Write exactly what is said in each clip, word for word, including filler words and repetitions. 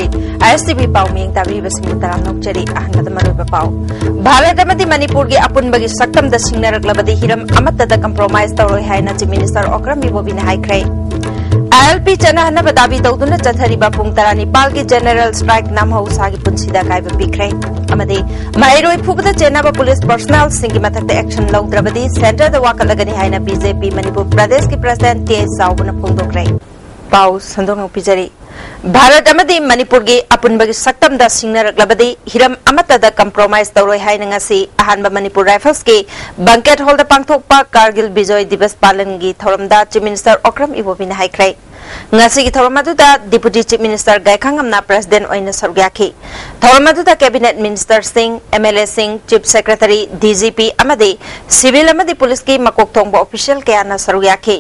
ꯑꯥꯏ ꯑꯦꯁ T V ꯄꯥꯎ ꯃꯤꯌꯦꯡ ꯇꯥꯕꯤꯔꯤꯕꯁꯤꯡꯕꯨ ꯇꯔꯥꯝꯅ ꯑꯣꯛꯆꯔꯤ꯫ ꯑꯍꯥꯟꯕꯗ ꯃꯔꯨꯑꯣꯏꯕ ꯄꯥꯎ꯫ ꯚꯥꯔꯠ ꯑꯃꯗꯤ ꯃꯅꯤꯄꯨꯔꯒꯤ ꯑꯄꯨꯟꯕꯒꯤ ꯁꯛꯇꯝꯗ ꯁꯤꯡꯅꯔꯛꯂꯕꯗꯤ ꯍꯤꯔꯝ ꯑꯃꯠꯇꯗ compromise ꯇꯧꯔꯣꯏ ꯍꯥꯏꯅ Chief Minister ꯑꯣꯀ꯭ꯔꯝ ꯏꯕꯣꯕꯤꯅ ꯍꯥꯏꯈ꯭ꯔꯦ꯫ ꯑꯥꯏ ꯑꯦꯜ ꯄꯤ ꯆꯠꯅꯍꯟꯅꯕ ꯗꯥꯕꯤ ꯇꯧꯗꯨꯅ ꯆꯠꯊꯔꯤꯕ ꯄꯨꯡ ꯇꯔꯥꯅꯤꯄꯥꯜꯒꯤ general strike ꯅꯝꯍꯧꯁꯥꯒꯤ ꯄꯨꯟꯁꯤꯗ ꯑꯀꯥꯏꯕ ꯄꯤꯈ꯭ꯔꯦ꯫ ꯑꯃꯗꯤ ꯃꯍꯩꯔꯣꯏ ꯐꯨꯕꯗ ꯆꯦꯟꯅꯕ police personnelꯁꯤꯡꯒꯤ ꯃꯊꯛꯇ action ꯂꯧꯗ꯭ꯔꯕꯗꯤ centreꯗ ꯋꯥꯀꯠꯂꯒꯅꯤ ꯍꯥꯏꯅ ꯕꯤ ꯖꯦ ꯄꯤ ꯃꯅꯤꯄꯨꯔ ꯄ꯭ꯔꯗꯦꯁꯀꯤ president ꯇꯤ ꯑꯩꯆ ꯆꯥꯎꯕꯅ ꯐꯣꯡꯗꯣꯛꯈ꯭ꯔꯦ꯫ ꯄꯥꯎ ꯁꯟꯗꯣꯛꯅ ꯄꯤꯖꯔꯤ꯫ ꯚꯥꯔꯠ ꯑꯃꯗꯤ ꯃꯅꯤꯄꯨꯔꯒꯤ ꯑꯄꯨꯟꯕꯒꯤ ꯁꯛꯇꯝꯗ ꯁꯤꯡꯅꯔꯛꯂꯕꯗꯤ ꯍꯤꯔꯝ ꯑꯃꯠꯇꯗ compromise ꯇꯧꯔꯣꯏ ꯍꯥꯏꯅ ꯉꯁꯤ ꯑꯍꯥꯟꯕ ꯃꯅꯤꯄꯨꯔ Riflesꯀꯤ banquet hallꯗ ꯄꯥꯡꯊꯣꯛꯄ Kargil Vijay Diwas Palanꯒꯤ ꯊꯧꯔꯝꯗ Chief Minister ꯑꯣꯀ꯭ꯔꯝ ꯏꯕꯣꯕꯤꯅ ꯍꯥꯏꯈ꯭ꯔꯦ꯫ ꯉꯁꯤꯒꯤ ꯊꯧꯔꯝ ꯑꯗꯨꯗ Deputy Chief Minister ꯒꯥꯏꯈꯥꯉꯝꯅ president ꯑꯣꯏꯅ ꯁꯔꯨꯛ ꯌꯥꯈꯤ꯫ ꯊꯧꯔꯝ ꯑꯗꯨꯗ cabinet ministerꯁꯤꯡ, ꯑꯦꯝ ꯑꯦꯜ ꯑꯦꯁꯤꯡ, chief secretary, D G P ꯑꯃꯗꯤ civil ꯑꯃꯗꯤ policeꯀꯤ ꯃꯀꯣꯛ ꯊꯣꯡꯕ official ꯀꯌꯥꯅ ꯁꯔꯨꯛ ꯌꯥꯈꯤ꯫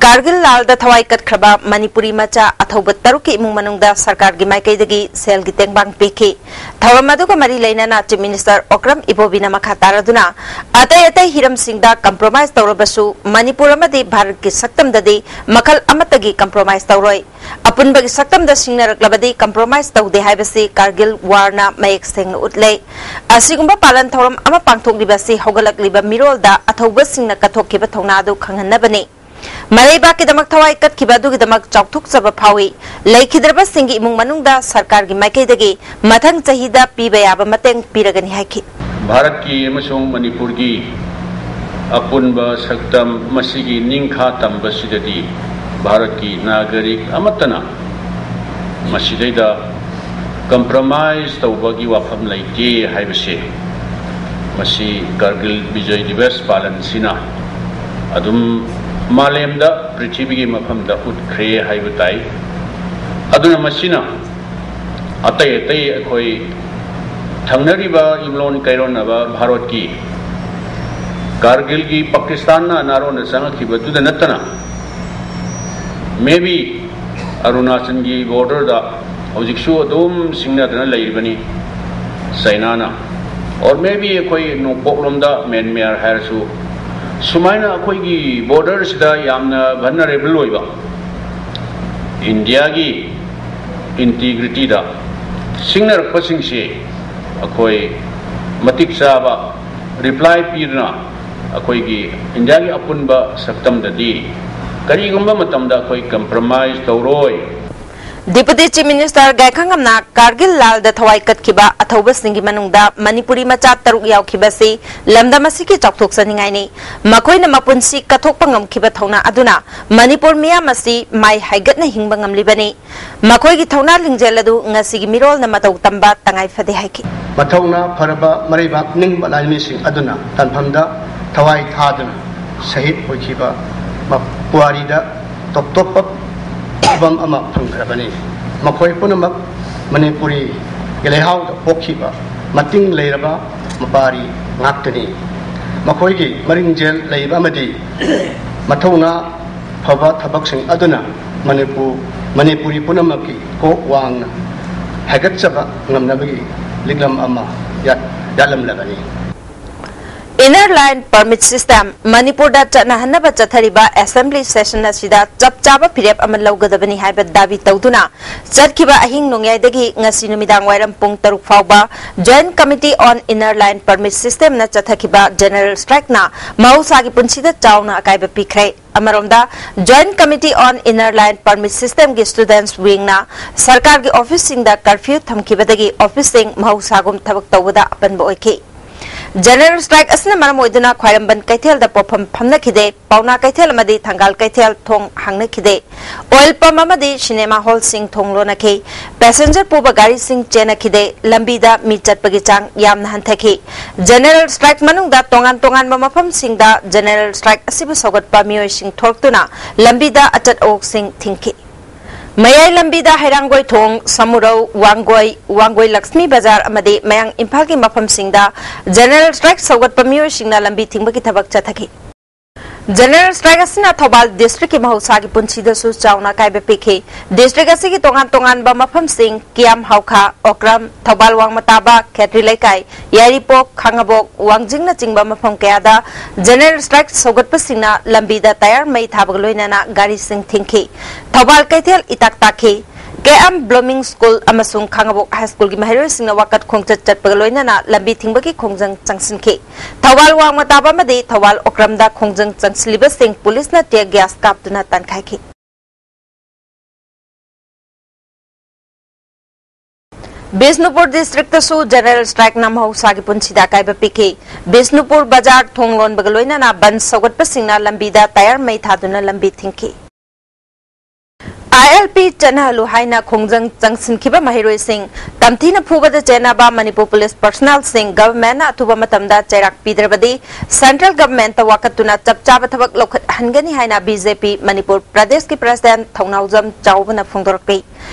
ꯀꯥꯔꯒꯤꯜ ꯂꯥꯜꯗ ꯊꯋꯥꯏ ꯀꯠꯈ꯭ꯔꯕ ꯃꯅꯤꯄꯨꯔꯤ ꯃꯆꯥ ꯑꯊꯧꯕ ꯇꯔꯨꯛꯀꯤ ꯏꯃꯨꯡ ꯃꯅꯨꯡꯗ ꯁꯔꯀꯥꯔꯒꯤ ꯃꯥꯏꯀꯩꯗꯒꯤ ꯁꯦꯜꯒꯤ ꯇꯦꯡꯕꯥꯡ ꯄꯤꯈꯤ꯫ ꯊꯧꯔꯝ ꯑꯗꯨꯒ ꯃꯔꯤ ꯂꯩꯅꯅ Chief Minister ꯑꯣꯀ꯭ꯔꯝ ꯏꯕꯣꯕꯤꯅ ꯃꯈꯥ ꯇꯥꯔꯗꯨꯅ ꯑꯇꯩ ꯑꯇꯩ ꯍꯤꯔꯝꯁꯤꯡꯗ compromise ꯇꯧꯔꯕꯁꯨ ꯃꯅꯤꯄꯨꯔ ꯑꯃꯗꯤ ꯚꯥꯔꯠꯀꯤ ꯁꯛꯇꯝꯗꯗꯤ ꯃꯈꯜ ꯑꯃꯠꯇꯒꯤ compromise ꯇꯧꯔꯣꯏ꯫ ꯑꯄꯨꯟꯕꯒꯤ ꯁꯛꯇꯝꯗ ꯁꯤꯡꯅꯔꯛꯂꯕꯗꯤ compromise ꯇꯧꯗꯦ ꯍꯥꯏꯕꯁꯤ ꯀꯥꯔꯒꯤꯜ warꯅ ꯃꯌꯦꯛ ꯁꯦꯡꯅ ꯎꯠꯂꯦ꯫ ꯑꯁꯤꯒꯨꯝꯕ ꯄꯥꯂꯟ ꯊꯧꯔꯝ ꯑꯃ ꯄꯥꯡꯊꯣꯛꯂꯤꯕ ꯑꯁꯤ ꯍꯧꯒꯠꯂꯛꯂꯤꯕ ꯃꯤꯔꯣꯜꯗ ꯑꯊꯧꯕꯁꯤꯡꯅ ꯀꯠꯊꯣꯛꯈꯤꯕ ꯊꯧꯅꯥ ꯑꯗꯨ ꯈꯪꯍꯟꯅꯕꯅꯤ꯫ ꯃꯔꯩꯕꯥꯛꯀꯤꯗꯃꯛ ꯊꯋꯥꯏ ꯀꯠꯈꯤꯕ ꯑꯗꯨꯒꯤꯗꯃꯛ ꯆꯥꯎꯊꯣꯛꯆꯕ ꯐꯥꯎꯏ꯫ ꯂꯩꯈꯤꯗ꯭ꯔꯕꯁꯤꯡꯒꯤ ꯏꯃꯨꯡ ꯃꯅꯨꯡꯗ ꯁꯔꯀꯥꯔꯒꯤ ꯃꯥꯏꯀꯩꯗꯒꯤ ꯃꯊꯪ ꯆꯍꯤꯗ ꯄꯤꯕ ꯌꯥꯕ ꯃꯇꯦꯡ ꯄꯤꯔꯒꯅꯤ ꯍꯥꯏꯈꯤ꯫ ꯚꯥꯔꯠꯀꯤ ꯑꯃꯁꯨꯡ ꯃꯅꯤꯄꯨꯔꯒꯤ ꯑꯄꯨꯟꯕ ꯁꯛꯇꯝ ꯃꯁꯤꯒꯤ ꯅꯤꯡꯈꯥ ꯇꯝꯕꯁꯤꯗꯗꯤ ꯚꯥꯔꯠꯀꯤ ꯅꯥꯒꯔꯤꯛ ꯑꯃꯠꯇꯅ ꯃꯁꯤꯗꯩꯗ compromise ꯇꯧꯕꯒꯤ ꯋꯥꯐꯝ ꯂꯩꯇꯦ ꯍꯥꯏꯕꯁꯦ ꯃꯁꯤ ꯀꯥꯔꯒꯤꯜ ꯕꯤꯖꯣꯏ ꯗꯤꯕꯁ ꯄꯥꯂꯟꯁꯤꯅ ꯑꯗꯨꯝ ꯃꯥꯂꯦꯝꯗ, ꯄ꯭ꯔꯤꯊꯤꯕꯤꯒꯤ ꯃꯐꯝꯗ ꯎꯠꯈ꯭ꯔꯦ ꯍꯥꯏꯕ ꯇꯥꯏ꯫ ꯑꯗꯨꯅ ꯃꯁꯤꯅ ꯑꯇꯩ ꯑꯇꯩ ꯑꯩꯈꯣꯏ ꯊꯪꯅꯔꯤꯕ ꯌꯨꯝꯂꯣꯟ ꯀꯩꯔꯣꯟꯅꯕ ꯚꯥꯔꯠꯀꯤ ꯀꯥꯔꯒꯤꯜꯒꯤ ꯄꯥꯀꯤꯁꯇꯥꯟꯅ ꯅꯥꯔꯣꯟꯗ ꯆꯪꯉꯛꯈꯤꯕꯗꯨꯗ ꯅꯠꯇꯅ, maybe ꯑꯔꯨꯅꯥꯆꯜꯒꯤ borderꯗ ꯍꯧꯖꯤꯛꯁꯨ ꯑꯗꯨꯝ ꯁꯤꯡꯅꯗꯅ ꯂꯩꯔꯤꯕꯅꯤ ꯆꯩꯅꯥꯅ, or maybe ꯑꯩꯈꯣꯏ ꯅꯣꯡꯄꯣꯛꯂꯣꯝꯗ ꯃ꯭ꯌꯥꯟꯃꯥꯔ ꯍꯥꯏꯔꯁꯨ꯫ ꯁꯨꯃꯥꯏꯅ ꯑꯩꯈꯣꯏꯒꯤ borderꯁꯤꯗ ꯌꯥꯝꯅ vulnerable ꯑꯣꯏꯕ ꯏꯟꯗꯤꯌꯥꯒꯤ ꯏꯟꯇꯤꯒ꯭ꯔꯤꯇꯤꯗ ꯁꯤꯡꯅꯔꯛꯄꯁꯤꯡꯁꯤ ꯑꯩꯈꯣꯏ ꯃꯇꯤꯛ ꯆꯥꯕ ꯔꯤꯄ꯭ꯂꯥꯏ ꯄꯤꯗꯨꯅ ꯑꯩꯈꯣꯏꯒꯤ ꯏꯟꯗꯤꯌꯥꯒꯤ ꯑꯄꯨꯟꯕ ꯁꯛꯇꯝꯗꯗꯤ ꯀꯔꯤꯒꯨꯝꯕ ꯃꯇꯝꯗ ꯑꯩꯈꯣꯏ ꯀꯝꯄ꯭ꯔꯣꯃꯥꯏꯁ ꯇꯧꯔꯣꯏ꯫ Deputy Chief Minister ꯒꯥꯏꯈꯪꯉꯝꯅ ꯀꯥꯔꯒꯤꯜ ꯂꯥꯜꯗ ꯊꯋꯥꯏ ꯀꯠꯈꯤꯕ ꯑꯊꯧꯕꯁꯤꯡꯒꯤ ꯃꯅꯨꯡꯗ ꯃꯅꯤꯄꯨꯔꯤ ꯃꯆꯥ ꯇꯔꯨꯛ ꯌꯥꯎꯈꯤꯕꯁꯤ ꯂꯝꯗꯝ ꯑꯁꯤꯒꯤ ꯆꯥꯎꯊꯣꯛꯆꯅꯤꯡꯉꯥꯏꯅꯤ꯫ ꯃꯈꯣꯏꯅ ꯃꯄꯨꯟꯁꯤ ꯀꯠꯊꯣꯛꯄ ꯉꯝꯈꯤꯕ ꯊꯧꯅꯥ ꯑꯗꯨꯅ ꯃꯅꯤꯄꯨꯔ ꯃꯤꯌꯥꯝ ꯑꯁꯤ ꯃꯥꯏ ꯍꯥꯏꯒꯠꯅ ꯍꯤꯡꯕ ꯉꯝꯂꯤꯕꯅꯤ꯫ ꯃꯈꯣꯏꯒꯤ ꯊꯧꯅꯥ ꯂꯤꯡꯖꯦꯜ ꯑꯗꯨ ꯉꯁꯤꯒꯤ ꯃꯤꯔꯣꯜꯅ ꯃꯇꯧ ꯇꯝꯕ ꯇꯉꯥꯏ ꯐꯗꯦ ꯍꯥꯏꯈꯤ꯫ ꯃꯊꯧꯅꯥ ꯐꯔꯕ ꯃꯔꯩꯕꯥꯛ ꯅꯤꯡꯕ ꯂꯥꯟꯃꯤꯁꯤꯡ ꯑꯗꯨꯅ ꯇꯥꯟꯐꯝꯗ ꯊꯋꯥꯏ ꯊꯥꯗꯨꯅ ꯁꯍꯤꯗ ꯑꯣꯏꯈꯤꯕ ꯃ- ꯄꯨꯋꯥꯔꯤꯗ ꯇꯣꯞ ꯇꯣꯞꯄ ꯐꯤꯕꯝ ꯑꯃ ꯐꯪꯈ꯭ꯔꯕꯅꯤ꯫ ꯃꯈꯣꯏ ꯄꯨꯝꯅꯃꯛ ꯃꯅꯤꯄꯨꯔꯤꯒꯤ ꯂꯩꯍꯥꯎꯗ ꯄꯣꯛꯈꯤꯕ ꯃꯇꯤꯡ ꯂꯩꯔꯕ ꯃꯄꯥꯔꯤ ꯉꯥꯛꯇꯅꯤ꯫ ꯃꯈꯣꯏꯒꯤ ꯃꯔꯤꯡꯖꯦꯜ ꯂꯩꯕ ꯑꯃꯗꯤ ꯃꯊꯧꯅꯥ ꯐꯕ ꯊꯕꯛꯁꯤꯡ ꯑꯗꯨꯅ ꯃꯅꯤꯄꯨꯔ ꯃꯅꯤꯄꯨꯔꯤ ꯄꯨꯝꯅꯃꯛꯀꯤ ꯀꯣꯛ ꯋꯥꯡꯅ ꯍꯥꯏꯒꯠꯆꯕ ꯉꯝꯅꯕꯒꯤ ꯂꯤꯛꯂꯝ ꯑꯃ ꯌꯥꯠ- ꯌꯥꯠꯂꯝꯂꯕꯅꯤ꯫ Inner Line Permit System ꯃꯅꯤꯄꯨꯔꯗ ꯆꯠꯅꯍꯟꯅꯕ ꯆꯠꯊꯔꯤꯕ Assembly Session ꯑꯁꯤꯗ ꯆꯞ ꯆꯥꯕ ꯐꯤꯔꯦꯞ ꯑꯃ ꯂꯧꯒꯗꯕꯅꯤ ꯍꯥꯏꯕ ꯗꯥꯕꯤ ꯇꯧꯗꯨꯅ ꯆꯠꯈꯤꯕ ꯑꯍꯤꯡ ꯅꯣꯡꯌꯥꯏꯗꯒꯤ ꯉꯁꯤ ꯅꯨꯃꯤꯗꯥꯡ ꯋꯥꯏꯔꯝ ꯄꯨꯡ ꯇꯔꯨꯛ ꯐꯥꯎꯕ Joint Committee on Inner Line Permit System ꯅ ꯆꯠꯊꯈꯤꯕ General Strike ꯅ ꯃꯍꯧꯁꯥꯒꯤ ꯄꯨꯟꯁꯤꯗ ꯆꯥꯎꯅ ꯑꯀꯥꯏꯕ ꯄꯤꯈ꯭ꯔꯦ꯫ ꯑꯃꯔꯣꯝꯗ Joint Committee on Inner Line Permit System ꯒꯤ Students Wing ꯅ ꯁꯔꯀꯥꯔꯒꯤ office ꯁꯤꯡꯗ curfew ꯊꯝꯈꯤꯕꯗꯒꯤ office ꯁꯤꯡ ꯃꯍꯧꯁꯥꯒꯨꯝ ꯊꯕꯛ ꯇꯧꯕꯗ ꯑꯄꯟꯕ ꯑꯣꯏꯈꯤ꯫ General Strike ꯑꯁꯤꯅ ꯃꯔꯝ ꯑꯣꯏꯗꯨꯅ ꯈ꯭ꯋꯥꯏꯔꯝꯕꯟ ꯀꯩꯊꯦꯜꯗ ꯄꯣꯠꯐꯝ ꯐꯝꯅꯈꯤꯗꯦ, ꯄꯥꯎꯅꯥ ꯀꯩꯊꯦꯜ ꯑꯃꯗꯤ ꯊꯪꯒꯥꯜ ꯀꯩꯊꯦꯜ ꯊꯣꯡ ꯍꯥꯡꯅꯈꯤꯗꯦ꯫ Oil pump ꯑꯃꯗꯤ cinema hall ꯁꯤꯡ ꯊꯣꯡ ꯂꯣꯟꯅꯈꯤ꯫ Passenger ꯄꯨꯕ ꯒꯥꯔꯤꯁꯤꯡ ꯆꯦꯟꯅꯈꯤꯗꯦ꯫ ꯂꯝꯕꯤꯗ ꯃꯤ ꯆꯠꯄꯒꯤ ꯆꯥꯡ ꯌꯥꯝꯅ ꯍꯟꯊꯈꯤ꯫ General Strike ꯃꯅꯨꯡꯗ ꯇꯣꯉꯥꯟ ꯇꯣꯉꯥꯟꯕ ꯃꯐꯝꯁꯤꯡꯗ General Strike ꯑꯁꯤꯕꯨ ꯁꯧꯒꯠꯄ ꯃꯤꯑꯣꯏꯁꯤꯡ ꯊꯣꯔꯛꯇꯨꯅ ꯂꯝꯕꯤꯗ ꯑꯆꯠ ꯑꯋꯣꯛꯁꯤꯡ ꯊꯤꯡꯈꯤ꯫ ꯃꯌꯥꯏ ꯂꯝꯕꯤꯗ ꯍꯩꯔꯥꯡꯒꯣꯏ ꯊꯣꯡ, ꯁꯃꯨꯔꯧ, ꯋꯥꯡꯒꯣꯏ, ꯋꯥꯡꯒꯣꯏ ꯂꯛꯁꯃꯤ ꯕꯖꯥꯔ ꯑꯃꯗꯤ ꯃꯌꯥꯡ ꯏꯝꯐꯥꯜꯒꯤ ꯃꯐꯝꯁꯤꯡꯗ General Strike ꯁꯧꯒꯠꯄ ꯃꯤꯑꯣꯏꯁꯤꯡꯅ ꯂꯝꯕꯤ ꯊꯤꯡꯕꯒꯤ ꯊꯕꯛ ꯆꯠꯊꯈꯤ꯫ General Strike ꯑꯁꯤꯅ ꯊꯧꯕꯥꯜ district ꯀꯤ ꯃꯍꯧꯁꯥꯒꯤ ꯄꯨꯟꯁꯤꯗꯁꯨ ꯆꯥꯎꯅ ꯑꯀꯥꯏꯕ ꯄꯤꯈꯤ꯫ District ꯑꯁꯤꯒꯤ ꯇꯣꯉꯥꯟ ꯇꯣꯉꯥꯟꯕ ꯃꯐꯝꯁꯤꯡ, ꯀꯤꯌꯥꯝ ꯍꯥꯎꯈꯥ, ꯑꯣꯀ꯭ꯔꯝ, ꯊꯧꯕꯥꯜ ꯋꯥꯡꯃ ꯇꯥꯕ, ꯈꯦꯇ꯭ꯔꯤ ꯂꯩꯀꯥꯏ, ꯌꯥꯏꯔꯤꯄꯣꯛ, ꯈꯥꯡꯉꯕꯣꯛ, ꯋꯥꯡꯖꯤꯡꯅꯆꯤꯡꯕ ꯃꯐꯝ ꯀꯌꯥꯗ General Strike ꯁꯧꯒꯠꯄꯁꯤꯡꯅ ꯂꯝꯕꯤꯗ ꯇꯌꯥꯔ ꯃꯩ ꯊꯥꯕꯒ ꯂꯣꯏꯅꯅ ꯒꯥꯔꯤꯁꯤꯡ ꯊꯤꯡꯈꯤ꯫ ꯊꯧꯕꯥꯜ ꯀꯩꯊꯦꯜ ꯏꯇꯥꯛ ꯇꯥꯛꯈꯤ꯫ ꯀꯦ ꯑꯦꯝ ꯕ꯭ꯂꯨꯃꯤꯡ ꯁ꯭ꯀꯨꯜ ꯑꯃꯁꯨꯡ ꯈꯥꯉꯕꯣꯛ ꯍꯥꯏ ꯁ꯭ꯀꯨꯜꯒꯤ ꯃꯍꯩꯔꯣꯏꯁꯤꯡꯅ ꯋꯥꯀꯠ ꯈꯣꯡꯆꯠ ꯆꯠꯄꯒ ꯂꯣꯏꯅꯅ ꯂꯝꯕꯤ ꯊꯤꯡꯕꯒꯤ ꯈꯣꯡꯖꯪ ꯆꯪꯁꯤꯟꯈꯤ꯫ ꯊꯧꯕꯥꯜ ꯋꯥꯡꯃ ꯇꯥꯕ ꯑꯃꯗꯤ ꯊꯧꯕꯥꯜ ꯑꯣꯀ꯭ꯔꯝꯗ ꯈꯣꯡꯖꯪ ꯆꯪꯁꯤꯜꯂꯤꯕꯁꯤꯡ ꯄꯨꯂꯤꯁꯅ tear gas ꯀꯥꯞꯇꯨꯅ ꯇꯥꯟꯈꯥꯏꯈꯤ꯫ ꯕꯤꯁꯅꯨꯄꯨꯔ ꯗꯤꯁꯇ꯭ꯔꯤꯛꯇꯁꯨ ꯖꯦꯅꯔꯦꯜ ꯁ꯭ꯇ꯭ꯔꯥꯏꯛꯅ ꯃꯍꯧꯁꯥꯒꯤ ꯄꯨꯟꯁꯤꯗ ꯑꯀꯥꯏꯕ ꯄꯤꯈꯤ꯫ ꯕꯤꯁꯅꯨꯄꯨꯔ ꯕꯖꯥꯔ ꯊꯣꯡ ꯂꯣꯟꯕꯒ ꯂꯣꯏꯅꯅ ꯕꯟꯗ ꯁꯧꯒꯠꯄꯁꯤꯡꯅ ꯂꯝꯕꯤꯗ ꯇꯥꯌꯔ ꯃꯩ ꯊꯥꯗꯨꯅ ꯂꯝꯕꯤ ꯊꯤꯡꯈꯤ꯫ ꯑꯥꯏ ꯑꯦꯜ ꯄꯤ ꯆꯠꯅꯍꯜꯂꯨ ꯍꯥꯏꯅ ꯈꯣꯡꯖꯪ ꯆꯪꯁꯤꯟꯈꯤꯕ ꯃꯍꯩꯔꯣꯏꯁꯤꯡ ꯇꯝꯊꯤꯅ ꯐꯨꯕꯗ ꯆꯦꯟꯅꯕ ꯃꯅꯤꯄꯨꯔ ꯄꯨꯂꯤꯁ ꯄꯔꯁꯅꯦꯜꯁꯤꯡ ꯒꯚꯔꯟꯃꯦꯟꯠꯅ ꯑꯊꯨꯕ ꯃꯇꯝꯗ ꯆꯩꯔꯥꯛ ꯄꯤꯗ꯭ꯔꯕꯗꯤ ꯁꯦꯟꯇ꯭ꯔꯦꯜ ꯒꯚꯔꯟꯃꯦꯟꯠꯇ ꯋꯥꯀꯠꯇꯨꯅ ꯆꯞ ꯆꯥꯕ ꯊꯕꯛ ꯂꯧꯈꯠꯍꯟꯒꯅꯤ ꯍꯥꯏꯅ ꯕꯤ ꯖꯦ ꯄꯤ ꯃꯅꯤꯄꯨꯔ ꯄ꯭ꯔꯗꯦꯁꯀꯤ ꯄ꯭ꯔꯁꯤꯗꯦꯟꯠ ꯊꯧꯅꯥꯎꯖꯝ ꯆꯥꯎꯕꯅ ꯐꯣꯡꯗꯣꯔꯛꯂꯤ꯫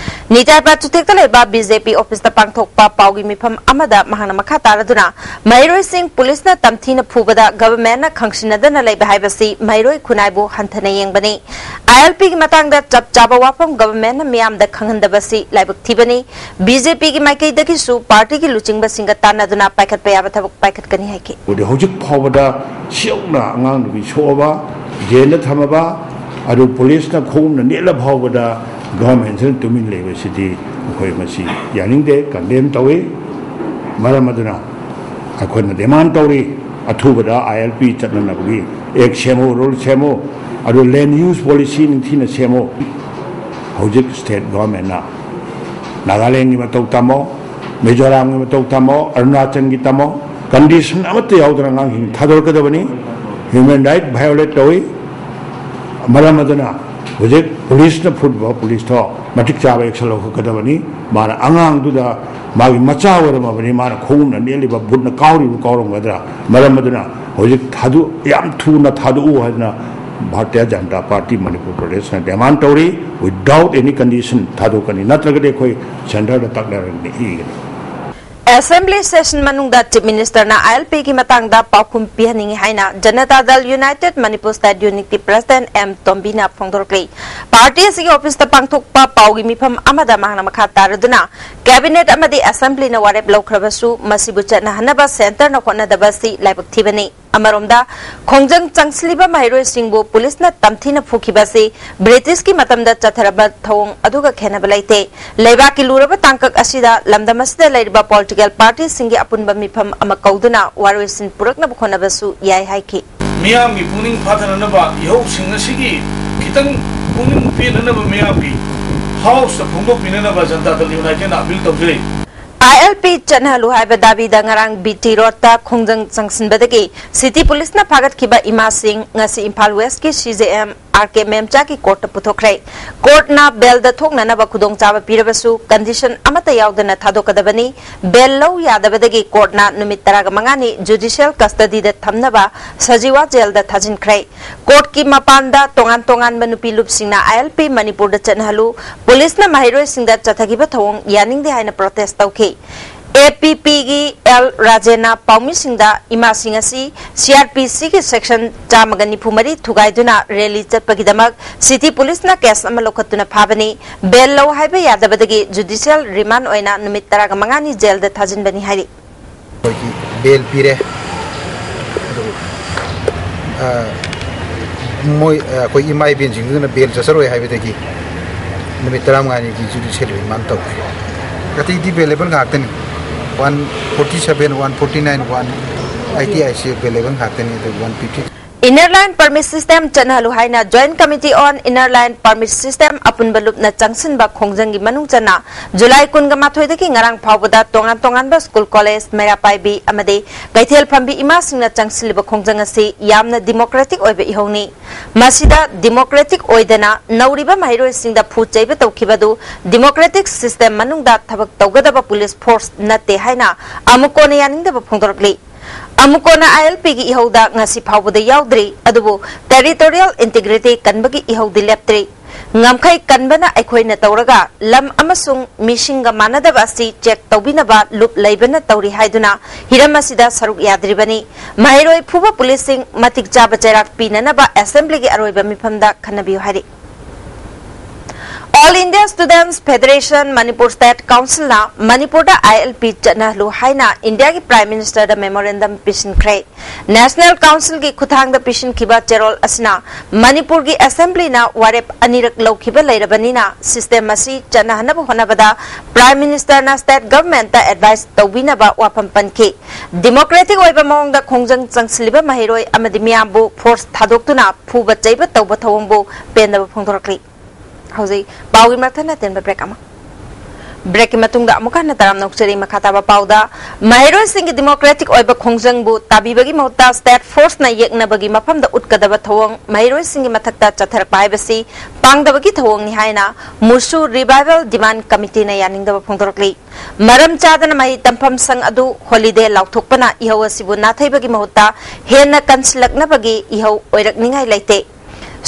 ꯅꯤꯖꯥꯏꯄꯥꯠ ꯆꯨꯊꯦꯛꯇ ꯂꯩꯕ ꯕꯤ ꯖꯦ ꯄꯤ ꯑꯣꯐꯤꯁꯇ ꯄꯥꯡꯊꯣꯛꯄ ꯄꯥꯎꯒꯤ ꯃꯤꯐꯝ ꯑꯃꯗ ꯃꯍꯥꯛꯅ ꯃꯈꯥ ꯇꯥꯔꯗꯨꯅ ꯃꯍꯩꯔꯣꯏꯁꯤꯡ ꯄꯨꯂꯤꯁꯅ ꯇꯝꯊꯤꯅ ꯐꯨꯕꯗ ꯒꯚꯔꯟꯃꯦꯟꯠꯅ ꯈꯪꯁꯤꯟꯅꯗꯅ ꯂꯩꯕ ꯍꯥꯏꯕꯁꯤ ꯃꯍꯩꯔꯣꯏ ꯈꯨꯟꯅꯥꯏꯕꯨ ꯍꯟꯊꯅ ꯌꯦꯡꯕꯅꯤ꯫ ꯑꯥꯏ ꯑꯦꯜ ꯄꯤꯒꯤ ꯃꯇꯥꯡꯗ ꯆꯞ ꯆꯥꯕ ꯋꯥꯐꯝ ꯒꯚꯔꯟꯃꯦꯟꯠꯅ ꯃꯤꯌꯥꯝꯗ ꯈꯪꯍꯟꯗꯕꯁꯤ ꯂꯥꯏꯕꯛ ꯊꯤꯕꯅꯤ꯫ ꯕꯤ ꯖꯦ ꯄꯤꯒꯤ ꯃꯥꯏꯀꯩꯗꯒꯤꯁꯨ ꯄꯥꯔꯇꯤꯒꯤ ꯂꯨꯆꯤꯡꯕꯁꯤꯡꯒ ꯇꯥꯟꯅꯗꯨꯅ ꯄꯥꯏꯈꯠꯄ ꯌꯥꯕ ꯊꯕꯛ ꯄꯥꯏꯈꯠꯀꯅꯤ ꯍꯥꯏꯈꯤ꯫ ꯍꯧꯖꯤꯛ ꯐꯥꯎꯕꯗ ꯁꯤꯌꯧꯅ ꯑꯉꯥꯡ ꯅꯨꯄꯤ ꯁꯣꯛꯑꯕ, ꯖꯦꯜꯗ ꯊꯝꯃꯕ, ꯑꯗꯨ ꯄꯨꯂꯤꯁꯅ ꯈꯣꯡꯅ ꯅꯦꯠꯂ ꯐꯥꯎꯕꯗ ꯒꯚꯔꯟꯃꯦꯟꯠꯁꯤꯅ ꯇꯨꯃꯤꯟ ꯂꯩꯕꯁꯤꯗꯤ ꯑꯩꯈꯣꯏ ꯃꯁꯤ ꯌꯥꯅꯤꯡꯗꯦ, ꯀꯟꯗꯦꯝ ꯇꯧꯏ꯫ ꯃꯔꯝ ꯑꯗꯨꯅ ꯑꯩꯈꯣꯏꯅ ꯗꯤꯃꯥꯟ ꯇꯧꯔꯤ, ꯑꯊꯨꯕꯗ ꯑꯥꯏ ꯑꯦꯜ ꯄꯤ ꯆꯠꯅꯅꯕꯒꯤ ꯑꯦꯛ ꯁꯦꯝꯃꯨ, ꯔꯨꯜ ꯁꯦꯝꯃꯨ, ꯑꯗꯨ ꯂꯦꯟꯗ ꯌꯨꯁ ꯄꯣꯂꯤꯁꯤ ꯅꯤꯡꯊꯤꯅ ꯁꯦꯝꯃꯨ꯫ ꯍꯧꯖꯤꯛ ꯁ꯭ꯇꯦꯠ ꯒꯚꯔꯟꯃꯦꯟꯠꯅ ꯅꯥꯒꯥꯂꯦꯟꯒꯤ ꯃꯇꯧ ꯇꯝꯃꯣ, ꯃꯤꯖꯣꯔꯥꯝꯒꯤ ꯃꯇꯧ ꯇꯝꯃꯣ, ꯑꯔꯨꯅꯥꯆꯜꯒꯤ ꯇꯝꯃꯣ, ꯀꯟꯗꯤꯁꯟ ꯑꯃꯠꯇ ꯌꯥꯎꯗꯅ ꯑꯉꯥꯡꯁꯤꯡ ꯊꯥꯗꯣꯔꯛꯀꯗꯕꯅꯤ꯫ ꯍ꯭ꯌꯨꯃꯦꯟ ꯔꯥꯏꯠ ꯚꯥꯏꯑꯣꯂꯦꯠ ꯇꯧꯏ꯫ ꯃꯔꯝ ꯑꯗꯨꯅ ꯍꯧꯖꯤꯛ ꯄꯨꯂꯤꯁꯅ ꯐꯨꯔꯤꯕ ꯄꯨꯂꯤꯁꯇꯣ ꯃꯇꯤꯛ ꯆꯥꯕ ꯑꯦꯛꯁꯟ ꯂꯧꯈꯠꯀꯗꯕꯅꯤ꯫ ꯃꯥꯅ ꯑꯉꯥꯡꯗꯨꯗ ꯃꯥꯒꯤ ꯃꯆꯥ ꯑꯣꯏꯔꯝꯃꯕꯅꯤ, ꯃꯥꯅ ꯈꯣꯡꯎꯞꯅ ꯅꯦꯠꯂꯤꯕ, ꯕꯨꯠꯅ ꯀꯥꯎꯔꯤꯕ ꯀꯥꯎꯔꯝꯒꯗ꯭ꯔꯥ? ꯃꯔꯝ ꯑꯗꯨꯅ ꯍꯧꯖꯤꯛ ꯊꯥꯗꯣꯛ-, ꯌꯥꯝ ꯊꯨꯅ ꯊꯥꯗꯣꯛꯎ ꯍꯥꯏꯗꯅ ꯚꯥꯔꯇꯤꯌ ꯖꯅꯇꯥ ꯄꯥꯔꯇꯤ ꯃꯅꯤꯄꯨꯔ ꯄ꯭ꯔꯗꯦꯁꯅ ꯗꯤꯃꯥꯟ ꯇꯧꯔꯤ꯫ Without any condition ꯊꯥꯗꯣꯛꯀꯅꯤ, ꯅꯠꯇ꯭ꯔꯒꯗꯤ ꯑꯩꯈꯣꯏ ꯁꯦꯟꯇꯔꯗ ꯇꯛꯅꯔꯒꯅꯤ ꯏꯒꯅꯤ꯫ ꯑꯦꯁꯦꯝꯕ꯭ꯂꯤ ꯁꯦꯁꯟ ꯃꯅꯨꯡꯗ ꯆꯤꯐ ꯃꯤꯅꯤꯁꯇꯔꯅ ꯑꯥꯏ ꯑꯦꯜ ꯄꯤꯒꯤ ꯃꯇꯥꯡꯗ ꯄꯥꯎꯈꯨꯝ ꯄꯤꯍꯟꯅꯤꯡꯏ ꯍꯥꯏꯅ ꯖꯅꯇꯥ ꯗꯜ ꯌꯨꯅꯥꯏꯇꯦꯗ ꯃꯅꯤꯄꯨꯔ ꯁ꯭ꯇꯦꯠ ꯌꯨꯅꯤꯠꯀꯤ ꯄ꯭ꯔꯁꯤꯗꯦꯟꯠ ꯑꯦꯝ ꯇꯣꯝꯕꯤꯅ ꯐꯣꯡꯗꯣꯔꯛꯂꯤ꯫ ꯄꯥꯔꯇꯤ ꯑꯁꯤꯒꯤ ꯑꯣꯐꯤꯁꯇ ꯄꯥꯡꯊꯣꯛꯄ ꯄꯥꯎꯒꯤ ꯃꯤꯐꯝ ꯑꯃꯗ ꯃꯍꯥꯛꯅ ꯃꯈꯥ ꯇꯥꯔꯗꯨꯅ, ꯀꯦꯕꯤꯅꯦꯠ ꯑꯃꯗꯤ ꯑꯦꯁꯦꯝꯕ꯭ꯂꯤꯅ ꯋꯥꯔꯦꯞ ꯂꯧꯈ꯭ꯔꯕꯁꯨ ꯃꯁꯤꯕꯨ ꯆꯠꯅꯍꯟꯅꯕ ꯁꯦꯟꯇꯔꯅ ꯍꯣꯠꯅꯗꯕ ꯑꯁꯤ ꯂꯥꯏꯕꯛ ꯊꯤꯕꯅꯤ꯫ ꯑꯃꯔꯣꯝꯗ, ꯈꯣꯡꯖꯪ ꯆꯪꯁꯤꯜꯂꯤꯕ ꯃꯍꯩꯔꯣꯏꯁꯤꯡꯕꯨ ꯄꯨꯂꯤꯁꯅ ꯇꯝꯊꯤꯅ ꯐꯨꯈꯤꯕ ꯑꯁꯤ ꯕ꯭ꯔꯤꯇꯤꯁꯀꯤ ꯃꯇꯝꯗ ꯆꯠꯊꯔꯕ ꯊꯧꯑꯣꯡ ꯑꯗꯨꯒ ꯈꯦꯟꯅꯕ ꯂꯩꯇꯦ꯫ ꯂꯩꯕꯥꯛꯀꯤ ꯂꯨꯔꯕ ꯇꯥꯡꯀꯛ ꯑꯁꯤꯗ ꯂꯝꯗꯝ ꯑꯁꯤꯗ ꯂꯩꯔꯤꯕ ꯄꯣꯂꯤꯇꯤꯀꯦꯜ ꯄꯥꯔꯇꯤꯁꯤꯡꯒꯤ ꯑꯄꯨꯟꯕ ꯃꯤꯐꯝ ꯑꯃ ꯀꯧꯗꯨꯅ ꯋꯥꯔꯣꯏꯁꯤꯟ ꯄꯨꯔꯛꯅꯕ ꯍꯣꯠꯅꯕꯁꯨ ꯌꯥꯏ ꯍꯥꯏꯈꯤ꯫ ꯃꯤꯌꯥꯝꯒꯤ ꯄꯨꯛꯅꯤꯡ ꯐꯥꯊꯅꯅꯕ ꯏꯍꯧꯁꯤꯡ ꯑꯁꯤꯒꯤ ꯈꯤꯇꯪ ꯄꯨꯛꯅꯤꯡ ꯄꯦꯟꯅꯅꯕ ꯃꯤꯌꯥꯝꯒꯤ ꯍꯥꯎꯁꯇ ꯐꯣꯡꯗꯣꯛꯄꯤꯅꯅꯕ ꯖꯅꯇꯥ ꯗꯜ ꯌꯨꯅꯥꯏꯇꯦꯗꯅ ꯑꯄꯤꯜ ꯇꯧꯖꯔꯤ꯫ ꯑꯥꯏ ꯑꯦꯜ ꯄꯤ ꯆꯠꯅꯍꯜꯂꯨ ꯍꯥꯏꯕ ꯗꯥꯕꯤꯗ ꯉꯔꯥꯡ ꯕꯤ ꯇꯤ ꯔꯣꯗꯇ ꯈꯣꯡꯖꯪ ꯆꯪꯁꯤꯟꯕꯗꯒꯤ ꯁꯤꯇꯤ ꯄꯨꯂꯤꯁꯅ ꯐꯥꯒꯠꯈꯤꯕ ꯏꯃꯥꯁꯤꯡ ꯉꯁꯤ ꯏꯝꯐꯥꯜ ꯋꯦꯁꯀꯤ ꯁꯤ ꯖꯦ ꯑꯦꯝ ꯑꯥꯔ ꯀꯦ ꯃꯦꯝꯆꯥꯒꯤ ꯀꯣꯔꯠꯇ ꯄꯨꯊꯣꯛꯈ꯭ꯔꯦ꯫ ꯀꯣꯔꯠꯅ ꯕꯦꯜꯗ ꯊꯣꯛꯅꯅꯕ ꯈꯨꯗꯣꯡꯆꯥꯕ ꯄꯤꯔꯕꯁꯨ ꯀꯟꯗꯤꯁꯟ ꯑꯃꯠꯇ ꯌꯥꯎꯗꯅ ꯊꯥꯗꯣꯛꯀꯗꯕꯅꯤ꯫ ꯕꯦꯜ ꯂꯧ ꯌꯥꯗꯕꯗꯒꯤ ꯀꯣꯔꯠꯅ ꯅꯨꯃꯤꯠ ꯇꯔꯥꯃꯉꯥꯅꯤ ꯖꯨꯗꯤꯁꯤꯌꯦꯜ ꯀꯁꯇꯗꯤꯗ ꯊꯝꯅꯕ ꯁꯖꯤꯋꯥ ꯖꯦꯜꯗ ꯊꯥꯖꯤꯟꯈ꯭ꯔꯦ꯫ ꯀꯣꯔꯠꯀꯤ ꯃꯄꯥꯟꯗ ꯇꯣꯉꯥꯟ ꯇꯣꯉꯥꯟꯕ ꯅꯨꯄꯤ ꯂꯨꯞꯁꯤꯡꯅ ꯑꯥꯏ ꯑꯦꯜ ꯄꯤ ꯃꯅꯤꯄꯨꯔꯗ ꯆꯠꯅꯍꯜꯂꯨ, ꯄꯨꯂꯤꯁꯅ ꯃꯍꯩꯔꯣꯏꯁꯤꯡꯗ ꯆꯠꯊꯈꯤꯕ ꯊꯧꯑꯣꯡ ꯌꯥꯅꯤꯡꯗꯦ ꯍꯥꯏꯅ ꯄ꯭ꯔꯣꯇꯦꯁ ꯇꯧꯈꯤ꯫ ꯑꯦ ꯄꯤ ꯄꯤꯒꯤ ꯑꯦꯜ ꯔꯥꯖꯦꯅ ꯄꯥꯎꯃꯤꯁꯤꯡꯗ ꯏꯃꯥꯁꯤꯡ ꯑꯁꯤ ꯁꯤ ꯑꯥꯔ ꯄꯤ ꯁꯤꯒꯤ ꯁꯦꯛꯁꯟ ꯆꯥꯝꯃꯒ ꯅꯤꯐꯨ ꯃꯔꯤ ꯊꯨꯒꯥꯏꯗꯨꯅ ꯔꯦꯂꯤ ꯆꯠꯄꯒꯤꯗꯃꯛ ꯁꯤꯇꯤ ꯄꯨꯂꯤꯁꯅ ꯀꯦꯁ ꯑꯃ ꯂꯧꯈꯠꯇꯨꯅ ꯐꯥꯕꯅꯤ꯫ ꯕꯦꯜ ꯂꯧ ꯍꯥꯏꯕ ꯌꯥꯗꯕꯗꯒꯤ ꯖꯨꯗꯤꯁꯤꯌꯦꯜ ꯔꯤꯃꯥꯟ ꯑꯣꯏꯅ ꯅꯨꯃꯤꯠ ꯇꯔꯥꯃꯉꯥꯅꯤ ꯖꯦꯜꯗ ꯊꯥꯖꯤꯟꯕꯅꯤ ꯍꯥꯏꯔꯤ꯫ ꯑꯩꯈꯣꯏꯒꯤ ꯕꯦꯜ ꯄꯤꯔꯦ꯫ ꯑꯗꯨ, ꯑ, ꯃꯣꯏ, ꯑ, ꯑꯩꯈꯣꯏ ꯏꯃꯥ ꯏꯕꯦꯟꯁꯤꯡꯗꯨꯅ ꯕꯦꯜ ꯆꯠꯆꯔꯣꯏ ꯍꯥꯏꯕꯗꯒꯤ ꯅꯨꯃꯤꯠ ꯇꯔꯥꯃꯉꯥꯅꯤꯒꯤ ꯖꯨꯗꯤꯁꯤꯌꯦꯜ ꯔꯤꯃꯥꯟ ꯇꯧꯈ꯭ꯔꯦ꯫ ꯑꯇꯩꯗꯤ ꯕꯦꯂꯦꯕꯜ ꯉꯥꯛꯇꯅꯤ꯫ One forty seven, one forty nine, one eighty ꯑꯥꯏꯠꯁꯤ ꯕꯦꯂꯦꯕꯜ ꯉꯥꯛꯇꯅꯤ꯫ ꯑꯗꯨ one fifty Inner Line Permit System ꯆꯠꯅꯍꯜꯂꯨ ꯍꯥꯏꯅ Joint Committee on Inner Line Permit System ꯑꯄꯨꯟꯕ ꯂꯨꯞꯅ ꯆꯪꯁꯤꯟꯕ ꯈꯣꯡꯖꯪꯒꯤ ꯃꯅꯨꯡ ꯆꯟꯅ ꯖꯨꯂꯥꯏ ꯀꯨꯟꯒ ꯃꯥꯊꯣꯏꯗꯒꯤ ꯉꯔꯥꯡ ꯐꯥꯎꯕꯗ ꯇꯣꯉꯥꯟ ꯇꯣꯉꯥꯟꯕ ꯁ꯭ꯀꯨꯜ, ꯀꯣꯂꯦꯖ, ꯃꯩꯔꯥ ꯄꯥꯏꯕꯤ ꯑꯃꯗꯤ ꯀꯩꯊꯦꯜ ꯐꯝꯕꯤ ꯏꯃꯥꯁꯤꯡꯅ ꯆꯪꯁꯤꯜꯂꯤꯕ ꯈꯣꯡꯖꯪ ꯑꯁꯤ ꯌꯥꯝꯅ ꯗꯤꯃꯣꯀ꯭ꯔꯦꯇꯤꯛ ꯑꯣꯏꯕ ꯏꯍꯧꯅꯤ꯫ ꯃꯁꯤꯗ ꯗꯤꯃꯣꯀ꯭ꯔꯦꯇꯤꯛ ꯑꯣꯏꯗꯅ ꯅꯧꯔꯤꯕ ꯃꯍꯩꯔꯣꯏꯁꯤꯡꯗ ꯐꯨ ꯆꯩꯕ ꯇꯧꯈꯤꯕ ꯑꯗꯨ ꯗꯤꯃꯣꯀ꯭ꯔꯦꯇꯤꯛ ꯁꯤꯁꯇꯦꯝ ꯃꯅꯨꯡꯗ ꯊꯕꯛ ꯇꯧꯒꯗꯕ ꯄꯨꯂꯤꯁ ꯐꯣꯔꯁ ꯅꯠꯇꯦ ꯍꯥꯏꯅ ꯑꯃꯨꯛ ꯀꯣꯟꯅ ꯌꯥꯅꯤꯡꯗꯕ ꯐꯣꯡꯗꯣꯔꯛꯂꯤ꯫ ꯑꯃꯨꯛ ꯀꯣꯟꯅ ꯑꯥꯏ ꯑꯦꯜ ꯄꯤꯒꯤ ꯏꯍꯧꯗ ꯉꯁꯤ ꯐꯥꯎꯕꯗ ꯌꯥꯎꯗ꯭ꯔꯤ, ꯑꯗꯨꯕꯨ ꯇꯦꯔꯤꯇꯣꯔꯤꯌꯦꯜ ꯏꯟꯇꯤꯒ꯭ꯔꯤꯇꯤ ꯀꯟꯕꯒꯤ ꯏꯍꯧꯗꯤ ꯂꯦꯞꯇ꯭ꯔꯤ꯫ ꯉꯝꯈꯩ ꯀꯟꯕꯅ ꯑꯩꯈꯣꯏꯅ ꯇꯧꯔꯒ ꯂꯝ ꯑꯃꯁꯨꯡ ꯃꯤꯁꯤꯡꯒ ꯃꯥꯟꯅꯗꯕ ꯑꯁꯤ ꯆꯦꯛ ꯇꯧꯕꯤꯅꯕ ꯂꯨꯞ ꯂꯩꯕꯅ ꯇꯧꯔꯤ ꯍꯥꯏꯗꯨꯅ ꯍꯤꯔꯝ ꯑꯁꯤꯗ ꯁꯔꯨꯛ ꯌꯥꯗ꯭ꯔꯤꯕꯅꯤ꯫ ꯃꯍꯩꯔꯣꯏ ꯐꯨꯕ ꯄꯨꯂꯤꯁꯁꯤꯡ ꯃꯇꯤꯛ ꯆꯥꯕ ꯆꯩꯔꯥꯛ ꯄꯤꯅꯅꯕ ꯑꯦꯁꯦꯝꯕ꯭ꯂꯤꯒꯤ ꯑꯔꯣꯏꯕ ꯃꯤꯐꯝꯗ ꯈꯟꯅꯕꯤꯌꯨ ꯍꯥꯏꯔꯤ꯫ All India Students Federation Manipur State Councilꯅ ꯃꯅꯤꯄꯨꯔꯗ ILP ꯆꯠꯅꯍꯜꯂꯨ ꯍꯥꯏꯅ ꯏꯟꯗꯤꯌꯥꯒꯤ Prime Ministerꯗ memorandum ꯄꯤꯁꯤꯟꯈ꯭ꯔꯦ꯫ National Councilꯒꯤ ꯈꯨꯠꯊꯥꯡꯗ ꯄꯤꯁꯤꯟꯈꯤꯕ ꯆꯦꯔꯣꯜ ꯑꯁꯤꯅ ꯃꯅꯤꯄꯨꯔꯒꯤ Assemblyꯅ ꯋꯥꯔꯦꯞ ꯑꯅꯤꯔꯛ ꯂꯧꯈꯤꯕ ꯂꯩꯔꯕꯅꯤꯅ system ꯑꯁꯤ ꯆꯠꯅꯍꯟꯅꯕ ꯍꯣꯠꯅꯕꯗ Prime Ministerꯅ State Governmentꯇ advice ꯇꯧꯕꯤꯅꯕ ꯋꯥꯐꯝ ꯄꯟꯈꯤ꯫ Democratic ꯑꯣꯏꯕ ꯃꯑꯣꯡꯗ ꯈꯣꯡꯖꯪ ꯆꯪꯁꯤꯜꯂꯤꯕ ꯃꯍꯩꯔꯣꯏ ꯑꯃꯗꯤ ꯃꯤꯌꯥꯝꯕꯨ force ꯊꯥꯗꯣꯛꯇꯨꯅ ꯐꯨꯕ ꯆꯩꯕ ꯇꯧꯕ ꯊꯧꯑꯣꯡꯕꯨ ꯄꯦꯟꯗꯕ ꯐꯣꯡꯗꯣꯔꯛꯂꯤ꯫ ꯍꯧꯖꯤꯛ ꯄꯥꯎꯒꯤ ꯃꯔꯛꯇ ꯑꯇꯦꯟꯕ break ꯑꯃ꯫ Breakꯀꯤ ꯃꯇꯨꯡꯗ ꯑꯃꯨꯛ ꯍꯟꯅ ꯇꯔꯥꯝꯅ ꯑꯣꯛꯆꯔꯤ꯫ ꯃꯈꯥ ꯇꯥꯕ ꯄꯥꯎꯗ, ꯃꯍꯩꯔꯣꯏꯁꯤꯡꯒꯤ democratic ꯑꯣꯏꯕ ꯈꯣꯡꯖꯪꯕꯨ ꯇꯥꯕꯤꯕꯒꯤ ꯃꯍꯨꯠꯇ state forceꯅ ꯌꯦꯛꯅꯕꯒꯤ ꯃꯐꯝꯗ ꯎꯠꯀꯗꯕ ꯊꯧꯑꯣꯡ ꯃꯍꯩꯔꯣꯏꯁꯤꯡꯒꯤ ꯃꯊꯛꯇ ꯆꯠꯊꯔꯛꯄ ꯍꯥꯏꯕꯁꯤ ꯄꯥꯡꯗꯕꯒꯤ ꯊꯧꯑꯣꯡꯅꯤ ꯍꯥꯏꯅ ꯃꯨꯁꯨ Revival Demand Committeeꯅ ꯌꯥꯅꯤꯡꯗꯕ ꯐꯣꯡꯗꯣꯔꯛꯂꯤ꯫ ꯃꯔꯝ ꯆꯥꯗꯅ ꯃꯍꯩ ꯇꯝꯐꯝ ꯁꯪ ꯑꯗꯨ holiday ꯂꯥꯎꯊꯣꯛꯄꯅ ꯏꯍꯧ ꯑꯁꯤꯕꯨ ꯅꯥꯊꯩꯕꯒꯤ ꯃꯍꯨꯠꯇ ꯍꯦꯟꯅ ꯀꯟꯁꯤꯜꯂꯛꯅꯕꯒꯤ ꯏꯍꯧ ꯑꯣꯏꯔꯛꯅꯤꯡꯉꯥꯏ ꯂꯩꯇꯦ꯫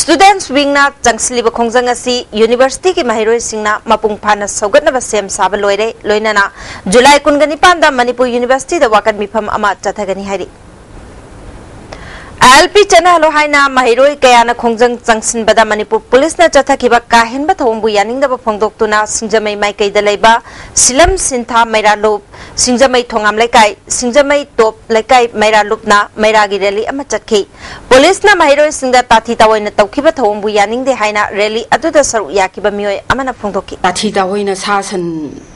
Students Wingꯅ ꯆꯪꯁꯤꯜꯂꯤꯕ ꯈꯣꯡꯖꯪ ꯑꯁꯤ universityꯒꯤ ꯃꯍꯩꯔꯣꯏꯁꯤꯡꯅ ꯃꯄꯨꯡ ꯐꯥꯅ ꯁꯧꯒꯠꯅꯕ ꯁꯦꯝ ꯁꯥꯕ ꯂꯣꯏꯔꯦ, ꯂꯣꯏꯅꯅ July ꯀꯨꯟꯒ ꯅꯤꯄꯥꯟꯗ ꯃꯅꯤꯄꯨꯔ Universityꯗ ꯋꯥꯀꯠ ꯃꯤꯐꯝ ꯑꯃ ꯆꯠꯊꯒꯅꯤ ꯍꯥꯏꯔꯤ꯫ ILP ꯆꯠꯅꯍꯜꯂꯣ ꯍꯥꯏꯅ ꯃꯍꯩꯔꯣꯏ ꯀꯌꯥꯅ ꯈꯣꯡꯖꯪ ꯆꯪꯁꯤꯟꯕꯗ ꯃꯅꯤꯄꯨꯔ ꯄꯨꯂꯤꯁꯅ ꯆꯠꯊꯈꯤꯕ ꯀꯥꯍꯦꯟꯕ ꯊꯧꯑꯣꯡꯕꯨ ꯌꯥꯅꯤꯡꯗꯕ ꯐꯣꯡꯗꯣꯛꯇꯨꯅ ꯁꯤꯡꯖꯃꯩ ꯃꯥꯏꯀꯩꯗ ꯂꯩꯕ ꯁꯤꯂꯝ ꯁꯤꯟꯊꯥ ꯃꯩꯔꯥ ꯂꯨꯞ, ꯁꯤꯡꯖꯃꯩ ꯊꯣꯉꯥꯝ ꯂꯩꯀꯥꯏ, ꯁꯤꯡꯖꯃꯩ ꯇꯣꯞ ꯂꯩꯀꯥꯏ ꯃꯩꯔꯥ ꯂꯨꯞꯅ ꯃꯩꯔꯥꯒꯤ rally ꯑꯃ ꯆꯠꯈꯤ꯫ ꯄꯨꯂꯤꯁꯅ ꯃꯍꯩꯔꯣꯏꯁꯤꯡꯗ ꯇꯥꯊꯤ ꯇꯥꯑꯣꯏꯅ ꯇꯧꯈꯤꯕ ꯊꯧꯑꯣꯡꯕꯨ ꯌꯥꯅꯤꯡꯗꯦ ꯍꯥꯏꯅ rally ꯑꯗꯨꯗ ꯁꯔꯨꯛ ꯌꯥꯈꯤꯕ ꯃꯤꯑꯣꯏ ꯑꯃꯅ ꯐꯣꯡꯗꯣꯛꯈꯤ꯫ ꯇꯥꯊꯤ ꯇꯥꯑꯣꯏꯅ ꯁꯥ ꯁꯟ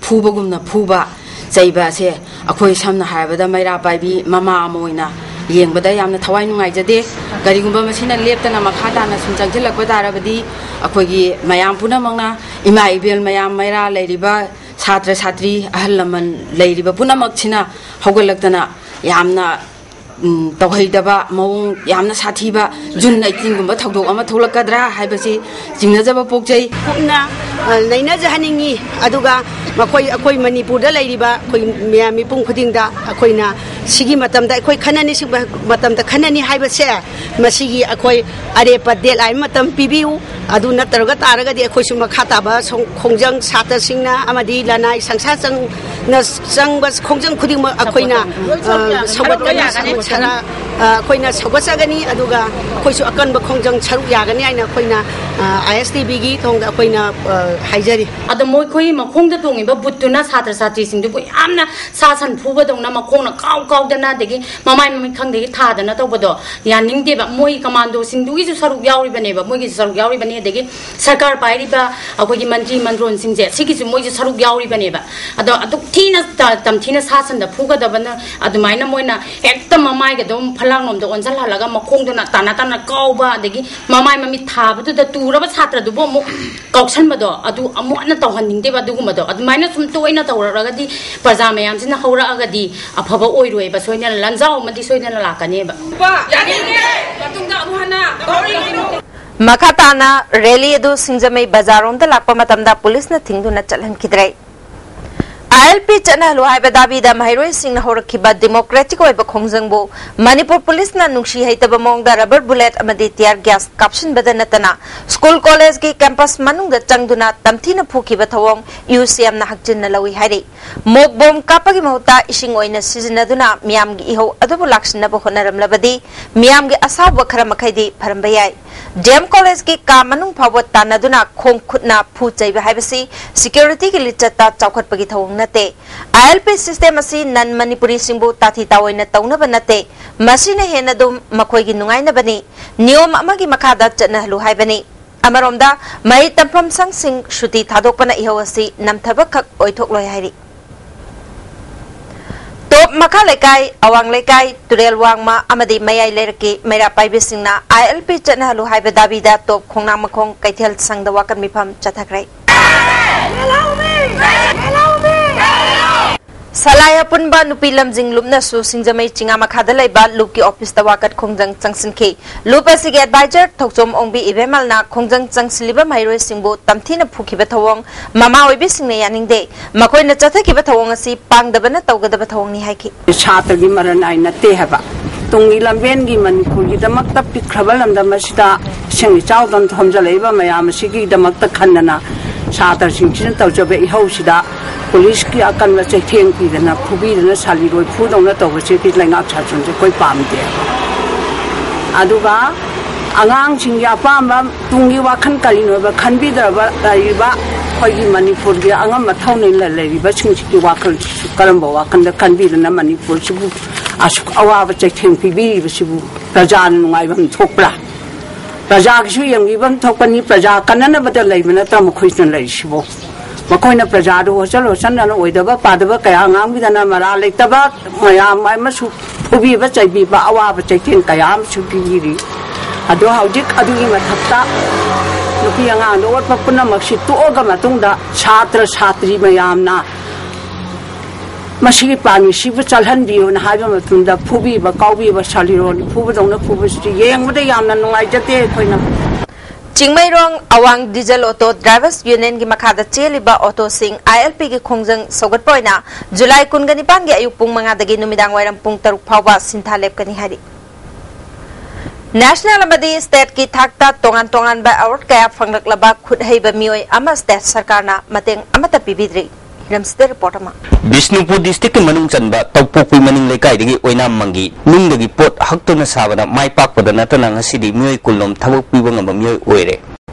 ꯐꯨꯕꯒꯨꯝꯅ ꯐꯨꯕ ꯆꯩꯕ ꯑꯁꯦ ꯑꯩꯈꯣꯏ ꯁꯝꯅ ꯍꯥꯏꯔꯕꯗ ꯃꯩꯔꯥ ꯄꯥꯏꯕꯤ ꯃꯃꯥ ꯑꯃ ꯑꯣꯏꯅ ꯌꯦꯡꯕꯗ ꯌꯥꯝꯅ ꯊꯋꯥꯏ ꯅꯨꯡꯉꯥꯏꯖꯗꯦ꯫ ꯀꯔꯤꯒꯨꯝꯕ ꯃꯁꯤꯅ ꯂꯦꯞꯇꯅ ꯃꯈꯥ ꯇꯥꯅ ꯁꯨꯝ ꯆꯪꯁꯤꯜꯂꯛꯄ ꯇꯥꯔꯕꯗꯤ ꯑꯩꯈꯣꯏꯒꯤ ꯃꯌꯥꯝ ꯄꯨꯝꯅꯃꯛꯅ, ꯏꯃꯥ ꯏꯕꯦꯜ ꯃꯌꯥꯝ, ꯃꯩꯔꯥ ꯂꯩꯔꯤꯕ ꯁꯥꯇ꯭ꯔ ꯁꯥꯇ꯭ꯔꯤ, ꯑꯍꯜ ꯂꯃꯟ ꯂꯩꯔꯤꯕ ꯄꯨꯝꯅꯃꯛꯁꯤꯅ ꯍꯧꯒꯠꯂꯛꯇꯅ ꯌꯥꯝꯅ, ꯎꯝ, ꯇꯧꯍꯩꯗꯕ ꯃꯑꯣꯡ, ꯌꯥꯝꯅ ꯁꯥꯊꯤꯕ June eighteenꯒꯨꯝꯕ ꯊꯧꯗꯣꯛ ꯑꯃ ꯊꯣꯛꯂꯛꯀꯗ꯭ꯔꯥ ꯍꯥꯏꯕꯁꯤ ꯆꯤꯡꯅꯖꯕ ꯄꯣꯛꯆꯩ꯫ ꯀꯨꯞꯅ, ꯑ, ꯅꯩꯅꯖꯍꯟꯅꯤꯡꯉꯤ꯫ ꯑꯗꯨꯒ ꯃꯈꯣꯏ, ꯑꯩꯈꯣꯏ ꯃꯅꯤꯄꯨꯔꯗ ꯂꯩꯔꯤꯕ ꯑꯩꯈꯣꯏ ꯃꯤꯌꯥꯝ ꯃꯤꯄꯨꯝ ꯈꯨꯗꯤꯡꯗ ꯑꯩꯈꯣꯏꯅ ꯁꯤꯒꯤ ꯃꯇꯝꯗ ꯑꯩꯈꯣꯏ ꯈꯟꯅꯅꯤ, ꯁꯤꯒꯨꯝꯕ ꯃꯇꯝꯗ ꯈꯟꯅꯅꯤ ꯍꯥꯏꯕꯁꯦ, ꯃꯁꯤꯒꯤ ꯑꯩꯈꯣꯏ ꯑꯔꯦꯞꯄ deadline ꯃꯇꯝ ꯄꯤꯕꯤꯌꯨ꯫ ꯑꯗꯨ ꯅꯠꯇ꯭ꯔꯒ ꯇꯥꯔꯒꯗꯤ ꯑꯩꯈꯣꯏꯁꯨ ꯃꯈꯥ ꯇꯥꯕ ꯁꯣꯡ-, ꯈꯣꯡꯖꯪ ꯁꯥꯇ꯭ꯔꯁꯤꯡꯅ ꯑꯃꯗꯤ ꯂꯅꯥꯏ ꯁꯪꯁꯊꯥꯁꯤꯡꯅ ꯆꯪꯕ ꯈꯣꯡꯖꯪ ꯈꯨꯗꯤꯡꯃꯛ ꯑꯩꯈꯣꯏꯅ, ꯑ, ꯁꯧꯒꯠꯇꯅ ꯁꯔꯥ-, ꯑ, ꯑꯩꯈꯣꯏꯅ ꯁꯧꯒꯠꯆꯒꯅꯤ, ꯑꯗꯨꯒ ꯑꯩꯈꯣꯏꯁꯨ ꯑꯀꯟꯕ ꯈꯣꯡꯖꯪ ꯁꯔꯨꯛ ꯌꯥꯒꯅꯤ ꯍꯥꯏꯅ ꯑꯩꯈꯣꯏꯅ, ꯑ, ISTBꯒꯤ ꯊꯣꯡꯗ ꯑꯩꯈꯣꯏꯅ, ꯑ, ꯍꯥꯏꯖꯔꯤ꯫ ꯑꯗꯣ ꯃꯈꯣꯏ ꯃꯈꯣꯡꯗ ꯇꯣꯡꯉꯤꯕ ꯕꯨꯠꯇꯨꯅ ꯁꯥꯇ꯭ꯔ ꯁꯥꯇ꯭ꯔꯤꯁꯤꯡꯗꯨꯕꯨ ꯌꯥꯝꯅ ꯁꯥ ꯁꯟ ꯐꯨꯕꯗꯧꯅ ꯃꯈꯣꯡꯅ ꯀꯥꯎ ꯀꯥꯎꯗꯅ, ꯑꯗꯒꯤ ꯃꯃꯥꯏ ꯃꯃꯤꯠ ꯈꯪꯗꯒꯤ ꯊꯥꯗꯅ ꯇꯧꯕꯗꯣ ꯌꯥꯅꯤꯡꯗꯦꯕ꯫ ꯃꯣꯏ ꯀꯃꯥꯟꯗꯣꯁꯤꯡꯗꯨꯒꯤꯁꯨ ꯁꯔꯨꯛ ꯌꯥꯎꯔꯤꯕꯅꯦꯕ, ꯃꯣꯏꯒꯤꯁꯨ ꯁꯔꯨꯛ ꯌꯥꯎꯔꯤꯕꯅꯤ꯫ ꯑꯗꯒꯤ ꯁꯔꯀꯥꯔ ꯄꯥꯏꯔꯤꯕ ꯑꯩꯈꯣꯏꯒꯤ ꯃꯟꯇ꯭ꯔꯤ ꯃꯟꯗ꯭ꯔꯣꯟꯁꯤꯡꯁꯦ, ꯁꯤꯒꯤꯁꯨ ꯃꯣꯏꯁꯨ ꯁꯔꯨꯛ ꯌꯥꯎꯔꯤꯕꯅꯦꯕ꯫ ꯑꯗꯣ ꯑꯗꯨꯛ ꯊꯤꯅ ꯇ-, ꯇꯝꯊꯤꯅ ꯁꯥ ꯁꯟꯗ ꯐꯨꯒꯗꯕꯅ ꯑꯗꯨꯃꯥꯏꯅ ꯃꯣꯏꯅ ꯍꯦꯛꯇ ꯃꯃꯥꯏꯒ ꯑꯗꯨꯝ ꯐꯂꯥꯡꯂꯣꯝꯗ ꯑꯣꯟꯁꯤꯜꯍꯜꯂꯒ ꯃꯈꯣꯡꯗꯨꯅ ꯇꯥꯅ ꯇꯥꯅ ꯀꯥꯎꯕ, ꯑꯗꯒꯤ ꯃꯃꯥꯏ ꯃꯃꯤꯠ ꯊꯥꯕꯗꯨꯗ ꯇꯨꯔꯕ ꯁꯥꯇ꯭ꯔꯗꯨꯕꯨ ꯑꯃꯨꯛ ꯀꯥꯎꯁꯟꯕꯗꯣ, ꯑꯗꯨ ꯑꯃꯨꯛ ꯍꯟꯅ ꯇꯧꯍꯟꯅꯤꯡꯗꯦꯕ꯫ ꯑꯗꯨꯒꯨꯝꯕꯗꯣ ꯑꯗꯨꯃꯥꯏꯅ ꯁꯨꯝ ꯇꯣꯏꯅ ꯇꯧꯔꯛꯂꯒꯗꯤ, ꯄ꯭ꯔꯖꯥ ꯃꯌꯥꯝꯁꯤꯅ ꯍꯧꯔꯛꯑꯒꯗꯤ ꯑꯐꯕ ꯑꯣꯏꯔꯣꯏꯕ, ꯁꯣꯏꯗꯅ ꯂꯟꯖꯥꯎ ꯑꯃꯗꯤ ꯁꯣꯏꯗꯅ ꯂꯥꯛꯀꯅꯦꯕ꯫ ꯌꯥꯅꯤꯡꯗꯦ! ꯃꯇꯨꯡꯗ ꯑꯃꯨꯛ ꯍꯟꯅ ꯇꯧꯔꯣꯏꯗꯕꯅꯤ꯫ ꯃꯈꯥ ꯇꯥꯅ ꯔꯦꯂꯤ ꯑꯗꯨ ꯁꯤꯡꯖꯃꯩ ꯕꯖꯥꯔꯔꯣꯝꯗ ꯂꯥꯛꯄ ꯃꯇꯝꯗ ꯄꯨꯂꯤꯁꯅ ꯊꯤꯡꯗꯨꯅ ꯆꯠꯍꯟꯈꯤꯗ꯭ꯔꯦ꯫ ILP ꯆꯠꯅꯍꯜꯂꯨ ꯍꯥꯏꯕ ꯗꯥꯕꯤꯗ ꯃꯍꯩꯔꯣꯏꯁꯤꯡꯅ ꯍꯧꯔꯛꯈꯤꯕ democratic ꯑꯣꯏꯕ ꯈꯣꯡꯖꯪꯕꯨ ꯃꯅꯤꯄꯨꯔ ꯄꯨꯂꯤꯁꯅ ꯅꯨꯡꯁꯤ ꯍꯩꯇꯕ ꯃꯑꯣꯡꯗ rubber bullet ꯑꯃꯗꯤ tear gas ꯀꯥꯞꯁꯤꯟꯕꯗ ꯅꯠꯇꯅ school collegeꯀꯤ campus ꯃꯅꯨꯡꯗ ꯆꯪꯗꯨꯅ ꯇꯝꯊꯤꯅ ꯐꯨꯈꯤꯕ ꯊꯧꯑꯣꯡ UCMꯅ ꯍꯛꯆꯤꯟꯅ ꯂꯧꯏ ꯍꯥꯏꯔꯤ꯫ Mock bomb ꯀꯥꯞꯄꯒꯤ ꯃꯍꯨꯠꯇ ꯏꯁꯤꯡ ꯑꯣꯏꯅ ꯁꯤꯖꯤꯟꯅꯗꯨꯅ ꯃꯤꯌꯥꯝꯒꯤ ꯏꯍꯧ ꯑꯗꯨꯕꯨ ꯂꯥꯛꯁꯤꯟꯅꯕ ꯍꯣꯠꯅꯔꯝꯂꯕꯗꯤ ꯃꯤꯌꯥꯝꯒꯤ ꯑꯁꯥꯎꯕ ꯈꯔ ꯃꯈꯩꯗꯤ ꯐꯔꯝꯕ ꯌꯥꯏ꯫ DM collegeꯀꯤ ꯀꯥ ꯃꯅꯨꯡ ꯐꯥꯎꯕ ꯇꯥꯟꯅꯗꯨꯅ ꯈꯣꯡ ꯈꯨꯠꯅ ꯐꯨ ꯆꯩꯕ ꯍꯥꯏꯕꯁꯤ securityꯒꯤ ꯂꯤꯆꯠꯇ ꯆꯥꯎꯈꯠꯄꯒꯤ ꯊꯧꯑꯣꯡ ꯅꯠꯇꯦ꯫ ILP system ꯑꯁꯤ non ꯃꯅꯤꯄꯨꯔꯤꯁꯤꯡꯕꯨ ꯇꯥꯊꯤ ꯇꯥꯑꯣꯏꯅ ꯇꯧꯅꯕ ꯅꯠꯇꯦ꯫ ꯃꯁꯤꯅ ꯍꯦꯟꯅ ꯑꯗꯨꯝ ꯃꯈꯣꯏꯒꯤ ꯅꯨꯡꯉꯥꯏꯅꯕꯅꯤ꯫ ꯅꯤꯌꯣꯝ ꯑꯃꯒꯤ ꯃꯈꯥꯗ ꯆꯠꯅꯍꯜꯂꯨ ꯍꯥꯏꯕꯅꯤ꯫ ꯑꯃꯔꯣꯝꯗ ꯃꯍꯩ ꯇꯝꯐꯝ ꯁꯪꯁꯤꯡ ꯁꯨꯇꯤ ꯊꯥꯗꯣꯛꯄꯅ ꯏꯍꯧ ꯑꯁꯤ ꯅꯝꯊꯕ ꯈꯛ ꯑꯣꯏꯊꯣꯛꯂꯣꯏ ꯍꯥꯏꯔꯤ꯫ ꯇꯣꯞ ꯃꯈꯥ ꯂꯩꯀꯥꯏ, ꯑꯋꯥꯡ ꯂꯩꯀꯥꯏ, ꯇꯨꯔꯦꯜ ꯋꯥꯡꯃ ꯑꯃꯗꯤ ꯃꯌꯥꯏ ꯂꯩꯔꯛꯀꯤ ꯃꯩꯔꯥ ꯄꯥꯏꯕꯤꯁꯤꯡꯅ ILP ꯆꯠꯅꯍꯜꯂꯨ ꯍꯥꯏꯕ ꯗꯥꯕꯤꯗ ꯇꯣꯞ ꯈꯣꯡꯅꯥꯡ ꯃꯈꯣꯡ ꯀꯩꯊꯦꯜ ꯁꯪꯗ ꯋꯥꯀꯠ ꯃꯤꯐꯝ ꯆꯠꯊꯈ꯭ꯔꯦ꯫ ꯁꯂꯥꯏ ꯑꯄꯨꯟꯕ ꯅꯨꯄꯤ ꯂꯝꯖꯤꯡ ꯂꯨꯞꯅꯁꯨ ꯁꯤꯡꯖꯃꯩ ꯆꯤꯉꯥ ꯃꯈꯥꯗ ꯂꯩꯕ ꯂꯨꯞꯀꯤ ꯑꯣꯐꯤꯁꯇ ꯋꯥꯀꯠ ꯈꯣꯡꯖꯪ ꯆꯪꯁꯤꯟꯈꯤ꯫ ꯂꯨꯞ ꯑꯁꯤꯒꯤ ꯑꯦꯗꯚꯥꯏꯖꯔ ꯊꯧꯆꯣꯝ ꯑꯣꯡꯕꯤ ꯏꯕꯦꯝꯃꯜꯅ ꯈꯣꯡꯖꯪ ꯆꯪꯁꯤꯜꯂꯤꯕ ꯃꯍꯩꯔꯣꯏꯁꯤꯡꯕꯨ ꯇꯝꯊꯤꯅ ꯐꯨꯈꯤꯕ ꯊꯧꯑꯣꯡ ꯃꯃꯥ ꯑꯣꯏꯕꯤꯁꯤꯡꯅ ꯌꯥꯅꯤꯡꯗꯦ꯫ ꯃꯈꯣꯏꯅ ꯆꯠꯊꯈꯤꯕ ꯊꯧꯑꯣꯡ ꯑꯁꯤ ꯄꯥꯡꯗꯕꯅ ꯇꯧꯒꯗꯕ ꯊꯧꯑꯣꯡꯅꯤ ꯍꯥꯏꯈꯤ꯫ ꯁꯥꯇ꯭ꯔꯒꯤ ꯃꯔꯟ ꯑꯥꯏꯟ ꯅꯠꯇꯦ ꯍꯥꯏꯕ, ꯇꯨꯡꯒꯤ ꯂꯝꯕꯦꯟꯒꯤ ꯃꯅꯤꯄꯨꯔꯒꯤꯗꯃꯛꯇ ꯄꯤꯛꯈ꯭ꯔꯕ ꯂꯝꯗꯝ ꯑꯁꯤꯗ ꯏꯁꯤꯡ ꯏꯆꯥꯎꯗꯧꯅ ꯊꯣꯝꯖꯤꯜꯂꯛꯏꯕ ꯃꯌꯥꯝ ꯑꯁꯤꯒꯤꯗꯃꯛꯇ ꯈꯟꯗꯅ ꯁꯥꯇ꯭ꯔꯁꯤꯡꯁꯤꯅ ꯇꯧꯖꯕ ꯏꯍꯧꯁꯤꯗ ꯄꯨꯂꯤꯁꯀꯤ ꯑꯀꯟꯕ ꯆꯩꯊꯦꯡ ꯄꯤꯗꯅ, ꯐꯨꯕꯤꯗꯅ, ꯁꯥꯂꯤꯔꯣꯏ ꯐꯨꯗꯧꯅ ꯇꯧꯕꯁꯤꯗꯤ ꯂꯩꯉꯥꯛ ꯁꯥꯁꯟꯁꯦ ꯑꯩꯈꯣꯏ ꯄꯥꯝꯗꯦ꯫ ꯑꯗꯨꯒ ꯑꯉꯥꯡꯁꯤꯡꯒꯤ ꯑꯄꯥꯝꯕ ꯇꯨꯡꯒꯤ ꯋꯥꯈꯜ ꯀꯔꯤꯅꯣꯕ ꯈꯟꯕꯤꯗ꯭ꯔꯕ ꯂꯩꯔꯤꯕ ꯑꯩꯈꯣꯏꯒꯤ ꯃꯅꯤꯄꯨꯔꯒꯤ ꯑꯉꯝ ꯑꯊꯧꯅ ꯂꯩꯔꯤꯕꯁꯤꯡꯁꯤꯒꯤ ꯋꯥꯈꯜꯁꯤꯁꯨ ꯀꯔꯝꯕ ꯋꯥꯈꯜꯗ ꯈꯟꯕꯤꯗꯅ ꯃꯅꯤꯄꯨꯔꯁꯤꯕꯨ ꯑꯁꯨꯛ ꯑꯋꯥꯕ ꯆꯩꯊꯦꯡ ꯄꯤꯕꯤꯔꯤꯕꯁꯤꯕꯨ ꯄ꯭ꯔꯖꯥꯅ ꯅꯨꯡꯉꯥꯏꯐꯝ ꯊꯣꯛꯄ꯭ꯔꯥ? ꯄ꯭ꯔꯖꯥꯒꯤꯁꯨ ꯌꯦꯡꯕꯤꯐꯝ ꯊꯣꯛꯄꯅꯤ, ꯄ꯭ꯔꯖꯥ ꯀꯟꯅꯅꯕꯗ ꯂꯩꯕ ꯅꯠꯇ꯭ꯔ ꯃꯈꯣꯏꯁꯤꯅ ꯂꯩꯔꯤꯁꯤꯕꯨ? ꯃꯈꯣꯏꯅ ꯄ꯭ꯔꯖꯥꯗꯨ ꯍꯣꯠꯆꯜ ꯍꯣꯠꯆꯟꯗꯅ ꯑꯣꯏꯗꯕ ꯄꯥꯗꯕ ꯀꯌꯥ ꯉꯥꯡꯕꯤꯗꯅ ꯃꯔꯥꯜ ꯂꯩꯇꯕ ꯃꯌꯥꯝ ꯑꯃꯁꯨ ꯐꯨꯕꯤꯕ ꯆꯩꯕꯤꯕ ꯑꯋꯥꯕ ꯆꯩꯊꯦꯡ ꯀꯌꯥ ꯑꯃꯁꯨ ꯄꯤꯕꯤꯔꯤ꯫ ꯑꯗꯣ ꯍꯧꯖꯤꯛ ꯑꯗꯨꯒꯤ ꯃꯊꯛꯇ ꯅꯨꯄꯤ ꯑꯉꯥꯡꯗ ꯑꯣꯠꯄ ꯄꯨꯝꯅꯃꯛꯁꯤ ꯇꯣꯛꯑꯒ ꯃꯇꯨꯡꯗ ꯁꯥꯇ꯭ꯔ ꯁꯥꯇ꯭ꯔꯤ ꯃꯌꯥꯝꯅ ꯃꯁꯤꯒꯤ ꯄꯥꯝꯃꯤꯁꯤꯕꯨ ꯆꯠꯍꯟꯕꯤꯌꯨꯅ ꯍꯥꯏꯕ ꯃꯇꯝꯗ ꯐꯨꯕꯤꯕ, ꯀꯥꯎꯕꯤꯕ, ꯁꯥꯂꯤꯔꯣꯟ ꯐꯨꯕꯗꯧꯅ ꯐꯨꯕꯁꯤꯗꯤ ꯌꯦꯡꯕꯗ ꯌꯥꯝꯅ ꯅꯨꯡꯉꯥꯏꯖꯗꯦ ꯑꯩꯈꯣꯏꯅ꯫ ꯆꯤꯡꯃꯩꯔꯣꯡ ꯑꯋꯥꯡ ꯗꯤꯖꯜ ꯑꯣꯇꯣ ꯗ꯭ꯔꯥꯏꯚꯔꯁ ꯌꯨꯅꯤꯌꯟꯒꯤ ꯃꯈꯥꯗ ꯆꯦꯜꯂꯤꯕ ꯑꯣꯇꯣꯁꯤꯡ ꯑꯥꯏ ꯑꯦꯜ ꯄꯤꯒꯤ ꯈꯣꯡꯖꯪ ꯁꯧꯒꯠꯄ ꯑꯣꯏꯅ ꯖꯨꯂꯥꯏ ꯀꯨꯟꯒ ꯅꯤꯄꯥꯟꯒꯤ ꯑꯌꯨꯛ ꯄꯨꯡ ꯃꯉꯥꯗꯒꯤ ꯅꯨꯃꯤꯗꯥꯡ ꯋꯥꯏꯔꯝ ꯄꯨꯡ ꯇꯔꯨꯛ ꯐꯥꯎꯕ ꯁꯤꯟꯊꯥ ꯂꯦꯞꯀꯅꯤ ꯍꯥꯏꯔꯤ꯫ ꯅꯦꯁꯅꯦꯜ ꯑꯃꯗꯤ ꯁ꯭ꯇꯦꯠꯀꯤ ꯊꯥꯛꯇ ꯇꯣꯉꯥꯟ ꯇꯣꯉꯥꯟꯕ ꯑꯦꯋꯥꯔꯗ ꯀꯌꯥ ꯐꯪꯂꯛꯂꯕ ꯈꯨꯠ ꯍꯩꯕ ꯃꯤꯑꯣꯏ ꯑꯃ ꯁ꯭ꯇꯦꯠ ꯁꯔꯀꯥꯔꯅ ꯃꯇꯦꯡ ꯑꯃꯠꯇ ꯄꯤꯕꯤꯗ꯭ꯔꯤ꯫ ꯍꯤꯔꯝꯁꯤꯗ ꯔꯤꯄꯣꯔꯠ ꯑꯃ꯫ ꯕꯤꯁꯅꯨꯄꯨꯔ ꯗꯤꯁꯇ꯭ꯔꯤꯛꯀꯤ ꯃꯅꯨꯡ ꯆꯟꯕ ꯇꯧꯄꯣꯛꯄꯤ ꯃꯅꯤꯡ ꯂꯩꯀꯥꯏꯗꯒꯤ ꯑꯣꯏꯅꯥꯝ ꯃꯪꯒꯤ ꯅꯨꯡꯗꯒꯤ ꯄꯣꯠ ꯍꯛꯇꯨꯅ ꯁꯥꯕꯗ ꯃꯥꯏ ꯄꯥꯛꯄꯗ ꯅꯠꯇꯅ ꯉꯁꯤꯗꯤ ꯃꯤꯑꯣꯏ ꯀꯨꯟꯂꯣꯝ ꯊꯕꯛ ꯄꯤꯕ ꯉꯝꯕ ꯃꯤꯑꯣꯏ ꯑꯣꯏꯔꯦ꯫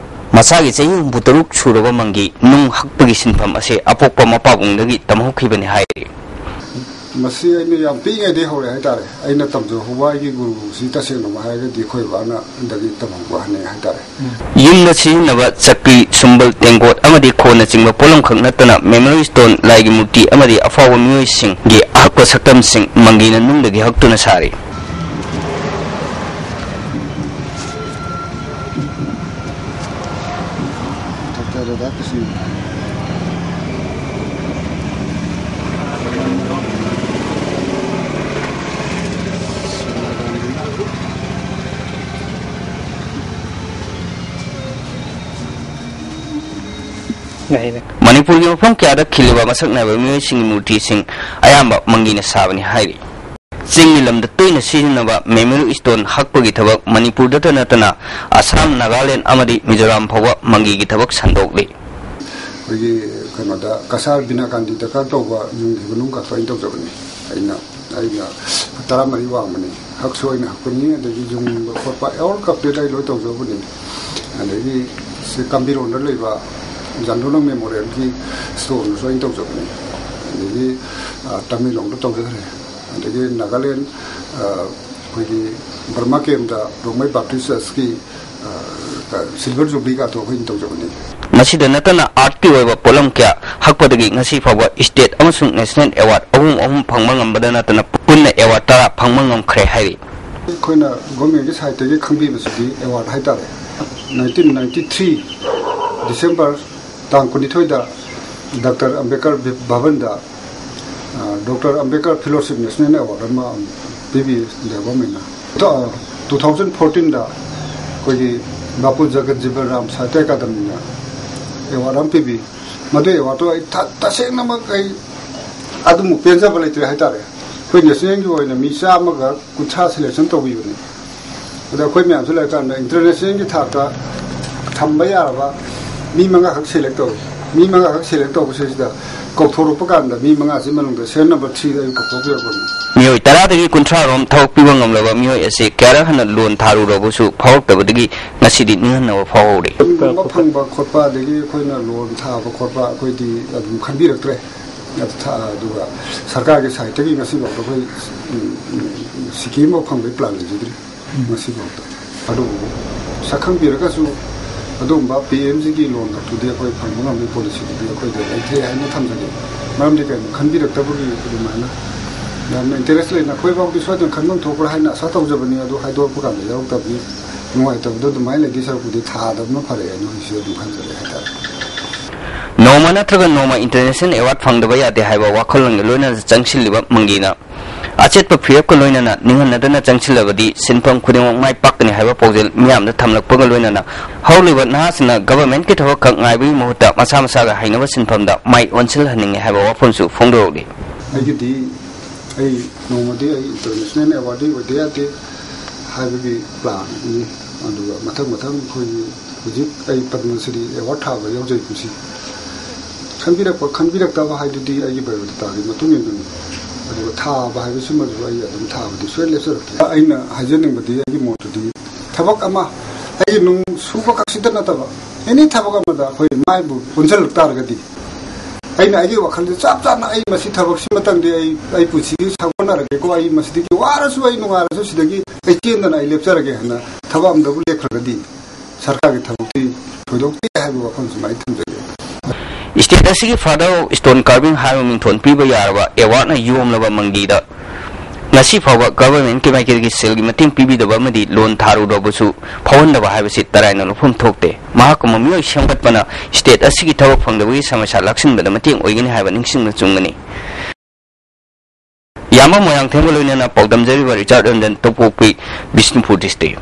ꯃꯁꯥꯒꯤ ꯆꯍꯤ ꯍꯨꯝꯐꯨꯇꯔꯨꯛ ꯁꯨꯔꯕ ꯃꯪꯒꯤ ꯅꯨꯡ ꯍꯛꯄꯒꯤ ꯁꯤꯟꯐꯝ ꯑꯁꯤ ꯑꯄꯣꯛꯄ ꯃꯄꯥꯕꯨꯡꯗꯒꯤ ꯇꯝꯍꯧꯈꯤꯕꯅꯤ ꯍꯥꯏꯔꯤ꯫ ꯃꯁꯤ ꯑꯩꯅ ꯌꯥꯝ ꯄꯤꯛꯏꯉꯩꯗꯒꯤ ꯍꯧꯔꯛꯑꯦ ꯍꯥꯏꯇꯥꯔꯦ꯫ ꯑꯩꯅ ꯇꯝꯖꯍꯧꯕ ꯑꯩꯒꯤ ꯒꯨꯔꯨꯁꯤ ꯇꯁꯦꯡꯅ ꯍꯥꯏꯔꯒꯗꯤ ꯑꯩꯈꯣꯏ ꯕꯕꯥꯅ ꯗꯒꯤ ꯇꯝꯍꯧꯕ ꯍꯥꯏꯅꯩ ꯍꯥꯏꯇꯥꯔꯦ꯫ ꯌꯨꯝꯗ ꯁꯤꯖꯤꯟꯅꯕ ꯆꯀ꯭ꯔꯤ, ꯁꯨꯝꯕꯜ, ꯇꯦꯡꯀꯣꯠ ꯑꯃꯗꯤ ꯈꯣꯟꯅꯆꯤꯡꯕ ꯄꯣꯠꯂꯝꯈꯛ ꯅꯠꯇꯅ memory stone, ꯂꯥꯏꯒꯤ ꯃꯨꯔꯇꯤ ꯑꯃꯗꯤ ꯑꯐꯥꯎꯕ ꯃꯤꯑꯣꯏꯁꯤꯡꯒꯤ ꯑꯍꯛꯄ ꯁꯛꯇꯝꯁꯤꯡ ꯃꯪꯒꯤꯅ ꯅꯨꯡꯗꯒꯤ ꯍꯛꯇꯨꯅ ꯁꯥꯔꯤ꯫ ꯃꯅꯤꯄꯨꯔꯒꯤ ꯃꯐꯝ ꯀꯌꯥꯗ ꯈꯤꯜꯂꯤꯕ ꯃꯁꯛ ꯅꯥꯏꯕ ꯃꯤꯑꯣꯏꯁꯤꯡꯒꯤ ꯃꯨꯔꯇꯤꯁꯤꯡ ꯑꯌꯥꯝꯕ ꯃꯪꯒꯤꯅ ꯁꯥꯕꯅꯤ ꯍꯥꯏꯔꯤ꯫ ꯆꯤꯡꯒꯤ ꯂꯝꯗ ꯇꯣꯏꯅ ꯁꯤꯖꯤꯟꯅꯕ memory stone ꯍꯛꯄꯒꯤ ꯊꯕꯛ ꯃꯅꯤꯄꯨꯔꯗꯇ ꯅꯠꯇꯅ ꯑꯁꯥꯝ, ꯅꯥꯒꯥꯂꯦꯟ ꯑꯃꯗꯤ ꯃꯤꯖꯣꯔꯥꯝ ꯐꯥꯎꯕ ꯃꯪꯒꯤꯒꯤ ꯊꯕꯛ ꯁꯟꯗꯣꯛꯂꯤ꯫ ꯑꯩꯈꯣꯏꯒꯤ ꯀꯩꯅꯣꯗ ꯀꯁꯥꯔ ꯕꯤꯅꯥ ꯒꯥꯟꯙꯤ ꯗꯔꯀꯥꯔ ꯇꯧꯕ ꯌꯨꯝꯒꯤ ꯃꯅꯨꯡ ꯀꯛꯊꯣꯛ ꯑꯩꯅ ꯇꯧꯖꯕꯅꯤ꯫ ꯑꯩꯅ ꯑꯩꯅ ꯇꯔꯥꯃꯔꯤ ꯋꯥꯡꯕꯅꯤ꯫ ꯍꯛꯁꯨ ꯑꯩꯅ ꯍꯛꯄꯅꯤ, ꯑꯗꯒꯤ ꯌꯨꯡꯕ ꯈꯣꯠꯄ all complete ꯑꯩ ꯂꯣꯏ ꯇꯧꯖꯕꯅꯤ꯫ ꯑꯗꯒꯤ ꯁꯤ ꯀꯝꯕꯤꯔꯣꯟꯗ ꯂꯩꯕ ꯖꯥꯟꯗꯣꯅꯪ ꯃꯦꯃꯣꯔꯤꯌꯦꯜꯒꯤ ꯁ꯭ꯇꯣꯟꯗꯨꯁꯨ ꯑꯩꯅ ꯇꯧꯖꯕꯅꯤ꯫ ꯑꯗꯒꯤ, ꯑ, ꯇꯃꯦꯡꯂꯣꯡꯗ ꯇꯧꯖꯈ꯭ꯔꯦ꯫ ꯑꯗꯒꯤ ꯅꯥꯒꯥꯂꯦꯟ, ꯑ, ꯑꯩꯈꯣꯏꯒꯤ ꯕꯔꯃꯥ ꯀꯦꯝꯗ ꯔꯣꯡꯃꯩ ꯕꯥꯞꯇꯤꯁ ꯆꯔꯆꯀꯤ, ꯑ, ꯁꯤꯜꯚꯔ ꯖꯨꯕ꯭ꯂꯤꯒꯗꯣ ꯑꯩꯈꯣꯏꯅ ꯇꯧꯖꯕꯅꯤ꯫ ꯃꯁꯤꯗ ꯅꯠꯇꯅ ꯑꯥꯔꯠꯀꯤ ꯑꯣꯏꯕ ꯄꯣꯠꯂꯝ ꯀꯌꯥ ꯍꯛꯄꯗꯒꯤ ꯉꯁꯤ ꯐꯥꯎꯕ ꯁ꯭ꯇꯦꯠ ꯑꯃꯁꯨꯡ ꯅꯦꯁꯅꯦꯜ ꯑꯦꯋꯥꯔꯗ ꯑꯍꯨꯝ ꯑꯍꯨꯝ ꯐꯪꯕ ꯉꯝꯕꯗ ꯅꯠꯇꯅ ꯄꯨꯟꯅ ꯑꯦꯋꯥꯔꯗ ꯇꯔꯥ ꯐꯪꯕ ꯉꯝꯈ꯭ꯔꯦ ꯍꯥꯏꯔꯤ꯫ ꯑꯩꯈꯣꯏꯅ ꯒꯣꯔꯃꯦꯟꯒꯤ ꯁꯥꯏꯠꯇꯒꯤ ꯈꯪꯕꯤꯕꯁꯤꯗꯤ ꯑꯦꯋꯥꯔꯗ ꯍꯥꯏꯇꯥꯔꯦ, ꯅꯥꯏꯟꯇꯤꯟ ꯅꯥꯏꯟꯇꯤ ꯊ꯭ꯔꯤ ꯗꯤꯁꯦꯝꯕꯔ ꯇꯥꯡ ꯀꯨꯟꯅꯤꯊꯣꯏꯗ ꯗꯥꯛꯇꯔ ꯑꯝꯕꯦꯗꯀꯔ ꯚ-, ꯚꯕꯟꯗ, ꯑ, doctor Ambedkar fellowship national award ꯑꯃ ꯄꯤꯕꯤ ꯂꯩꯕ ꯑꯃ ꯑꯩꯅ꯫ ꯇ-, ꯇꯨ ꯊꯥꯎꯖꯟ ꯐꯣꯔꯇꯤꯟꯗ ꯑꯩꯈꯣꯏꯒꯤ ꯕꯥꯄꯨ ꯖꯒꯠ ꯖꯤꯕꯟ ꯔꯥꯝ ꯁꯥꯍꯤꯇ꯭ꯌ ꯑꯦꯀꯥꯗꯃꯤꯅ ꯑꯦꯋꯥꯔꯗ ꯑꯃ ꯄꯤꯕꯤ꯫ ꯃꯗꯨ ꯑꯦꯋꯥꯔꯗꯇꯣ ꯑꯩ ꯊ-, ꯇꯁꯦꯡꯅꯃꯛ ꯑꯩ ꯑꯗꯨꯃꯨꯛ ꯄꯦꯟꯖꯕ ꯂꯩꯇ꯭ꯔꯦ ꯍꯥꯏꯇꯥꯔꯦ꯫ ꯑꯩꯈꯣꯏ ꯅꯦꯁꯅꯦꯜꯒꯤ ꯑꯣꯏꯅ ꯃꯤ ꯆꯥꯝꯃꯒ ꯀꯨꯟꯊ꯭ꯔꯥ ꯁꯦꯂꯦꯛꯁꯟ ꯇꯧꯕꯤꯕꯅꯤ꯫ ꯑꯗ ꯑꯩꯈꯣꯏ ꯃꯌꯥꯝꯁꯨ ꯂꯩꯔꯀꯥꯟꯗ ꯏꯟꯇꯔꯅꯦꯁꯅꯦꯜꯒꯤ ꯊꯥꯛꯇ ꯊꯝꯕ ꯌꯥꯔꯕ ꯃꯤ ꯃꯉꯥꯈꯛ ꯁꯦꯂꯦꯛ ꯇꯧꯏ꯫ ꯃꯤ ꯃꯉꯥꯈꯛ ꯁꯦꯂꯦꯛ ꯇꯧꯕꯁꯤꯗꯩꯁꯤꯗ ꯀꯧꯊꯣꯔꯛꯄ ꯀꯥꯟꯗ ꯃꯤ ꯃꯉꯥꯁꯤ ꯃꯅꯨꯡꯗ ꯁꯦꯔꯤꯌꯦꯜ ꯅꯝꯕꯔ ꯊ꯭ꯔꯤꯗ ꯑꯩ ꯀꯧꯊꯣꯛꯄꯤꯔꯛꯄꯅꯤ꯫ ꯃꯤꯑꯣꯏ ꯇꯔꯥꯗꯒꯤ ꯀꯨꯟꯊ꯭ꯔꯥ ꯔꯣꯝ ꯊꯕꯛ ꯄꯤꯕ ꯉꯝꯂꯕ ꯃꯤꯑꯣꯏ ꯑꯁꯤ ꯀꯌꯥꯔꯛ ꯍꯟꯅ ꯂꯣꯟ ꯊꯥꯔꯨꯔꯕꯁꯨ ꯐꯥꯎꯔꯛꯇꯕꯗꯒꯤ ꯉꯁꯤꯗꯤ ꯅꯤꯡꯍꯟꯅꯕ ꯐꯥꯎꯍꯧꯔꯦ꯫ ꯃꯐꯝ ꯐꯪꯕ ꯈꯣꯠꯄ, ꯑꯗꯒꯤ ꯑꯩꯈꯣꯏꯅ ꯂꯣꯟ ꯊꯥꯕ ꯈꯣꯠꯄ ꯑꯩꯈꯣꯏꯗꯤ ꯑꯗꯨꯝ ꯈꯟꯕꯤꯔꯛꯇ꯭ꯔꯦ꯫ ꯑꯗꯨ ꯊꯥ-, ꯑꯗꯨꯒ ꯁꯔꯀꯥꯔꯒꯤ ꯁꯥꯏꯠꯇꯒꯤ ꯉꯁꯤꯐꯥꯎꯗ ꯑꯩꯈꯣꯏ, ꯎꯝ, ꯎꯝ, ꯁꯤꯀꯤ ꯑꯃꯐꯥꯎ ꯐꯪꯕꯒꯤ ꯄ꯭ꯂꯥꯟ ꯂꯩꯖꯗ꯭ꯔꯤ ꯉꯁꯤꯐꯥꯎꯗ꯫ ꯑꯗꯨꯕꯨ ꯁꯛꯈꯪꯕꯤꯔꯒꯁꯨ ꯑꯗꯨꯒꯨꯝꯕ ꯄꯤ ꯑꯦꯝ ꯖꯤꯒꯤ ꯂꯣꯟ ꯈꯛꯇꯨꯗꯤ ꯑꯩꯈꯣꯏ ꯐꯪꯕ ꯉꯝꯕꯒꯤ ꯄꯣꯂꯤꯁꯤꯗꯨꯗꯤ ꯑꯩꯈꯣꯏꯗ ꯂꯩꯇ꯭ꯔꯦ ꯍꯥꯏꯅ ꯊꯝꯖꯒꯦ꯫ ꯃꯔꯝꯗꯤ ꯀꯩꯅꯣ, ꯈꯟꯕꯤꯔꯛꯇꯕꯒꯤ ꯑꯗꯨꯃꯥꯏꯅ ꯌꯥꯝꯅ ꯏꯟꯇꯔꯦꯁ ꯂꯩꯅ ꯑꯩꯈꯣꯏꯐꯥꯎꯗꯤ ꯁꯣꯏꯗꯅ ꯈꯟꯐꯝ ꯊꯣꯛꯄ꯭ꯔꯥ ꯍꯥꯏꯅ ꯑꯁꯥ ꯇꯧꯖꯕꯅꯤ꯫ ꯑꯗꯨ ꯍꯥꯏꯗꯣꯔꯛꯄ ꯀꯥꯟꯗ ꯌꯥꯎꯔꯛꯇꯕꯅꯤ꯫ ꯅꯨꯡꯉꯥꯏꯇꯕꯗꯣ ꯑꯗꯨꯃꯥꯏꯅ ꯂꯩꯗꯣꯏ ꯁꯔꯨꯛꯄꯨꯗꯤ ꯊꯥꯗꯕꯅ ꯐꯔꯦ ꯍꯥꯏꯅ ꯍꯧꯖꯤꯛꯁꯨ ꯑꯗꯨꯝ ꯈꯟꯖꯔꯦ ꯍꯥꯏꯇꯥꯔꯦ꯫ ꯅꯣꯡꯃ ꯅꯠꯇ꯭ꯔꯒ ꯅꯣꯡꯃ international award ꯐꯪꯗꯕ ꯌꯥꯗꯦ ꯍꯥꯏꯕ ꯋꯥꯈꯜꯂꯣꯟꯒ ꯂꯣꯏꯅꯅ ꯆꯪꯁꯤꯜꯂꯤꯕ ꯃꯪꯒꯤꯅ ꯑꯆꯦꯠꯄ ꯐꯤꯔꯦꯞꯀ ꯂꯣꯏꯅꯅ ꯅꯤꯡꯍꯟꯅꯗꯅ ꯆꯪꯁꯤꯜꯂꯕꯗꯤ ꯁꯤꯟꯐꯝ ꯈꯨꯗꯤꯡꯃꯛ ꯃꯥꯏ ꯄꯥꯛꯀꯅꯤ ꯍꯥꯏꯕ ꯄꯥꯎꯖꯦꯜ ꯃꯤꯌꯥꯝꯗ ꯊꯝꯂꯛꯄꯒ ꯂꯣꯏꯅꯅ ꯍꯧꯔꯤꯕ ꯅꯍꯥꯁꯤꯡꯅ government ꯀꯤ ꯊꯕꯛ ꯈꯛ ꯉꯥꯏꯕꯒꯤ ꯃꯍꯨꯠꯇ ꯃꯁꯥ ꯃꯁꯥꯒ ꯍꯩꯅꯕ ꯁꯤꯟꯐꯝꯗ ꯃꯥꯏ ꯑꯣꯟꯁꯤꯜꯍꯟꯅꯤꯡꯉꯤ ꯍꯥꯏꯕ ꯋꯥꯐꯝꯁꯨ ꯐꯣꯡꯗꯣꯔꯛꯂꯤ꯫ ꯑꯩꯒꯤꯗꯤ ꯑꯩ ꯅꯣꯡꯃꯗꯤ ꯑꯩ international award ꯑꯣꯏꯗ ꯌꯥꯗꯦ ꯍꯥꯏꯕꯒꯤ plan ꯅꯤ꯫ ꯑꯗꯨꯒ ꯃꯊꯪ ꯃꯊꯪ ꯑꯩꯈꯣꯏꯒꯤ ꯍꯧꯖꯤꯛ ꯑꯩ ꯄꯗꯃꯁ꯭ꯔꯤ award ꯊꯥꯕ ꯌꯥꯎꯖꯩ ꯀꯨꯝꯁꯤ꯫ ꯈꯟꯕꯤꯔꯛꯄ ꯈꯟꯕꯤꯔꯛꯇꯕ ꯍꯥꯏꯗꯨꯗꯤ ꯑꯩꯒꯤ biodata ꯒꯤ ꯃꯇꯨꯡ ꯏꯟꯅꯅꯤ꯫ ꯑꯗꯨꯒ ꯊꯥꯕ ꯍꯥꯏꯕꯁꯤꯃꯁꯨ ꯑꯩ ꯑꯗꯨꯝ ꯊꯥꯕꯗꯤ ꯁꯨꯡꯂꯦꯞ ꯂꯦꯞꯆꯔꯛꯇꯦ꯫ ꯑꯩꯅ ꯍꯥꯏꯖꯅꯤꯡꯕꯗꯤ ꯑꯩꯒꯤ ꯃꯣꯠꯇꯗꯤ ꯊꯕꯛ ꯑꯃ ꯑꯩꯒꯤ ꯅꯨꯡ ꯁꯨꯕ ꯈꯛꯁꯤꯗ ꯅꯠꯇꯕ any ꯊꯕꯛ ꯑꯃꯗ ꯑꯩꯈꯣꯏ ꯃꯥꯏꯕꯨ ꯑꯣꯟꯁꯤꯜꯂꯛ ꯇꯥꯔꯒꯗꯤ ꯑꯩꯅ ꯑꯩꯒꯤ ꯋꯥꯈꯜꯗ ꯆꯞ ꯆꯥꯅ ꯑꯩ ꯃꯁꯤ ꯊꯕꯛꯁꯤꯃꯇꯪꯗꯤ ꯑꯩ, ꯑꯩ ꯄꯨꯟꯁꯤꯒꯤ ꯁꯥꯒꯣꯟꯅꯔꯒꯦꯀꯣ, ꯑꯩ ꯃꯁꯤꯗꯒꯤ ꯋꯥꯔꯁꯨ ꯑꯩ ꯅꯨꯡꯉꯥꯏꯔꯁꯨ ꯁꯤꯗꯒꯤ ꯑꯩ ꯆꯦꯟꯗꯅ ꯑꯩ ꯂꯦꯞꯆꯔꯒꯦ ꯍꯥꯏꯅ ꯊꯕꯛ ꯑꯃꯗꯕꯨ ꯂꯦꯞꯈ꯭ꯔꯒꯗꯤ ꯁꯔꯀꯥꯔꯒꯤ ꯊꯕꯛꯇꯤ ꯊꯣꯏꯗꯣꯛꯇꯦ ꯍꯥꯏꯕ ꯋꯥꯐꯝꯁꯤꯃ ꯑꯩ ꯊꯝꯖꯒꯦ꯫ State ꯑꯁꯤꯒꯤ Father of Stone Carving ꯍꯥꯏꯕ ꯃꯤꯡꯊꯣꯟ ꯄꯤꯕ ꯌꯥꯔꯕ award ꯅ ꯌꯣꯝꯂꯕ ꯃꯪꯒꯤꯗ ꯉꯁꯤ ꯐꯥꯎꯕ government ꯀꯤ ꯃꯥꯏꯀꯩꯗꯒꯤ ꯁꯦꯜꯒꯤ ꯃꯇꯦꯡ ꯄꯤꯕꯤꯗꯕ ꯑꯃꯗꯤ ꯂꯣꯟ ꯊꯥꯔꯨꯗꯕꯁꯨ ꯐꯥꯎꯍꯟꯗꯕ ꯍꯥꯏꯕꯁꯤ ꯇꯔꯥꯏꯅ ꯂꯧꯐꯝ ꯊꯣꯛꯇꯦ꯫ ꯃꯍꯥꯛꯀꯨꯝꯕ ꯃꯤꯑꯣꯏ ꯁꯦꯝꯒꯠꯄꯅ state ꯑꯁꯤꯒꯤ ꯊꯕꯛ ꯐꯪꯗꯕꯒꯤ ꯁꯃꯁ꯭ꯌꯥ ꯂꯥꯛꯁꯤꯟꯕꯗ ꯃꯇꯦꯡ ꯑꯣꯏꯒꯅꯤ ꯍꯥꯏꯕ ꯅꯤꯡꯁꯤꯡꯕ ꯆꯨꯝꯒꯅꯤ꯫ ꯏꯌꯥꯝꯕ ꯃꯣꯏꯔꯥꯡꯊꯦꯝꯒ ꯂꯣꯏꯅꯅ ꯄꯥꯎꯗꯝꯖꯔꯤꯕ ꯔꯤꯆꯥꯔꯗ ꯔꯟꯖꯟ, ꯇꯣꯄꯣꯛꯄꯤ, ꯕꯤꯁꯅꯨꯄꯨꯔ district꯫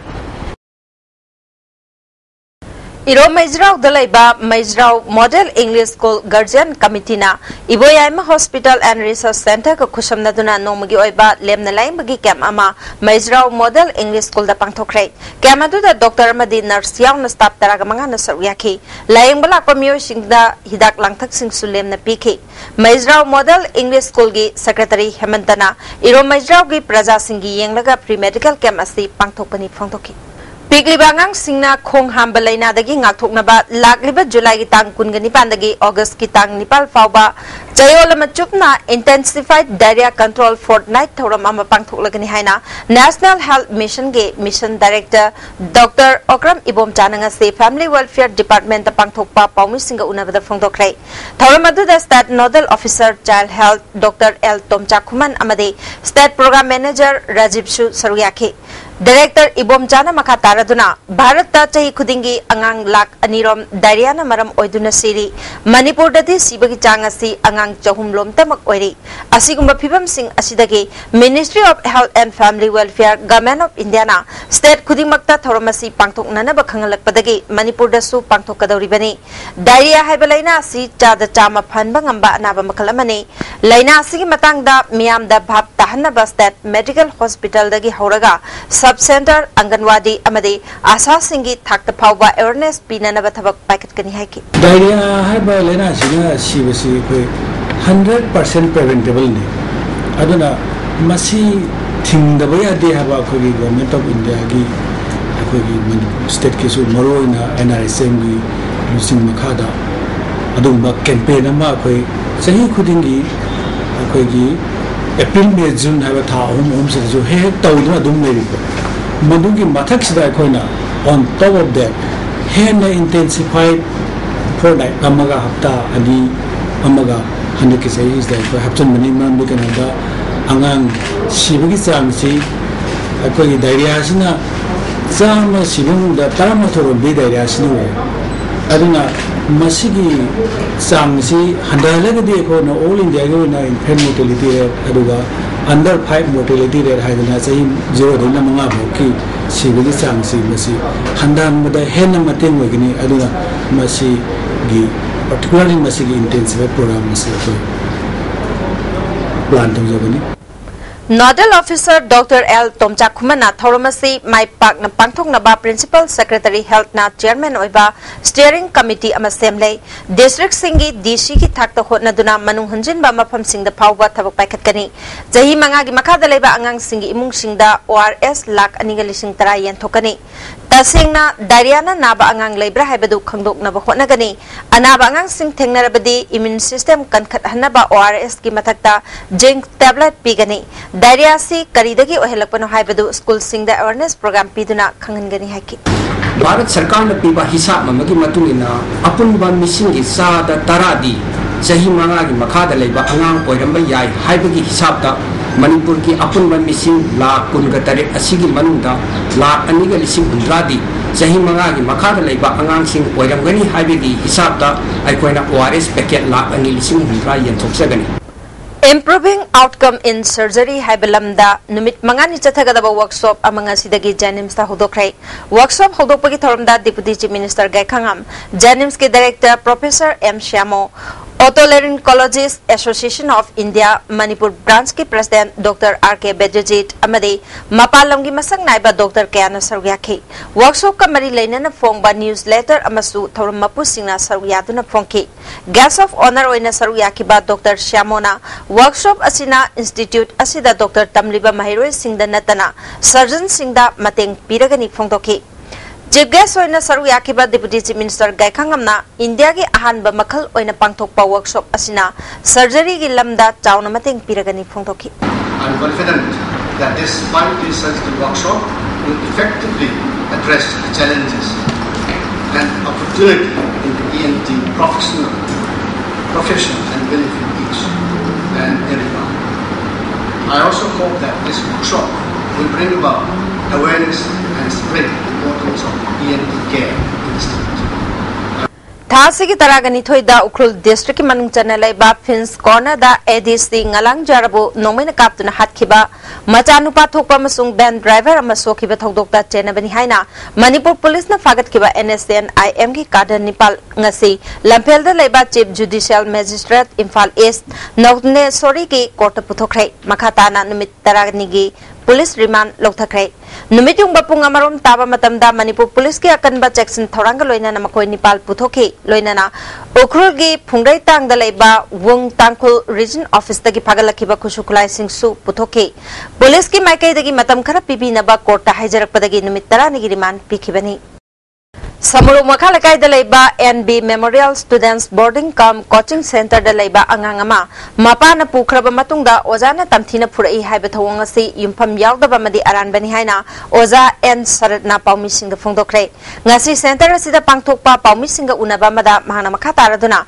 ꯏꯔꯣꯝ ꯃꯩꯖ꯭ꯔꯥꯎꯗ ꯂꯩꯕ ꯃꯩꯖ꯭ꯔꯥꯎ Model English School Guardian Committee ꯅ ꯏꯕꯣꯌꯥꯏꯃ Hospital and Research Centre ꯒ ꯈꯨꯠꯁꯝꯅꯗꯨꯅ ꯅꯣꯡꯃꯒꯤ ꯑꯣꯏꯕ ꯂꯦꯝꯅ ꯂꯥꯌꯦꯡꯕꯒꯤ camp ꯑꯃ ꯃꯩꯖ꯭ꯔꯥꯎ Model English School ꯗ ꯄꯥꯡꯊꯣꯛꯈ꯭ꯔꯦ꯫ Camp ꯑꯗꯨꯗ doctor ꯑꯃꯗꯤ nurse ꯌꯥꯎꯅ staff ꯇꯔꯥꯒ ꯃꯉꯥꯅ ꯁꯔꯨꯛ ꯌꯥꯈꯤ꯫ ꯂꯥꯌꯦꯡꯕ ꯂꯥꯛꯄ ꯃꯤꯑꯣꯏꯁꯤꯡꯗ ꯍꯤꯗꯥꯛ ꯂꯥꯡꯊꯛꯁꯤꯡꯁꯨ ꯂꯦꯝꯅ ꯄꯤꯈꯤ꯫ ꯃꯩꯖ꯭ꯔꯥꯎ Model English School ꯒꯤ secretary ꯍꯦꯃꯟꯇꯅ ꯏꯔꯣꯝ ꯃꯩꯖ꯭ꯔꯥꯎꯒꯤ ꯄ꯭ꯔꯖꯥꯁꯤꯡꯒꯤ ꯌꯦꯡꯂꯒ free medical camp ꯑꯁꯤ ꯄꯥꯡꯊꯣꯛꯄꯅꯤ ꯐꯣꯡꯗꯣꯛꯈꯤ꯫ ꯄꯤꯛꯂꯤꯕ ꯑꯉꯥꯡꯁꯤꯡꯅ ꯈꯣꯡ ꯍꯥꯝꯕ ꯂꯥꯏꯅꯥꯗꯒꯤ ꯉꯥꯛꯊꯣꯛꯅꯕ ꯂꯥꯛꯂꯤꯕ ꯖꯨꯂꯥꯏꯒꯤ ꯇꯥꯡ ꯀꯨꯟꯒ ꯅꯤꯄꯥꯟꯗꯒꯤ ꯑꯣꯒꯁꯀꯤ ꯇꯥꯡ ꯅꯤꯄꯥꯟ ꯐꯥꯎꯕ ꯆꯌꯣꯜ ꯑꯃ ꯆꯨꯞꯅ Intensified Diarrhoea Control Fortnight ꯊꯧꯔꯝ ꯑꯃ ꯄꯥꯡꯊꯣꯛꯂꯒꯅꯤ ꯍꯥꯏꯅ National Health Mission ꯒꯤ Mission Director Doctor ꯑꯣꯀ꯭ꯔꯝ ꯏꯕꯣꯝꯆꯥꯅ ꯉꯁꯤ Family Welfare Department ꯇ ꯄꯥꯡꯊꯣꯛꯄ ꯄꯥꯎꯃꯤꯁꯤꯡꯒ ꯎꯅꯕꯗ ꯐꯣꯡꯗꯣꯛꯈ꯭ꯔꯦ꯫ ꯊꯧꯔꯝ ꯑꯗꯨꯗ State Nodal Officer Child Health Doctor L Tomchakhuman ꯑꯃꯗꯤ State Program Manager ꯔꯥꯖꯤꯕꯁꯨ ꯁꯔꯨꯛ ꯌꯥꯈꯤ꯫ ꯗꯥꯏꯔꯦꯛꯇꯔ ꯏꯕꯣꯝꯆꯥꯅ ꯃꯈꯥ ꯇꯥꯔꯗꯨꯅ, ꯚꯥꯔꯠꯇ ꯆꯍꯤ ꯈꯨꯗꯤꯡꯒꯤ ꯑꯉꯥꯡ ꯂꯥꯈ ꯑꯅꯤ ꯔꯣꯝ ꯗꯥꯏꯔꯤꯌꯥꯅ ꯃꯔꯝ ꯑꯣꯏꯗꯨꯅ ꯁꯤꯔꯤ꯫ ꯃꯅꯤꯄꯨꯔꯗꯗꯤ ꯁꯤꯕꯒꯤ ꯆꯥꯡ ꯑꯁꯤ ꯑꯉꯥꯡ ꯆꯍꯨꯝ ꯂꯣꯝꯇꯃꯛ ꯑꯣꯏꯔꯤ꯫ ꯑꯁꯤꯒꯨꯝꯕ ꯐꯤꯕꯝꯁꯤꯡ ꯑꯁꯤꯗꯒꯤ Ministry of Health and Family Welfare, Government of Indiaꯅ state ꯈꯨꯗꯤꯡꯃꯛꯇ ꯊꯧꯔꯝ ꯑꯁꯤ ꯄꯥꯡꯊꯣꯛꯅꯅꯕ ꯈꯪꯍꯜꯂꯛꯄꯗꯒꯤ ꯃꯅꯤꯄꯨꯔꯗꯁꯨ ꯄꯥꯡꯊꯣꯛꯀꯗꯧꯔꯤꯕꯅꯤ꯫ ꯗꯥꯏꯔꯤꯌꯥ ꯍꯥꯏꯕ ꯂꯥꯏꯅꯥ ꯑꯁꯤ ꯆꯥꯗ ꯆꯥꯝꯃ ꯐꯍꯟꯕ ꯉꯝꯕ ꯑꯅꯥꯕ ꯃꯈꯜ ꯑꯃꯅꯤ꯫ ꯂꯥꯏꯅꯥ ꯑꯁꯤꯒꯤ ꯃꯇꯥꯡꯗ ꯃꯤꯌꯥꯝꯗ ꯚꯥꯞ ꯇꯥꯍꯟꯅꯕ state medical hospitalꯗꯒꯤ ꯍꯧꯔꯒ sub centre, ꯑꯪꯒꯟꯋꯥꯗꯤ ꯑꯃꯗꯤ ꯑꯥꯁꯥꯁꯤꯡꯒꯤ ꯊꯥꯛꯇ ꯐꯥꯎꯕ awareness ꯄꯤꯅꯅꯕ ꯊꯕꯛ ꯄꯥꯏꯈꯠꯀꯅꯤ ꯍꯥꯏꯈꯤ꯫ ꯗꯥꯏꯔꯤꯌꯥ ꯍꯥꯏꯕ ꯂꯥꯏꯅꯥꯁꯤꯅ ꯁꯤꯕꯁꯤ ꯑꯩꯈꯣꯏ hundred percent preventable ꯅꯤ꯫ ꯑꯗꯨꯅ ꯃꯁꯤ ꯊꯤꯡꯗꯕ ꯌꯥꯗꯦ ꯍꯥꯏꯕ ꯑꯩꯈꯣꯏꯒꯤ Government of Indiaꯒꯤ, ꯑꯩꯈꯣꯏꯒꯤ ꯃꯅꯤꯄꯨꯔ stateꯀꯤꯁꯨ, ꯃꯔꯨꯑꯣꯏꯅ NRHMꯒꯤ ꯂꯨꯆꯤꯡ ꯃꯈꯥꯗ ꯑꯗꯨꯒꯨꯝꯕ campaign ꯑꯃ ꯑꯩꯈꯣꯏ ꯆꯍꯤ ꯈꯨꯗꯤꯡꯒꯤ, ꯑꯩꯈꯣꯏꯒꯤ April, May, June ꯍꯥꯏꯕ ꯊꯥ ꯑꯍꯨꯝ ꯑꯍꯨꯝꯁꯤꯗꯁꯨ ꯍꯦꯛ ꯍꯦꯛ ꯇꯧꯗꯨꯅ ꯑꯗꯨꯝ ꯂꯩꯔꯤꯀꯣ꯫ ꯃꯗꯨꯒꯤ ꯃꯊꯛꯁꯤꯗ ꯑꯩꯈꯣꯏꯅ on top of that ꯍꯦꯟꯅ intensified fortnight ꯑꯃꯒ, ꯍꯞꯇꯥ ꯑꯅꯤ ꯑꯃꯒ ꯍꯟꯗꯛꯀꯤ ꯆꯍꯤꯁꯤꯗ ꯑꯩꯈꯣꯏ ꯍꯥꯞꯆꯤꯟꯕꯅꯤ꯫ ꯃꯔꯝꯗꯤ ꯀꯩꯅꯣꯗ, ꯑꯉꯥꯡ ꯁꯤꯕꯒꯤ ꯆꯥꯡꯁꯤ, ꯑꯩꯈꯣꯏꯒꯤ ꯗꯥꯏꯔꯤꯌꯥꯁꯤꯅ ꯆꯥꯝꯃ ꯁꯤꯕ ꯃꯅꯨꯡꯗ ꯇꯔꯥꯃꯥꯊꯣꯏ ꯔꯣꯝꯗꯤ ꯗꯥꯏꯔꯤꯌꯥꯁꯤꯅ ꯑꯣꯏ꯫ ꯑꯗꯨꯅ ꯃꯁꯤꯒꯤ ꯆꯥꯡꯁꯤ ꯍꯟꯊꯍꯜꯂꯒꯗꯤ ꯑꯩꯈꯣꯏꯅ all Indiaꯒꯤ ꯑꯣꯏꯅ infant mortality rate, ꯑꯗꯨꯒ under five mortality rate ꯍꯥꯏꯗꯅ ꯆꯍꯤ zeroꯗꯩꯅ ꯃꯉꯥ ꯐꯥꯎꯀꯤ ꯁꯤꯕꯒꯤ ꯆꯥꯡꯁꯤ ꯃꯁꯤ ꯍꯟꯊꯍꯟꯕꯗ ꯍꯦꯟꯅ ꯃꯇꯦꯡ ꯑꯣꯏꯒꯅꯤ꯫ ꯑꯗꯨꯅ ꯃꯁꯤꯒꯤ, particularly ꯃꯁꯤꯒꯤ intensified program ꯑꯁꯤ ꯑꯩꯈꯣꯏ plan ꯇꯧꯖꯕꯅꯤ꯫ Nodal Officer Doctor L ꯇꯣꯝꯆꯥꯈꯨꯃꯟꯅ ꯊꯧꯔꯝ ꯑꯁꯤ ꯃꯥꯏ ꯄꯥꯛꯅ ꯄꯥꯡꯊꯣꯛꯅꯕ Principal Secretary Healthꯅ Chairman ꯑꯣꯏꯕ Steering Committee ꯑꯃ ꯁꯦꯝꯂꯦ꯫ Districtꯁꯤꯡꯒꯤ DCꯒꯤ ꯊꯥꯛꯇ ꯍꯣꯠꯅꯗꯨꯅ ꯃꯅꯨꯡ ꯍꯟꯖꯤꯟꯕ ꯃꯐꯝꯁꯤꯡꯗ ꯐꯥꯎꯕ ꯊꯕꯛ ꯄꯥꯏꯈꯠꯀꯅꯤ꯫ ꯆꯍꯤ ꯃꯉꯥꯒꯤ ꯃꯈꯥꯗ ꯂꯩꯕ ꯑꯉꯥꯡꯁꯤꯡꯒꯤ ꯏꯃꯨꯡꯁꯤꯡꯗ ORS ꯂꯥꯈ ꯑꯅꯤꯒ ꯂꯤꯁꯤꯡ ꯇꯔꯥ ꯌꯦꯟꯊꯣꯛꯀꯅꯤ꯫ ꯇꯁꯦꯡꯅ diarrheaꯅ ꯅꯥꯕ ꯑꯉꯥꯡ ꯂꯩꯕ꯭ꯔꯥ ꯍꯥꯏꯕꯗꯨ ꯈꯪꯗꯣꯛꯅꯕ ꯍꯣꯠꯅꯒꯅꯤ꯫ ꯑꯅꯥꯕ ꯑꯉꯥꯡꯁꯤꯡ ꯊꯦꯡꯅꯔꯕꯗꯤ immune system ꯀꯟꯈꯠꯍꯟꯅꯕ ORSꯒꯤ ꯃꯊꯛꯇ zinc tablet ꯄꯤꯒꯅꯤ꯫ Diarrheaꯁꯤ ꯀꯔꯤꯗꯒꯤ ꯑꯣꯏꯍꯜꯂꯛꯄꯅꯣ ꯍꯥꯏꯕꯗꯨ schoolꯁꯤꯡꯗ awareness program ꯄꯤꯗꯨꯅ ꯈꯪꯍꯟꯒꯅꯤ ꯍꯥꯏꯈꯤ꯫ ꯚꯥꯔꯠ ꯁꯔꯀꯥꯔꯅ ꯄꯤꯕ ꯍꯤꯁꯥꯞ ꯑꯃꯒꯤ ꯃꯇꯨꯡ ꯏꯟꯅ, ꯑꯄꯨꯟꯕ ꯃꯤꯁꯤꯡꯒꯤ ꯆꯥꯗ ꯇꯔꯥꯗꯤ ꯆꯍꯤ ꯃꯉꯥꯒꯤ ꯃꯈꯥꯗ ꯂꯩꯕ ꯑꯉꯥꯡ ꯑꯣꯏꯔꯝꯕ ꯌꯥꯏ ꯍꯥꯏꯕꯒꯤ ꯍꯤꯁꯥꯞꯇ ꯃꯅꯤꯄꯨꯔꯒꯤ ꯑꯄꯨꯟꯕ ꯃꯤꯁꯤꯡ ꯂꯥꯈ ꯀꯨꯟꯒ ꯇꯔꯦꯠ ꯑꯁꯤꯒꯤ ꯃꯅꯨꯡꯗ ꯂꯥꯈ ꯑꯅꯤꯒ ꯂꯤꯁꯤꯡ ꯍꯨꯝꯗ꯭ꯔꯥꯗꯤ ꯆꯍꯤ ꯃꯉꯥꯒꯤ ꯃꯈꯥꯗ ꯂꯩꯕ ꯑꯉꯥꯡꯁꯤꯡ ꯑꯣꯏꯔꯝꯒꯅꯤ ꯍꯥꯏꯕꯒꯤ ꯍꯤꯁꯥꯕꯇ ꯑꯩꯈꯣꯏꯅ ꯑꯣ ꯑꯥꯔ ꯑꯦꯁ ꯄꯦꯀꯦꯠ ꯂꯥꯈ ꯑꯅꯤ ꯂꯤꯁꯤꯡ ꯍꯨꯝꯗ꯭ꯔꯥ ꯌꯦꯟꯊꯣꯛꯆꯒꯅꯤ꯫ Improving Outcome in Surgery ꯍꯥꯏꯕ ꯂꯝꯗ ꯅꯨꯃꯤꯠ ꯃꯉꯥꯅꯤ ꯆꯠꯊꯒꯗꯕ ꯋꯥꯔꯛꯁꯣꯞ ꯑꯃ ꯉꯁꯤꯗꯒꯤ ꯖꯦꯅꯤꯝꯁꯇ ꯍꯧꯗꯣꯛꯈ꯭ꯔꯦ꯫ ꯋꯥꯔꯛꯁꯣꯞ ꯍꯧꯗꯣꯛꯄꯒꯤ ꯊꯧꯔꯝꯗ ꯗꯤꯄꯨꯇꯤ ꯆꯤꯐ ꯃꯤꯅꯤꯁꯇꯔ ꯒꯥꯏꯈꯥꯉꯝ, ꯖꯦꯅꯤꯝꯁꯀꯤ director professor M Shyamo, Otolaryngologists Association of India Manipur ꯕ꯭ꯔꯥꯟꯆꯀꯤ president doctor R K Baidyajit ꯑꯃꯗꯤ ꯃꯄꯥꯟ ꯂꯝꯒꯤ ꯃꯁꯛ ꯅꯥꯏꯕ ꯗꯣꯛꯇꯔ ꯀꯌꯥꯅ ꯁꯔꯨꯛ ꯌꯥꯈꯤ꯫ ꯋꯥꯔꯛꯁꯣꯞꯀ ꯃꯔꯤ ꯂꯩꯅꯅ ꯐꯣꯡꯕ ꯅ꯭ꯌꯨꯁ ꯂꯦꯇꯔ ꯑꯃꯁꯨ ꯊꯧꯔꯝ ꯃꯄꯨꯁꯤꯡꯅ ꯁꯔꯨꯛ ꯌꯥꯗꯨꯅ ꯐꯣꯡꯈꯤ꯫ Guest of Honour ꯑꯣꯏꯅ ꯁꯔꯨꯛ ꯌꯥꯈꯤꯕ ꯗꯣꯛꯇꯔ ꯁ꯭ꯌꯥꯃꯣꯅ ꯋꯥꯔꯛꯁꯣꯞ ꯑꯁꯤꯅ ꯏꯟꯁꯇꯤꯇ꯭ꯌꯨꯠ ꯑꯁꯤꯗ ꯗꯣꯛꯇꯔ ꯇꯝꯂꯤꯕ ꯃꯍꯩꯔꯣꯏꯁꯤꯡꯗ ꯅꯠꯇꯅ ꯁꯔꯖꯟꯁꯤꯡꯗ ꯃꯇꯦꯡ ꯄꯤꯔꯒꯅꯤ ꯐꯣꯡꯗꯣꯛꯈꯤ꯫ ꯆꯤꯐ ꯒꯦꯁ ꯑꯣꯏꯅ ꯁꯔꯨꯛ ꯌꯥꯈꯤꯕ ꯗꯤꯄꯨꯇꯤ ꯆꯤꯐ ꯃꯤꯅꯤꯁꯇꯔ ꯒꯥꯏꯈꯥꯉꯝꯅ ꯏꯟꯗꯤꯌꯥꯒꯤ ꯑꯍꯥꯟꯕ ꯃꯈꯜ ꯑꯣꯏꯅ ꯄꯥꯡꯊꯣꯛꯄ ꯋꯥꯔꯛꯁꯣꯞ ꯑꯁꯤꯅ ꯁꯔꯖꯔꯤꯒꯤ ꯂꯝꯗ ꯆꯥꯎꯅ ꯃꯇꯦꯡ ꯄꯤꯔꯒꯅꯤ ꯐꯣꯡꯗꯣꯛꯈꯤ꯫ I'm confident that this five-day surgical workshop will effectively address the challenges and opportunity in the E N T professional, profession and benefit each and everyone. I also hope that this workshop will bring about awareness and spread the importance of E N T care in the state. ꯊꯥ ꯑꯁꯤꯒꯤ ꯇꯔꯥꯒ ꯅꯤꯊꯣꯏꯗ ꯎꯈ꯭ꯔꯨꯜ ꯗꯤꯁꯇ꯭ꯔꯤꯛꯀꯤ ꯃꯅꯨꯡ ꯆꯟꯅ ꯂꯩꯕ fins ꯀꯣꯔꯅꯔꯗ ꯑꯦ ꯗꯤ ꯁꯤ ꯉꯂꯥꯡꯖꯥꯔꯕꯨ ꯅꯣꯡꯃꯩꯅ ꯀꯥꯞꯇꯨꯅ ꯍꯥꯠꯈꯤꯕ ꯃꯆꯥꯅꯨꯄꯥ ꯊꯣꯛꯄ ꯑꯃꯁꯨꯡ ꯚꯦꯟ ꯗ꯭ꯔꯥꯏꯚꯔ ꯑꯃ ꯁꯣꯛꯈꯤꯕ ꯊꯧꯗꯣꯛꯇ ꯆꯦꯟꯅꯕꯅꯤ ꯍꯥꯏꯅ ꯃꯅꯤꯄꯨꯔ ꯄꯨꯂꯤꯁꯅ ꯐꯥꯒꯠꯈꯤꯕ N S C N I M ꯒꯤ ꯀꯥꯗꯔ ꯅꯤꯄꯥꯜ ꯉꯁꯤ ꯂꯝꯐꯦꯜꯗ ꯂꯩꯕ ꯆꯤꯐ ꯖꯨꯗꯤꯁꯤꯌꯦꯜ ꯃꯦꯖꯤꯁꯇ꯭ꯔꯦꯠ ꯏꯝꯐꯥꯜ ꯏꯁ ꯅꯧꯅꯦꯁꯣꯔꯤꯒꯤ ꯀꯣꯔꯠꯇ ꯄꯨꯊꯣꯛꯈ꯭ꯔꯦ꯫ ꯃꯈꯥ ꯇꯥꯅ ꯅꯨꯃꯤꯠ ꯇꯔꯥꯅꯤꯒꯤ ꯄꯨꯂꯤꯁ ꯔꯤꯃꯥꯟ ꯂꯧꯊꯈ꯭ꯔꯦ꯫ ꯅꯨꯃꯤꯠ ꯌꯨꯡꯕ ꯄꯨꯡ ꯑꯃꯔꯣꯝ ꯇꯥꯕ ꯃꯇꯝꯗ ꯃꯅꯤꯄꯨꯔ ꯄꯨꯂꯤꯁꯀꯤ ꯑꯀꯟꯕ ꯆꯦꯛꯁꯤꯟ ꯊꯧꯔꯥꯡꯒ ꯂꯣꯏꯅꯅ ꯃꯈꯣꯏ ꯅꯤꯄꯥꯜ ꯄꯨꯊꯣꯛꯈꯤ꯫ ꯂꯣꯏꯅꯅ ꯎꯈ꯭ꯔꯨꯜꯒꯤ ꯐꯨꯡꯗ꯭ꯔꯩꯇꯥꯡꯗ ꯂꯩꯕ ꯋꯨꯡ ꯇꯥꯡꯈꯨꯜ ꯔꯤꯖꯟ ꯑꯣꯐꯤꯁꯇꯒꯤ ꯐꯥꯒꯠꯂꯛꯈꯤꯕ ꯈꯨꯠꯁꯨ ꯈꯨꯠꯂꯥꯏꯁꯤꯡꯁꯨ ꯄꯨꯊꯣꯛꯈꯤ꯫ ꯄꯨꯂꯤꯁꯀꯤ ꯃꯥꯏꯀꯩꯗꯒꯤ ꯃꯇꯝ ꯈꯔ ꯄꯤꯕꯤꯅꯕ ꯀꯣꯔꯠꯇ ꯍꯥꯏꯖꯔꯛꯄꯗꯒꯤ ꯅꯨꯃꯤꯠ ꯇꯔꯥꯅꯤꯒꯤ ꯔꯤꯃꯥꯟ ꯄꯤꯈꯤꯕꯅꯤ꯫ ꯁꯃꯨꯔꯣꯛ ꯃꯈꯥ ꯂꯩꯀꯥꯏꯗ ꯂꯩꯕ N B memorial students boarding cum coaching ꯁꯦꯟꯇꯔꯗ ꯂꯩꯕ ꯑꯉꯥꯡ ꯑꯃ ꯃꯄꯥꯅ ꯄꯨꯈ꯭ꯔꯕ ꯃꯇꯨꯡꯗ ꯑꯣꯖꯥꯅ ꯇꯝꯊꯤꯅ ꯐꯨꯔꯛꯏ ꯍꯥꯏꯕ ꯊꯧꯑꯣꯡ ꯑꯁꯤ ꯌꯨꯝꯐꯝ ꯌꯥꯎꯗꯕ ꯑꯃꯗꯤ ꯑꯔꯥꯟꯕꯅꯤ ꯍꯥꯏꯅ ꯑꯣꯖꯥ ꯑꯦꯟ ꯁꯔꯠꯅ ꯄꯥꯎꯃꯤꯁꯤꯡꯗ ꯐꯣꯡꯗꯣꯛꯈ꯭ꯔꯦ꯫ ꯉꯁꯤ ꯁꯦꯟꯇꯔ ꯑꯁꯤꯗ ꯄꯥꯡꯊꯣꯛꯄ ꯄꯥꯎꯃꯤꯁꯤꯡꯒ ꯎꯅꯕ ꯑꯃꯗ ꯃꯍꯥꯛꯅ ꯃꯈꯥ ꯇꯥꯔꯗꯨꯅ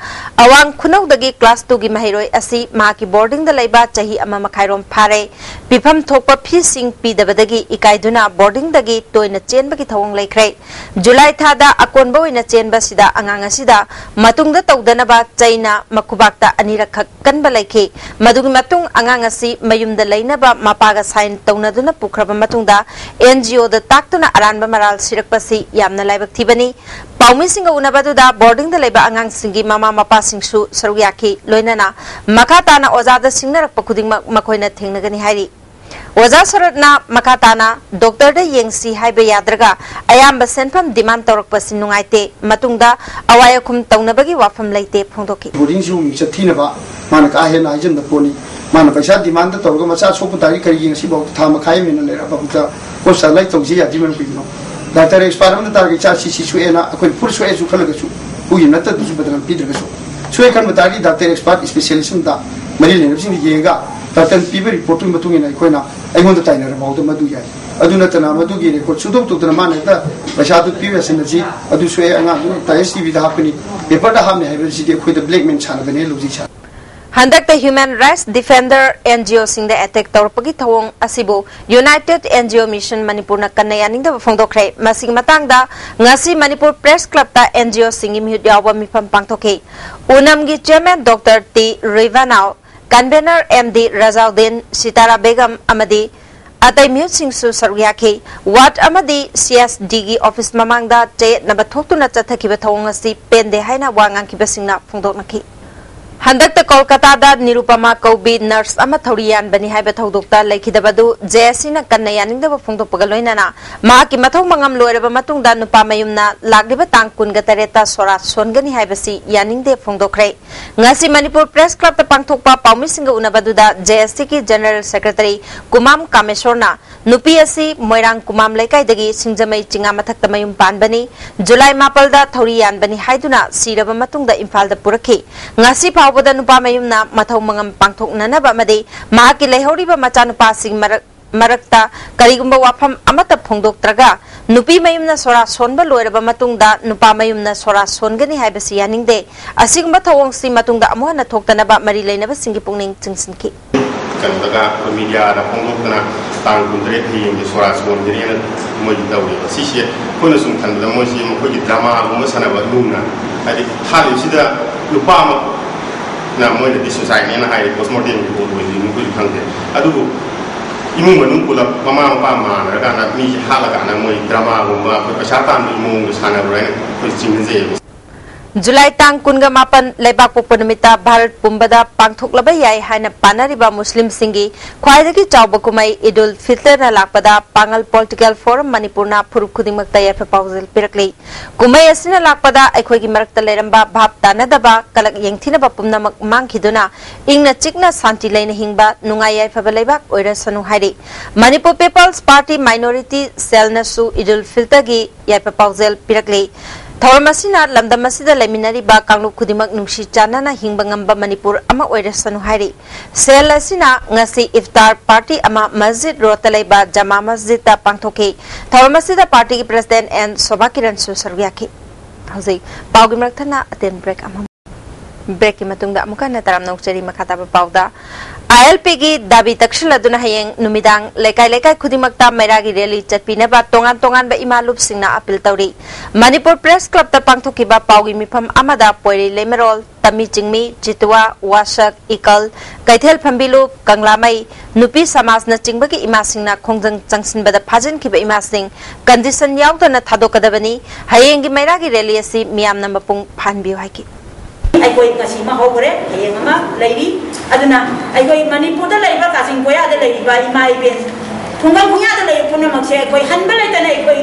ꯑꯋꯥꯡ ꯈꯨꯅꯧꯗꯒꯤ ꯀ꯭ꯂꯥꯁ ꯇꯨꯒꯤ ꯃꯍꯩꯔꯣꯏ ꯑꯁꯤ ꯃꯍꯥꯛꯀꯤ ꯕꯣꯔꯗꯤꯡꯗ ꯂꯩꯕ ꯆꯍꯤ ꯑꯃ ꯃꯈꯥꯏꯔꯣꯝ ꯐꯥꯔꯦ꯫ ꯄꯤꯐꯝ ꯊꯣꯛꯄ ꯐꯤꯁꯤꯡ ꯄꯤꯗꯕꯗꯒꯤ ꯏꯀꯥꯏꯗꯨꯅ ꯕꯣꯔꯗꯤꯡꯗꯒꯤ ꯇꯣꯏꯅ ꯆꯦꯟꯕꯒꯤ ꯊꯧꯑꯣꯡ ꯂꯩꯈ꯭ꯔꯦ꯫ ꯖꯨꯂꯥꯏ ꯊꯥꯗ ꯑꯀꯣꯟꯕ ꯑꯣꯏꯅ ꯆꯦꯟꯕꯁꯤꯗ ꯑꯉꯥꯡ ꯑꯁꯤꯗ ꯃꯇꯨꯡꯗ ꯇꯧꯗꯅꯕ ꯆꯩꯅ ꯃꯈꯨꯕꯥꯛꯇ ꯑꯅꯤꯔꯛꯈꯛ ꯀꯟꯕ ꯂꯩꯈꯤ꯫ ꯃꯗꯨꯒꯤ ꯃꯇꯨꯡ ꯑꯉꯥꯡ ꯑꯁꯤ ꯃꯌꯨꯝꯗ ꯂꯩꯅꯕ ꯃꯄꯥꯒ ꯁꯥꯏꯟ ꯇꯧꯅꯗꯨꯅ ꯄꯨꯈ꯭ꯔꯕ ꯃꯇꯨꯡꯗ ꯑꯦꯟ ꯖꯤ ꯑꯣꯗ ꯇꯥꯛꯇꯨꯅ ꯑꯔꯥꯟꯕ ꯃꯔꯥꯜ ꯁꯤꯔꯛꯄꯁꯤ ꯌꯥꯝꯅ ꯂꯥꯏꯕꯛ ꯊꯤꯕꯅꯤ꯫ ꯄꯥꯎꯃꯤꯁꯤꯡꯒ ꯎꯅꯕ ꯑꯗꯨꯗ ꯕꯣꯔꯗꯤꯡꯗ ꯂꯩꯕ ꯑꯉꯥꯡꯁꯤꯡꯒꯤ ꯃꯃꯥ ꯃꯄꯥꯁꯤꯡꯁꯨ ꯁꯔꯨꯛ ꯌꯥꯈꯤ꯫ ꯂꯣꯏꯅꯅ ꯃꯈꯥ ꯇꯥꯅ ꯑꯣꯖꯥꯗ ꯁꯤꯡꯅꯔꯛꯄ ꯈꯨꯗꯤꯡꯃꯛ ꯃꯈꯣꯏꯅ ꯊꯦꯡꯅꯒꯅꯤ ꯍꯥꯏꯔꯤ꯫ ꯑꯣꯖꯥ ꯁꯔꯠꯅ ꯃꯈꯥ ꯇꯥꯅ ꯗꯣꯛꯇꯔꯗ ꯌꯦꯡꯁꯤ ꯍꯥꯏꯕ ꯌꯥꯗ꯭ꯔꯒ ꯑꯌꯥꯝꯕ ꯁꯦꯟꯐꯝ ꯗꯤꯃꯥꯟ ꯇꯧꯔꯛꯄꯁꯤ ꯅꯨꯡꯉꯥꯏꯇꯦ꯫ ꯃꯇꯨꯡꯗ ꯑꯋꯥꯏ ꯑꯈꯨꯝ ꯇꯧꯅꯕꯒꯤ ꯋꯥꯐꯝ ꯂꯩꯇꯦ ꯐꯣꯡꯗꯣꯛꯈꯤ꯫ ꯕꯣꯔꯗꯤꯡꯁꯨ ꯃꯤꯡꯆꯠ ꯊꯤꯅꯕ ꯃꯥꯅ ꯀꯥ ꯍꯦꯟꯅ ꯍꯥꯏꯖꯟꯕ ꯄꯣꯠꯅꯤ꯫ ꯃꯥꯅ ꯄꯩꯁꯥ ꯗꯤꯃꯥꯟꯗ ꯇꯧꯔꯒ ꯃꯆꯥ ꯁꯣꯛꯄ ꯇꯥꯔꯗꯤ ꯀꯔꯤꯒꯤ ꯉꯁꯤꯐꯥꯎ ꯊꯥ ꯃꯈꯥꯏ ꯑꯃ ꯍꯦꯟꯅ ꯂꯩꯔꯛꯑꯕ ꯐꯥꯎꯗ ꯍꯣꯁꯄꯤꯇꯥꯜ ꯂꯥꯏ ꯇꯧꯁꯤ ꯌꯥꯗ꯭ꯔꯤꯕꯅꯣ ꯀꯩꯒꯤꯅꯣ? ꯗꯥꯛꯇꯔ ꯑꯦꯛꯁꯄꯥꯔꯠ ꯑꯃꯅ ꯇꯥꯔꯒ ꯏꯆꯥꯁꯤ ꯁꯤ ꯁꯣꯛꯑꯦꯅ ꯑꯩꯈꯣꯏ ꯐꯨꯔ ꯁꯣꯛꯑꯦꯁꯨ ꯈꯜꯂꯒꯁꯨ ꯎꯒꯤ ꯅꯠꯇꯗꯨꯁꯨ ꯕꯗꯅꯥꯝ ꯄꯤꯗ꯭ꯔꯒꯁꯨ ꯁꯣꯛꯑꯦ ꯈꯟꯕ ꯇꯥꯔꯗꯤ ꯗꯥꯛꯇꯔ ꯑꯦꯛꯁꯄꯥꯔꯠ ꯏꯁꯄꯦꯁꯤꯌꯦꯂꯤꯁ ꯑꯃꯗ ꯃꯔꯤ ꯂꯩꯅꯕꯁꯤꯡꯅ ꯌꯦꯡꯉꯒ ꯗꯥꯛꯇꯔꯅ ꯄꯤꯕ ꯔꯤꯄꯣꯔꯠꯇꯨꯒꯤ ꯃꯇꯨꯡ ꯏꯟꯅ ꯑꯩꯈꯣꯏꯅ ꯑꯩꯉꯣꯟꯗ ꯇꯥꯏꯅꯔ ꯐꯥꯎꯗ ꯃꯗꯨ ꯌꯥꯏ꯫ ꯑꯗꯨ ꯅꯠꯇꯅ ꯃꯗꯨꯒꯤ ꯔꯦꯀꯣꯔꯠ ꯁꯨꯡꯇꯧ ꯇꯧꯗꯅ ꯃꯥꯅ ꯍꯦꯛꯇ ꯄꯩꯁꯥꯗꯨ ꯄꯤꯕ ꯌꯥꯁꯤꯟꯅꯁꯤ, ꯑꯗꯨ ꯁꯣꯛꯑꯦ, ꯑꯉꯥꯡꯗꯨ ꯇꯥꯏꯝꯁ ꯇꯤꯚꯤꯗ ꯍꯥꯞꯀꯅꯤ, ꯄꯦꯄꯔꯗ ꯍꯥꯞꯅꯤ ꯍꯥꯏꯕꯁꯤꯗꯤ ꯑꯩꯈꯣꯏꯗ ꯕ꯭ꯂꯦꯛꯃꯦꯟ ꯁꯥꯟꯅꯕꯅꯦ ꯂꯧꯖꯩ ꯁꯥꯔ꯫ ꯍꯟꯗꯛꯇ human rights defender N G ꯑꯣꯁꯤꯡꯗ ꯑꯦꯇꯦꯛ ꯇꯧꯔꯛꯄꯒꯤ ꯊꯧꯑꯣꯡ ꯑꯁꯤꯕꯨ united N G O mission ꯃꯅꯤꯄꯨꯔꯅ ꯀꯟꯅ ꯌꯥꯅꯤꯡꯗꯕ ꯐꯣꯡꯗꯣꯛꯈ꯭ꯔꯦ꯫ ꯃꯁꯤꯒꯤ ꯃꯇꯥꯡꯗ ꯉꯁꯤ ꯃꯅꯤꯄꯨꯔ ꯄ꯭ꯔꯦꯁ ꯀ꯭ꯂꯕꯇ ꯑꯦꯟ ꯖꯤ ꯑꯣꯁꯤꯡꯒꯤ ꯃꯤꯍꯨꯠ ꯌꯥꯎꯕ ꯃꯤꯐꯝ ꯄꯥꯡꯊꯣꯛꯈꯤ꯫ ꯎꯅꯝꯒꯤ chairman doctor T Rivanao, convener M D Rajauddin, Sitara Begum ꯑꯃꯗꯤ ꯑꯇꯩ ꯃꯤꯍꯨꯠꯁꯤꯡꯁꯨ ꯁꯔꯨꯛ ꯌꯥꯈꯤ꯫ ꯋꯥꯔꯗ ꯑꯃꯗꯤ ꯁꯤ ꯑꯦꯁ ꯗꯤꯒꯤ ꯑꯣꯐꯤꯁ ꯃꯃꯥꯡꯗ ꯆꯌꯦꯠꯅꯕ ꯊꯣꯛꯇꯨꯅ ꯆꯠꯊꯈꯤꯕ ꯊꯧꯑꯣꯡ ꯑꯁꯤ ꯄꯦꯟꯗꯦ ꯍꯥꯏꯅ ꯋꯥ ꯉꯥꯡꯈꯤꯕꯁꯤꯡꯅ ꯐꯣꯡꯗꯣꯛꯅꯈꯤ꯫ ꯍꯟꯗꯛꯇ ꯀꯣꯜꯀꯇꯥꯗ ꯅꯤꯔꯨꯄꯃꯥ ꯀꯧꯕꯤ ꯅꯔꯁ ꯑꯃ ꯊꯧꯔꯤ ꯌꯥꯟꯕꯅꯤ ꯍꯥꯏꯕ ꯊꯧꯗꯣꯛꯇ ꯂꯩꯈꯤꯗꯕ ꯑꯗꯨ ꯖꯦ ꯑꯦꯁ ꯁꯤꯅ ꯀꯟꯅ ꯌꯥꯅꯤꯡꯗꯕ ꯐꯣꯡꯗꯣꯛꯄꯒ ꯂꯣꯏꯅꯅ ꯃꯍꯥꯛꯀꯤ ꯃꯊꯧ ꯃꯉꯝ ꯂꯣꯏꯔꯕ ꯃꯇꯨꯡꯗ ꯅꯨꯄꯥ ꯃꯌꯨꯝꯅ ꯂꯥꯛꯂꯤꯕ ꯇꯥꯡ ꯀꯨꯟꯒ ꯇꯔꯦꯠꯇ ꯁꯣꯔꯥꯠ ꯁꯣꯟꯒꯅꯤ ꯍꯥꯏꯕꯁꯤ ꯌꯥꯅꯤꯡꯗꯦ ꯐꯣꯡꯗꯣꯛꯈ꯭ꯔꯦ꯫ ꯉꯁꯤ ꯃꯅꯤꯄꯨꯔ ꯄ꯭ꯔꯦꯁ ꯀ꯭ꯂꯕꯇ ꯄꯥꯡꯊꯣꯛꯄ ꯄꯥꯎꯃꯤꯁꯤꯡꯒ ꯎꯅꯕꯗꯨꯗ ꯖꯦ ꯑꯦꯁ ꯁꯤꯒꯤ ꯖꯦꯅꯔꯦꯜ ꯁꯦꯀ꯭ꯔꯦꯇꯔꯤ ꯀꯨꯃꯥꯝ ꯀꯥꯃꯦꯁꯣꯔꯅ ꯅꯨꯄꯤ ꯑꯁꯤ ꯃꯣꯏꯔꯥꯡ ꯀꯨꯃꯥꯝ ꯂꯩꯀꯥꯏꯗꯒꯤ ꯁꯤꯡꯖꯃꯩ ꯆꯤꯉꯥ ꯃꯊꯛꯇ ꯃꯌꯨꯝ ꯄꯥꯟꯕꯅꯤ꯫ ꯖꯨꯂꯥꯏ ꯃꯥꯄꯜꯗ ꯊꯧꯔꯤ ꯌꯥꯟꯕꯅꯤ ꯍꯥꯏꯗꯨꯅ ꯁꯤꯔꯕ ꯃꯇꯨꯡꯗ ꯏꯝꯐꯥꯜꯗ ꯄꯨꯔꯛꯈꯤ꯫ ꯉꯁꯤ ꯐꯥꯎꯕꯗ ꯅꯨꯄꯥ ꯃꯌꯨꯝꯅ ꯃꯊꯧ ꯃꯉꯝ ꯄꯥꯡꯊꯣꯛꯅꯅꯕ ꯑꯃꯗꯤ ꯃꯍꯥꯛꯀꯤ ꯂꯩꯍꯧꯔꯤꯕ ꯃꯆꯥꯅꯨꯄꯥꯁꯤꯡ ꯃꯔꯛ-, ꯃꯔꯛꯇ ꯀꯔꯤꯒꯨꯝꯕ ꯋꯥꯐꯝ ꯑꯃꯠꯇ ꯐꯣꯡꯗꯣꯛꯇ꯭ꯔꯒ ꯅꯨꯄꯤ ꯃꯌꯨꯝꯅ ꯁꯣꯔꯥ ꯁꯣꯟꯕ ꯂꯣꯏꯔꯕ ꯃꯇꯨꯡꯗ ꯅꯨꯄꯥ ꯃꯌꯨꯝꯅ ꯁꯣꯔꯥ ꯁꯣꯟꯒꯅꯤ ꯍꯥꯏꯕꯁꯤ ꯌꯥꯅꯤꯡꯗꯦ꯫ ꯑꯁꯤꯒꯨꯝꯕ ꯊꯧꯑꯣꯡꯁꯤ ꯃꯇꯨꯡꯗ ꯑꯃꯨꯛ ꯍꯟꯅ ꯊꯣꯛꯇꯅꯕ ꯃꯔꯤ ꯂꯩꯅꯕꯁꯤꯡꯒꯤ ꯄꯨꯛꯅꯤꯡ ꯆꯤꯡꯁꯤꯟꯈꯤ꯫ ꯀꯩꯅꯣꯗꯒ ꯑꯩꯈꯣꯏ ꯃꯤꯗꯤꯌꯥꯗ ꯐꯣꯡꯗꯣꯛꯇꯅ ꯇꯥꯡ ꯀꯨꯟꯇꯔꯦꯠ ꯍꯌꯦꯡꯒꯤ ꯁꯣꯔꯥ ꯁꯣꯟꯒꯅꯤꯅ ꯃꯣꯏꯒꯤ ꯇꯧꯔꯦꯕ꯫ ꯁꯤꯁꯦ ꯑꯩꯈꯣꯏꯅ ꯁꯨꯝ ꯈꯟꯕꯗ ꯃꯣꯏꯁꯤ ꯃꯈꯣꯏꯒꯤ ꯗ꯭ꯔꯃꯥꯒꯨꯝꯕ ꯁꯥꯟꯅꯕ ꯂꯨꯅ, ꯍꯥꯏꯗꯤ ꯊꯥꯂꯤꯕꯁꯤꯗ ꯅꯨꯄꯥ ꯑꯃꯅ ꯃꯣꯏꯅꯗꯤ ꯁꯨꯁꯥꯏꯠꯅꯦꯅ ꯍꯥꯏꯔꯦ, ꯄꯣꯁꯃꯣꯔꯇꯦꯝ ꯔꯤꯄꯣꯔꯠ ꯑꯣꯏꯗꯣꯏꯅꯤ ꯑꯩꯈꯣꯏꯁꯨ ꯈꯪꯗꯦ꯫ ꯑꯗꯨꯕꯨ ꯏꯃꯨꯡ ꯃꯅꯨꯡ ꯄꯨꯂꯞ ꯃꯃꯥ ꯃꯄꯥ ꯃꯥꯟꯅꯔꯀꯥꯟꯗ ꯃꯤꯁꯦ ꯍꯥꯠꯂꯀꯥꯟꯗ ꯃꯣꯏ ꯗ꯭ꯔꯃꯥꯒꯨꯝꯕ ꯑꯩꯈꯣꯏ ꯄꯩꯁꯥ ꯇꯥꯟꯕꯒꯤ ꯃꯑꯣꯡꯗ ꯁꯥꯟꯅꯕ꯭ꯔꯥ ꯍꯥꯏꯅ ꯑꯩꯈꯣꯏ ꯆꯤꯡꯅꯖꯩꯌꯦꯕ꯫ ꯖꯨꯂꯥꯏ ꯇꯥꯡ ꯀꯨꯟꯒ ꯃꯥꯄꯟ ꯂꯩꯕꯥꯛꯄꯣꯛꯄ ꯅꯨꯃꯤꯠꯇ ꯚꯥꯔꯠ ꯄꯨꯝꯕꯗ ꯄꯥꯡꯊꯣꯛꯂꯕ ꯌꯥꯏ ꯍꯥꯏꯅ ꯄꯥꯅꯔꯤꯕ ꯃꯨꯁꯂꯤꯝꯁꯤꯡꯒꯤ ꯈ꯭ꯋꯥꯏꯗꯒꯤ ꯆꯥꯎꯕ ꯀꯨꯝꯍꯩ ꯏꯗꯨꯜ ꯐꯤꯇꯔꯅ ꯂꯥꯛꯄꯗ ꯄꯥꯡꯒꯜ ꯄꯣꯂꯤꯇꯤꯀꯦꯜ ꯐꯣꯔꯝ ꯃꯅꯤꯄꯨꯔꯅ ꯐꯨꯔꯨꯞ ꯈꯨꯗꯤꯡꯃꯛꯇ ꯌꯥꯏꯐ ꯄꯥꯎꯖꯦꯜ ꯄꯤꯔꯛꯂꯤ꯫ ꯀꯨꯝꯍꯩ ꯑꯁꯤꯅ ꯂꯥꯛꯄꯗ ꯑꯩꯈꯣꯏꯒꯤ ꯃꯔꯛꯇ ꯂꯩꯔꯝꯕ ꯚꯥꯞ ꯇꯥꯅꯗꯕ, ꯀꯂꯛ ꯌꯦꯡꯊꯤꯅꯕ ꯄꯨꯝꯅꯃꯛ ꯃꯥꯡꯈꯤꯗꯨꯅ ꯏꯪꯅ ꯆꯤꯛꯅ ꯁꯥꯟꯇꯤ ꯂꯩꯅ ꯍꯤꯡꯕ ꯅꯨꯡꯉꯥꯏ ꯌꯥꯏꯐꯕ ꯂꯩꯕꯥꯛ ꯑꯣꯏꯔꯁꯅꯨ ꯍꯥꯏꯔꯤ꯫ ꯃꯅꯤꯄꯨꯔ ꯄꯤꯄꯜꯁ ꯄꯥꯔꯇꯤ ꯃꯥꯏꯅꯣꯔꯤꯇꯤ ꯁꯦꯜꯅꯁꯨ ꯏꯗꯨꯜ ꯐꯤꯇꯔꯒꯤ ꯌꯥꯏꯐ ꯄꯥꯎꯖꯦꯜ ꯄꯤꯔꯛꯂꯤ꯫ ꯊꯧꯔꯝ ꯑꯁꯤꯅ ꯂꯝꯗꯝ ꯑꯁꯤꯗ ꯂꯩꯃꯤꯟꯅꯔꯤꯕ ꯀꯥꯡꯂꯨꯞ ꯈꯨꯗꯤꯡꯃꯛ ꯅꯨꯡꯁꯤ ꯆꯥꯟꯅꯅ ꯍꯤꯡꯕ ꯉꯝꯕ ꯃꯅꯤꯄꯨꯔ ꯑꯃ ꯑꯣꯏꯔꯁꯅꯨ ꯍꯥꯏꯔꯤ꯫ ꯁꯦꯜ ꯑꯁꯤꯅ ꯉꯁꯤ ꯏꯐꯇꯥꯔ ꯄꯥꯔꯇꯤ ꯑꯃ ꯃꯁꯖꯤꯗ ꯔꯣꯗꯇ ꯂꯩꯕ ꯖꯃꯥ ꯃꯁꯖꯤꯗꯇ ꯄꯥꯡꯊꯣꯛꯈꯤ꯫ ꯊꯧꯔꯝ ꯑꯁꯤꯗ ꯄꯥꯔꯇꯤꯒꯤ ꯄ꯭ꯔꯦꯁꯤꯗꯦꯟꯠ ꯑꯦꯟ ꯁꯣꯚꯥ ꯀꯤꯔꯟꯁꯨ ꯁꯔꯨꯛ ꯌꯥꯈꯤ꯫ ꯍꯧꯖꯤꯛ ꯄꯥꯎꯒꯤ ꯃꯔꯛ ꯊꯠꯅ ꯑꯇꯦꯟ ꯕ꯭ꯔꯦꯛ ꯑꯃ꯫ ꯕ꯭ꯔꯦꯛꯀꯤ ꯃꯇꯨꯡꯗ ꯑꯃꯨꯛ ꯍꯟꯅ ꯇꯔꯥꯝꯅ ꯑꯣꯛꯆꯔꯤ꯫ ꯃꯈꯥ ꯇꯥꯕ ꯄꯥꯎꯗ, ꯑꯥꯏ ꯑꯦꯜ ꯄꯤꯒꯤ ꯗꯥꯕꯤ ꯇꯛꯁꯤꯜꯂꯗꯨꯅ ꯍꯌꯦꯡ ꯅꯨꯃꯤꯗꯥꯡ ꯂꯩꯀꯥꯏ ꯂꯩꯀꯥꯏ ꯈꯨꯗꯤꯡꯃꯛꯇ ꯃꯩꯔꯥꯒꯤ ꯔꯦꯂꯤ ꯆꯠꯄꯤꯅꯕ ꯇꯣꯉꯥꯟ ꯇꯣꯉꯥꯟꯕ ꯏꯃꯥ ꯂꯨꯞꯁꯤꯡꯅ ꯑꯄꯤꯜ ꯇꯧꯔꯤ꯫ ꯃꯅꯤꯄꯨꯔ ꯄ꯭ꯔꯦꯁ ꯀ꯭ꯂꯕꯇ ꯄꯥꯡꯊꯣꯛꯈꯤꯕ ꯄꯥꯎꯒꯤ ꯃꯤꯐꯝ ꯑꯃꯗ ꯄꯣꯏꯔꯩ ꯂꯩꯃꯔꯣꯜ, ꯇꯃꯤ ꯆꯤꯡꯃꯤ, ꯆꯤꯇꯨꯋꯥ, ꯋꯥꯁꯛ, ꯏꯀꯜ, ꯀꯩꯊꯦꯜ ꯐꯝꯕꯤꯂꯨꯞ, ꯀꯪꯂꯥꯃꯩ, ꯅꯨꯄꯤ ꯁꯃꯥꯖꯅꯆꯤꯡꯕꯒꯤ ꯏꯃꯥꯁꯤꯡꯅ ꯈꯣꯡꯖꯪ ꯆꯪꯁꯤꯟꯕꯗ ꯐꯥꯖꯤꯟꯈꯤꯕ ꯏꯃꯥꯁꯤꯡ ꯀꯟꯗꯤꯁꯟ ꯌꯥꯎꯗꯅ ꯊꯥꯗꯣꯛꯀꯗꯕꯅꯤ꯫ ꯍꯌꯦꯡꯒꯤ ꯃꯩꯔꯥꯒꯤ ꯔꯦꯂꯤ ꯑꯁꯤ ꯃꯤꯌꯥꯝꯅ ꯃꯄꯨꯡ ꯐꯥꯍꯟꯕꯤꯌꯨ ꯍꯥꯏꯈꯤ꯫ ꯑꯩꯈꯣꯏ ꯉꯁꯤ ꯑꯃ ꯍꯧꯈ꯭ꯔꯦ, ꯍꯌꯦꯡ ꯑꯃ ꯂꯩꯔꯤ꯫ ꯑꯗꯨꯅ ꯑꯩꯈꯣꯏ ꯃꯅꯤꯄꯨꯔꯗ ꯂꯩꯔꯤꯕ, ꯀꯥꯆꯤꯟ ꯀꯣꯌꯥꯗ ꯂꯩꯔꯤꯕ ꯏꯃꯥ ꯏꯕꯦꯟ, ꯈꯨꯡꯒꯪ ꯈꯨꯌꯥꯗ ꯂꯩꯔꯤꯕ ꯄꯨꯝꯅꯃꯛꯁꯦ ꯑꯩꯈꯣꯏ ꯍꯟꯕ ꯂꯩꯇꯅ ꯑꯩꯈꯣꯏ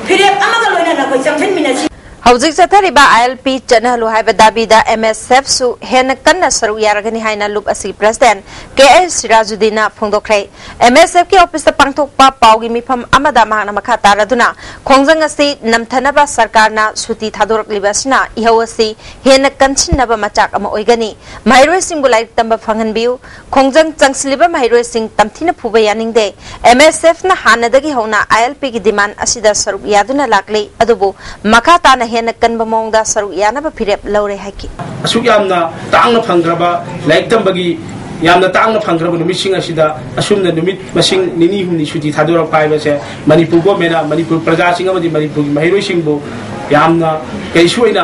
ꯐꯤꯔꯦꯞ ꯑꯃꯒ ꯂꯣꯏꯅꯅ ꯑꯩꯈꯣꯏ ꯆꯪꯁꯤꯟꯃꯤꯟꯅꯁꯤ꯫ ꯍꯧꯖꯤꯛ ꯆꯠꯊꯔꯤꯕ ꯑꯥꯏ ꯑꯦꯜ ꯄꯤ ꯆꯠꯅꯍꯜꯂꯨ ꯍꯥꯏꯕ ꯗꯥꯕꯤꯗ ꯑꯦꯝ ꯑꯦꯁ ꯑꯦꯐꯁꯨ ꯍꯦꯟꯅ ꯀꯟꯅ ꯁꯔꯨꯛ ꯌꯥꯔꯒꯅꯤ ꯍꯥꯏꯅ ꯂꯨꯞ ꯑꯁꯤꯒꯤ ꯄ꯭ꯔꯁꯤꯗꯦꯟ ꯀꯦ ꯑꯦꯁ ꯁꯤꯔꯥꯖꯨꯗꯤꯟꯅ ꯐꯣꯡꯗꯣꯛꯈ꯭ꯔꯦ꯫ ꯑꯦꯝ ꯑꯦꯁ ꯑꯦꯐꯀꯤ ꯑꯣꯐꯤꯁꯇ ꯄꯥꯡꯊꯣꯛꯄ ꯄꯥꯎꯒꯤ ꯃꯤꯐꯝ ꯑꯃꯗ ꯃꯍꯥꯛꯅ ꯃꯈꯥ ꯇꯥꯔꯗꯨꯅ, ꯈꯣꯡꯖꯪ ꯑꯁꯤ ꯅꯝꯊꯅꯕ ꯁꯔꯀꯥꯔꯅ ꯁꯨꯇꯤ ꯊꯥꯗꯣꯔꯛꯂꯤꯕ ꯑꯁꯤꯅ ꯏꯍꯧ ꯑꯁꯤ ꯍꯦꯟꯅ ꯀꯟꯁꯤꯟꯅꯕ ꯃꯆꯥꯛ ꯑꯃ ꯑꯣꯏꯒꯅꯤ꯫ ꯃꯍꯩꯔꯣꯏꯁꯤꯡꯕꯨ ꯂꯥꯏꯔꯤꯛ ꯇꯝꯕ ꯐꯪꯍꯟꯕꯤꯌꯨ꯫ ꯈꯣꯡꯖꯪ ꯆꯪꯁꯤꯜꯂꯤꯕ ꯃꯍꯩꯔꯣꯏꯁꯤꯡ ꯇꯝꯊꯤꯅ ꯐꯨꯕ ꯌꯥꯅꯤꯡꯗꯦ꯫ ꯑꯦꯝ ꯑꯦꯁ ꯑꯦꯐꯅ ꯍꯥꯟꯅꯗꯒꯤ ꯍꯧꯅ ꯑꯥꯏ ꯑꯦꯜ ꯄꯤꯒꯤ ꯗꯤꯃꯥꯟ ꯑꯁꯤꯗ ꯁꯔꯨꯛ ꯌꯥꯗꯨꯅ ꯂꯥꯛꯂꯤ, ꯑꯗꯨꯕꯨ ꯃꯈꯥ ꯇꯥꯅ ꯍꯦꯟꯅ ꯀꯟꯕ ꯃꯑꯣꯡꯗ ꯁꯔꯨꯛ ꯌꯥꯅꯕ ꯐꯤꯔꯦꯞ ꯂꯧꯔꯦ ꯍꯥꯏꯈꯤ꯫ ꯑꯁꯨꯛ ꯌꯥꯝꯅ ꯇꯥꯡꯅ ꯐꯪꯈ꯭ꯔꯕ ꯂꯥꯏꯔꯤꯛ ꯇꯝꯕꯒꯤ ꯌꯥꯝꯅ ꯇꯥꯡꯅ ꯐꯪꯈ꯭ꯔꯕ ꯅꯨꯃꯤꯠꯁꯤꯡ ꯑꯁꯤꯗ ꯑꯁꯨꯝꯅ ꯅꯨꯃꯤꯠ ꯃꯁꯤꯡ ꯅꯤꯅꯤ ꯍꯨꯝꯅꯤ ꯁꯨꯇꯤ ꯊꯥꯗꯣꯔꯛꯄ ꯍꯥꯏꯕꯁꯦ ꯃꯅꯤꯄꯨꯔ ꯒꯣꯔꯃꯦꯟꯅ ꯃꯅꯤꯄꯨꯔ ꯄ꯭ꯔꯖꯥꯁꯤꯡ ꯑꯃꯗꯤ ꯃꯅꯤꯄꯨꯔꯒꯤ ꯃꯍꯩꯔꯣꯏꯁꯤꯡꯕꯨ ꯌꯥꯝꯅ ꯀꯩꯁꯨ ꯑꯣꯏꯅ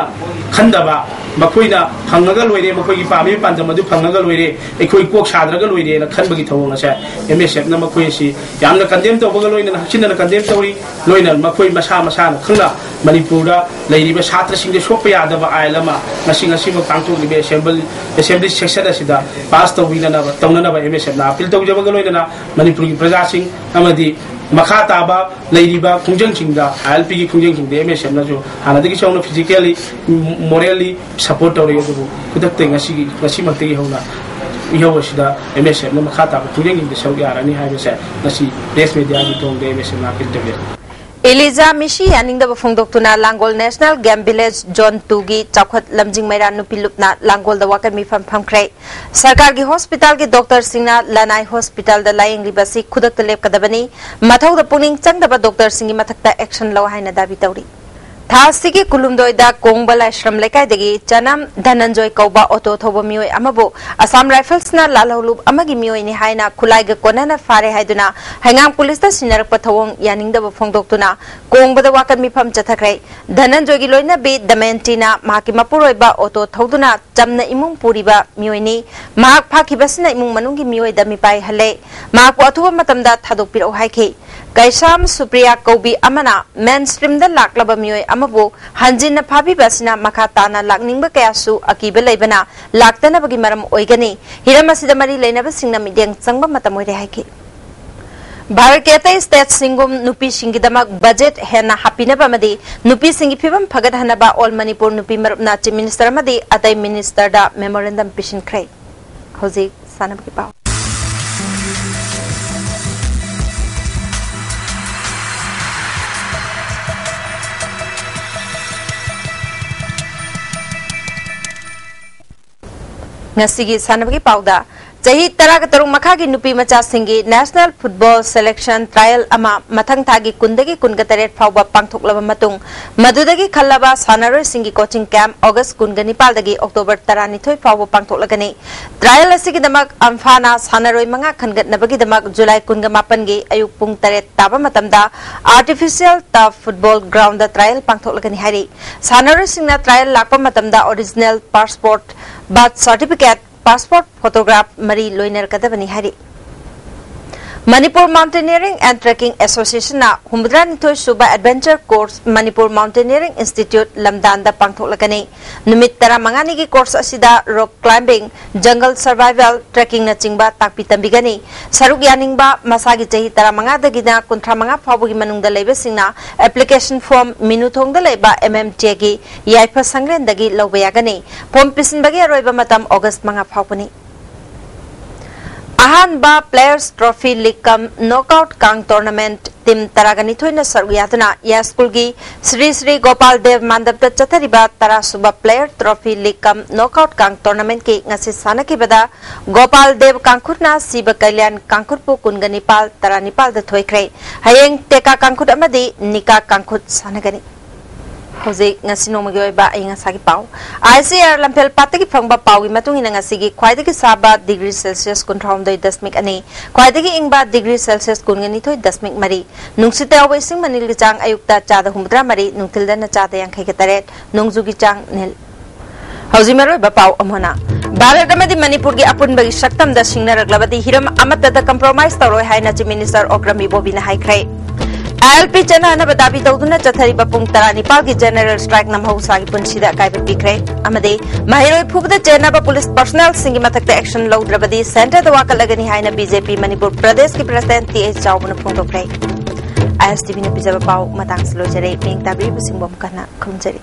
ꯈꯟꯗꯕ, ꯃꯈꯣꯏꯅ ꯐꯪꯉꯒ ꯂꯣꯏꯔꯦ, ꯃꯈꯣꯏꯒꯤ ꯄꯥꯝꯃꯤꯕ ꯄꯥꯟꯗꯝ ꯑꯗꯨ ꯐꯪꯉꯒ ꯂꯣꯏꯔꯦ, ꯑꯩꯈꯣꯏ ꯀꯣꯛ ꯁꯥꯗ꯭ꯔꯒ ꯂꯣꯏꯔꯦꯅ ꯈꯟꯕꯒꯤ ꯊꯧꯑꯣꯡ ꯑꯁꯦ ꯑꯦꯝ ꯑꯦꯁ ꯑꯦꯐꯅ ꯃꯈꯣꯏ ꯑꯁꯤ ꯌꯥꯝꯅ ꯀꯟꯗꯦꯝ ꯇꯧꯕꯒ ꯂꯣꯏꯅꯅ ꯍꯛꯆꯤꯟꯅꯅ ꯀꯟꯗꯦꯝ ꯇꯧꯔꯤ꯫ ꯂꯣꯏꯅ ꯃꯈꯣꯏ ꯃꯁꯥ ꯃꯁꯥꯅ ꯈꯪꯅ ꯃꯅꯤꯄꯨꯔꯗ ꯂꯩꯔꯤꯕ ꯁꯥꯇ꯭ꯔꯁꯤꯡꯗ ꯁꯣꯛꯄ ꯌꯥꯗꯕ ꯑꯥꯏꯟ ꯑꯃ ꯉꯁꯤ ꯉꯁꯤꯃꯛ ꯄꯥꯡꯊꯣꯛꯂꯤꯕ ꯑꯦꯁꯦꯝꯕꯜ-, ꯑꯦꯁꯦꯝꯕ꯭ꯂꯤ ꯁꯦꯁꯟ ꯑꯁꯤꯗ ꯄꯥꯁ ꯇꯧꯕꯤꯅꯅꯕ, ꯇꯧꯅꯅꯕ ꯑꯦꯝ ꯑꯦꯁ ꯑꯦꯐꯅ ꯑꯥꯄꯤꯜ ꯇꯧꯖꯕꯒ ꯂꯣꯏꯅꯅ ꯃꯅꯤꯄꯨꯔꯒꯤ ꯄ꯭ꯔꯖꯥꯁꯤꯡ ꯑꯃꯗꯤ ꯃꯈꯥ ꯇꯥꯕ ꯂꯩꯔꯤꯕ ꯈꯣꯡꯖꯪꯁꯤꯡꯗ, ꯑꯥꯏ ꯑꯦꯜ ꯄꯤꯒꯤ ꯈꯣꯡꯖꯪꯁꯤꯡꯗ ꯑꯦꯝ ꯑꯦꯁ ꯑꯦꯐꯅꯁꯨ ꯍꯥꯟꯅꯗꯒꯤꯁꯨ ꯍꯧꯅ physically, morally support ꯇꯧꯔꯛꯏ꯫ ꯑꯗꯨꯕꯨ ꯈꯨꯗꯛꯇ ꯉꯁꯤꯒꯤ, ꯉꯁꯤꯃꯛꯇꯒꯤ ꯍꯧꯅ ꯏꯍꯧ ꯑꯁꯤꯗ ꯑꯦꯝ ꯑꯦꯁ ꯑꯦꯐꯅ ꯃꯈꯥ ꯇꯥꯕ ꯈꯣꯡꯖꯪꯁꯤꯡꯗ ꯁꯔꯨꯛ ꯌꯥꯔꯅꯤ ꯍꯥꯏꯕꯁꯦ ꯉꯁꯤ ꯄ꯭ꯔꯦꯁ ꯃꯦꯗꯤꯌꯥꯒꯤ ꯊꯣꯡꯗ ꯑꯦꯝ ꯑꯦꯁ ꯑꯦꯐꯅ ꯑꯥꯄꯤꯜ ꯇꯧꯖꯔꯤ꯫ ꯏꯂꯤꯖꯥ ꯃꯤꯁꯤ ꯌꯥꯅꯤꯡꯗꯕ ꯐꯣꯡꯗꯣꯛꯇꯨꯅ ꯂꯥꯡꯒꯣꯜ ꯅꯦꯁꯅꯦꯜ ꯒꯦꯝ ꯚꯤꯂꯦꯖ ꯖꯣꯟ ꯇꯨꯒꯤ ꯆꯥꯎꯈꯠ ꯂꯝꯖꯤꯡ ꯃꯩꯔꯥ ꯅꯨꯄꯤ ꯂꯨꯞꯅ ꯂꯥꯡꯒꯣꯜꯗ ꯋꯥꯀꯠ ꯃꯤꯐꯝ ꯐꯝꯈ꯭ꯔꯦ꯫ ꯁꯔꯀꯥꯔꯒꯤ ꯍꯣꯁꯄꯤꯇꯥꯜꯒꯤ ꯗꯣꯛꯇꯔꯁꯤꯡꯅ ꯂꯅꯥꯏ ꯍꯣꯁꯄꯤꯇꯥꯜꯗ ꯂꯥꯌꯦꯡꯂꯤꯕ ꯑꯁꯤ ꯈꯨꯗꯛꯇ ꯂꯦꯞꯀꯗꯕꯅꯤ꯫ ꯃꯊꯧꯗ ꯄꯨꯛꯅꯤꯡ ꯆꯪꯗꯕ ꯗꯣꯛꯇꯔꯁꯤꯡꯒꯤ ꯃꯊꯛꯇ ꯑꯦꯛꯁꯟ ꯂꯧ ꯍꯥꯏꯅ ꯗꯥꯕꯤ ꯇꯧꯔꯤ꯫ ꯊꯥ ꯑꯁꯤꯒꯤ ꯀꯨꯟꯍꯨꯝꯗꯣꯏꯗ ꯀꯣꯡꯕ ꯂꯥꯏꯁ꯭ꯔꯝ ꯂꯩꯀꯥꯏꯗꯒꯤ ꯆꯅꯝ ꯙꯅꯟꯖꯣꯏ ꯀꯧꯕ ꯑꯣꯇꯣ ꯊꯧꯕ ꯃꯤꯑꯣꯏ ꯑꯃꯕꯨ ꯑꯁꯥꯝ ꯔꯥꯏꯐꯜꯁꯅ ꯂꯥꯜꯍꯧꯂꯨꯞ ꯑꯃꯒꯤ ꯃꯤꯑꯣꯏꯅꯤ ꯍꯥꯏꯅ ꯈꯨꯠꯂꯥꯏꯒ ꯀꯣꯟꯅꯅ ꯐꯥꯔꯦ ꯍꯥꯏꯗꯨꯅ ꯍꯩꯉꯥꯡ ꯄꯨꯂꯤꯁꯇ ꯁꯤꯟꯅꯔꯛꯄ ꯊꯧꯑꯣꯡ ꯌꯥꯅꯤꯡꯗꯕ ꯐꯣꯡꯗꯣꯛꯇꯨꯅ ꯀꯣꯡꯕꯗ ꯋꯥꯀꯠ ꯃꯤꯐꯝ ꯆꯠꯊꯈ꯭ꯔꯦ꯫ ꯙꯅꯟꯖꯣꯏꯒꯤ ꯂꯣꯏꯅꯕꯤ ꯗꯃꯦꯟꯇꯤꯅ ꯃꯍꯥꯛꯀꯤ ꯃꯄꯨꯔꯣꯏꯕ ꯑꯣꯇꯣ ꯊꯧꯗꯨꯅ ꯆꯝꯅ ꯏꯃꯨꯡ ꯄꯨꯔꯤꯕ ꯃꯤꯑꯣꯏꯅꯤ꯫ ꯃꯍꯥꯛ ꯐꯥꯈꯤꯕꯁꯤꯅ ꯏꯃꯨꯡ ꯃꯅꯨꯡꯒꯤ ꯃꯤꯑꯣꯏꯗ ꯃꯤꯄꯥꯏ ꯍꯜꯂꯦ꯫ ꯃꯍꯥꯛꯄꯨ ꯑꯊꯨꯕ ꯃꯇꯝꯗ ꯊꯥꯗꯣꯛꯄꯤꯔꯛꯎ ꯍꯥꯏꯈꯤ꯫ ꯀꯩꯁꯥꯝ ꯁꯨꯄ꯭ꯔꯤꯌꯥ ꯀꯧꯕꯤ ꯑꯃꯅ ꯃꯦꯟ ꯁ꯭ꯇ꯭ꯔꯤꯝꯗ ꯂꯥꯛꯂꯕ ꯃꯤꯑꯣꯏ ꯑꯃꯕꯨ ꯍꯟꯖꯤꯟꯅ ꯐꯥꯕꯤꯕ ꯑꯁꯤꯅ ꯃꯈꯥ ꯇꯥꯅ ꯂꯥꯛꯅꯤꯡꯕ ꯀꯌꯥꯁꯨ ꯑꯀꯤꯕ ꯂꯩꯕꯅ ꯂꯥꯛꯇꯅꯕꯒꯤ ꯃꯔꯝ ꯑꯣꯏꯒꯅꯤ꯫ ꯍꯤꯔꯝ ꯑꯁꯤꯗ ꯃꯔꯤ ꯂꯩꯅꯕꯁꯤꯡꯅ ꯃꯤꯠꯌꯦꯡ ꯆꯪꯕ ꯃꯇꯝ ꯑꯣꯏꯔꯦ ꯍꯥꯏꯈꯤ꯫ ꯚꯥꯔꯠꯀꯤ ꯑꯇꯩ ꯁ꯭ꯇꯦꯠꯁꯤꯡꯒꯨꯝ ꯅꯨꯄꯤꯁꯤꯡꯒꯤꯗꯃꯛ ꯕꯖꯦꯠ ꯍꯦꯟꯅ ꯍꯥꯞꯄꯤꯅꯕ ꯑꯃꯗꯤ ꯅꯨꯄꯤꯁꯤꯡꯒꯤ ꯐꯤꯕꯝ ꯐꯒꯠꯍꯟꯅꯕ ꯑꯣꯜ ꯃꯅꯤꯄꯨꯔ ꯅꯨꯄꯤ ꯃꯔꯨꯞꯅ ꯆꯤꯐ ꯃꯤꯅꯤꯁꯇꯔ ꯑꯃꯗꯤ ꯑꯇꯩ ꯃꯤꯅꯤꯁꯇꯔꯗ ꯃꯦꯃꯣꯔꯦꯟꯗꯝ ꯄꯤꯁꯤꯟꯈ꯭ꯔꯦ꯫ ꯍꯧꯖꯤꯛ ꯁꯥꯟꯅꯕꯒꯤ ꯄꯥꯎ꯫ ꯉꯁꯤꯒꯤ ꯁꯥꯟꯅꯕꯒꯤ ꯄꯥꯎꯗ, ꯆꯍꯤ ꯇꯔꯥꯒ ꯇꯔꯨꯛ ꯃꯈꯥꯒꯤ ꯅꯨꯄꯤ ꯃꯆꯥꯁꯤꯡꯒꯤ ꯅꯦꯁꯅꯦꯜ ꯐꯨꯠꯕꯣꯜ ꯁꯦꯂꯦꯛꯁꯟ ꯇ꯭ꯔꯥꯌꯦꯜ ꯑꯃ ꯃꯊꯪ ꯊꯥꯒꯤ ꯀꯨꯟꯗꯒꯤ ꯀꯨꯟꯒ ꯇꯔꯦꯠ ꯐꯥꯎꯕ ꯄꯥꯡꯊꯣꯛꯂꯕ ꯃꯇꯨꯡ, ꯃꯗꯨꯗꯒꯤ ꯈꯜꯂꯕ ꯁꯥꯟꯅꯔꯣꯏꯁꯤꯡꯒꯤ ꯀꯣꯆꯤꯡ ꯀꯦꯝꯞ ꯑꯣꯒꯁ ꯀꯨꯟꯒ ꯅꯤꯄꯥꯜꯗꯒꯤ ꯑꯣꯛꯇꯣꯕꯔ ꯇꯔꯥꯅꯤꯊꯣꯏ ꯐꯥꯎꯕ ꯄꯥꯡꯊꯣꯛꯂꯒꯅꯤ꯫ ꯇ꯭ꯔꯥꯌꯦꯜ ꯑꯁꯤꯒꯤꯗꯃꯛ ꯑꯝꯐꯥꯅ ꯁꯥꯟꯅꯔꯣꯏ ꯃꯉꯥ ꯈꯟꯒꯠꯅꯕꯒꯤꯗꯃꯛ ꯖꯨꯂꯥꯏ ꯀꯨꯟꯒ ꯃꯥꯄꯟꯒꯤ ꯑꯌꯨꯛ ꯄꯨꯡ ꯇꯔꯦꯠ ꯇꯥꯕ ꯃꯇꯝꯗ artificial turf football ground trial ꯄꯥꯡꯊꯣꯛꯂꯒꯅꯤ ꯍꯥꯏꯔꯤ꯫ ꯁꯥꯟꯅꯔꯣꯏꯁꯤꯡꯅ ꯇ꯭ꯔꯥꯌꯦꯜ ꯂꯥꯛꯄ ꯃꯇꯝꯗ original passport, birth certificate, passport photograph ꯃꯔꯤ ꯂꯣꯏꯅꯔꯛꯀꯗꯕꯅꯤ ꯍꯥꯏꯔꯤ꯫ ꯃꯅꯤꯄꯨꯔ ꯃꯥꯎꯟꯇꯦꯅꯤꯌꯔꯤꯡ ꯑꯦꯟ ꯇ꯭ꯔꯦꯀꯤꯡ ꯑꯦꯁꯣꯁꯤꯌꯦꯁꯟꯅ ꯍꯨꯝꯐꯨꯇꯔꯥꯅꯤꯊꯣꯏ ꯁꯨꯕ adventure course Manipur mountaineering institute ꯂꯝꯗꯥꯟꯗ ꯄꯥꯡꯊꯣꯛꯂꯒꯅꯤ꯫ ꯅꯨꯃꯤꯠ ꯇꯔꯥꯃꯉꯥꯅꯤꯒꯤ ꯀꯣꯔꯁ ꯑꯁꯤꯗ ꯔꯣꯛ ꯀ꯭ꯂꯥꯏꯝꯕꯤꯡ, ꯖꯪꯒꯜ ꯁꯔꯚꯥꯏꯚꯦꯜ, ꯇ꯭ꯔꯦꯀꯤꯡꯅꯆꯤꯡꯕ ꯇꯥꯛꯄꯤ ꯇꯝꯕꯤꯒꯅꯤ꯫ ꯁꯔꯨꯛ ꯌꯥꯅꯤꯡꯕ ꯃꯁꯥꯒꯤ ꯆꯍꯤ ꯇꯔꯥꯃꯉꯥꯗꯒꯤꯅ ꯀꯨꯟꯊ꯭ꯔꯥꯃꯉꯥ ꯐꯥꯎꯕꯒꯤ ꯃꯅꯨꯡꯗ ꯂꯩꯕꯁꯤꯡꯅ ꯑꯦꯄ꯭ꯂꯤꯀꯦꯁꯟ ꯐꯣꯔꯝ ꯃꯤꯅꯨꯊꯣꯡꯗ ꯂꯩꯕ ꯑꯦꯝ ꯑꯦꯝ ꯖꯦꯒꯤ ꯌꯥꯏꯐ ꯁꯪꯂꯦꯟꯗꯒꯤ ꯂꯧꯕ ꯌꯥꯒꯅꯤ꯫ ꯐꯣꯔꯝ ꯄꯤꯁꯤꯟꯕꯒꯤ ꯑꯔꯣꯏꯕ ꯃꯇꯝ ꯑꯣꯒꯁ ꯃꯉꯥ ꯐꯥꯎꯕꯅꯤ꯫ ꯑꯍꯥꯟꯕ ꯄ꯭ꯂꯦꯌꯔꯁ ꯇ꯭ꯔꯣꯐꯤ ꯂꯤꯒ ꯀꯝ ꯅꯣꯛꯑꯥꯎꯠ ꯀꯥꯡ ꯇꯣꯔꯅꯥꯃꯦꯟꯠ ꯇꯤꯝ ꯇꯔꯥꯒ ꯅꯤꯊꯣꯏꯅ ꯁꯔꯨꯛ ꯌꯥꯗꯨꯅ ꯌꯥꯏꯁ꯭ꯀꯨꯜꯒꯤ ꯁ꯭ꯔꯤ ꯁ꯭ꯔꯤ ꯒꯣꯄꯥꯜ ꯗꯦꯕ ꯃꯥꯟꯗꯞꯇ ꯆꯠꯊꯔꯤꯕ ꯇꯔꯥ ꯁꯨꯕ ꯄ꯭ꯂꯦꯌꯔ ꯇ꯭ꯔꯣꯐꯤ ꯂꯤꯒ ꯀꯝ ꯅꯣꯛꯑꯥꯎꯠ ꯀꯥꯡ ꯇꯣꯔꯅꯥꯃꯦꯟꯠꯀꯤ ꯉꯁꯤ ꯁꯥꯟꯅꯈꯤꯕꯗ ꯒꯣꯄꯥꯜ ꯗꯦꯕ ꯀꯥꯡꯈꯨꯠꯅ ꯁꯤꯕ ꯀꯩꯂ꯭ꯌꯥꯟ ꯀꯥꯡꯈꯨꯠꯄꯨ ꯀꯨꯟꯒ ꯅꯤꯄꯥꯜ, ꯇꯔꯥꯅꯤꯄꯥꯜꯗ ꯊꯣꯏꯈ꯭ꯔꯦ꯫ ꯍꯌꯦꯡ ꯇꯦꯀꯥ ꯀꯥꯡꯈꯨꯠ ꯑꯃꯗꯤ ꯅꯤꯀꯥ ꯀꯥꯡꯈꯨꯠ ꯁꯥꯟꯅꯒꯅꯤ꯫ ꯍꯧꯖꯤꯛ ꯉꯁꯤ ꯅꯣꯡꯃꯒꯤ ꯑꯣꯏꯕ ꯑꯏꯪ ꯑꯁꯥꯒꯤ ꯄꯥꯎ꯫ ꯑꯥꯏ ꯁꯤ ꯑꯥꯔ ꯂꯝꯐꯦꯜ ꯄꯥꯠꯇꯒꯤ ꯐꯪꯕ ꯄꯥꯎꯒꯤ ꯃꯇꯨꯡ ꯏꯟꯅ ꯉꯁꯤꯒꯤ ꯈ꯭ꯋꯥꯏꯗꯒꯤ ꯁꯥꯕ ꯗꯤꯒ꯭ꯔꯤ ꯁꯦꯜꯁꯤꯌꯁ ꯀꯨꯟꯊ꯭ꯔꯥꯍꯨꯝꯗꯣꯏ ꯗꯁꯃꯤꯛ ꯑꯅꯤ, ꯈ꯭ꯋꯥꯏꯗꯒꯤ ꯏꯪꯕ ꯗꯤꯒ꯭ꯔꯤ ꯁꯦꯜꯁꯤꯌꯁ ꯀꯨꯟꯒ ꯅꯤꯊꯣꯏ ꯗꯁꯃꯤꯛ ꯃꯔꯤ, ꯅꯨꯡꯁꯤꯠꯇ ꯌꯥꯎꯕ ꯏꯁꯤꯡ ꯃꯅꯤꯜꯒꯤ ꯆꯥꯡ ꯑꯌꯨꯛꯇ ꯆꯥꯗ ꯍꯨꯝꯐꯨꯇꯔꯥ ꯃꯔꯤ, ꯅꯨꯡꯊꯤꯜꯗꯅ ꯆꯥꯗ ꯌꯥꯡꯈꯩꯒ ꯇꯔꯦꯠ, ꯅꯣꯡꯖꯨꯒꯤ ꯆꯥꯡ ꯅꯤꯜ꯫ ꯍꯧꯖꯤꯛ ꯃꯔꯨꯑꯣꯏꯕ ꯄꯥꯎ ꯑꯃꯨꯛ ꯍꯟꯅ꯫ ꯚꯥꯔꯠ ꯑꯃꯗꯤ ꯃꯅꯤꯄꯨꯔꯒꯤ ꯑꯄꯨꯟꯕꯒꯤ ꯁꯛꯇꯝꯗ ꯁꯤꯡꯅꯔꯛꯂꯕꯗꯤ ꯍꯤꯔꯝ ꯑꯃꯠꯇꯗ compromise ꯇꯧꯔꯣꯏ ꯍꯥꯏꯅ Chief Minister ꯑꯣꯀ꯭ꯔꯝ ꯏꯕꯣꯕꯤꯅ ꯍꯥꯏꯈ꯭ꯔꯦ꯫ ILP ꯆꯠꯅꯍꯟꯅꯕ ꯗꯥꯕꯤ ꯇꯧꯗꯨꯅ ꯆꯠꯊꯔꯤꯕ ꯄꯨꯡ ꯇꯔꯥꯅꯤꯄꯥꯜꯒꯤ general strike ꯅ ꯃꯍꯧꯁꯥꯒꯤ ꯄꯨꯟꯁꯤꯗ ꯑꯀꯥꯏꯕ ꯄꯤꯈ꯭ꯔꯦ ꯑꯃꯗꯤ ꯃꯍꯩꯔꯣꯏ ꯐꯨꯕꯗ ꯆꯦꯟꯅꯕ police personnel ꯁꯤꯡꯒꯤ ꯃꯊꯛꯇ action ꯂꯧꯗ꯭ꯔꯕꯗꯤ centre ꯗ ꯋꯥꯀꯠꯂꯒꯅꯤ ꯍꯥꯏꯅ BJP ꯃꯅꯤꯄꯨꯔ ꯄ꯭ꯔꯗꯦꯁꯀꯤ President T H ꯆꯥꯎꯕꯅ ꯐꯣꯡꯗꯣꯛꯈ꯭ꯔꯦ꯫ ISTV ꯅ ꯄꯤꯖꯕ ꯄꯥꯎ ꯃꯇꯥꯡꯁꯤ ꯂꯣꯏꯖꯔꯦ꯫ ꯃꯤꯌꯦꯡ ꯇꯥꯕꯤꯔꯤꯕꯁꯤꯡꯕꯨ ꯑꯃꯨꯛ ꯍꯟꯅ ꯈꯨꯔꯨꯝꯖꯔꯤ꯫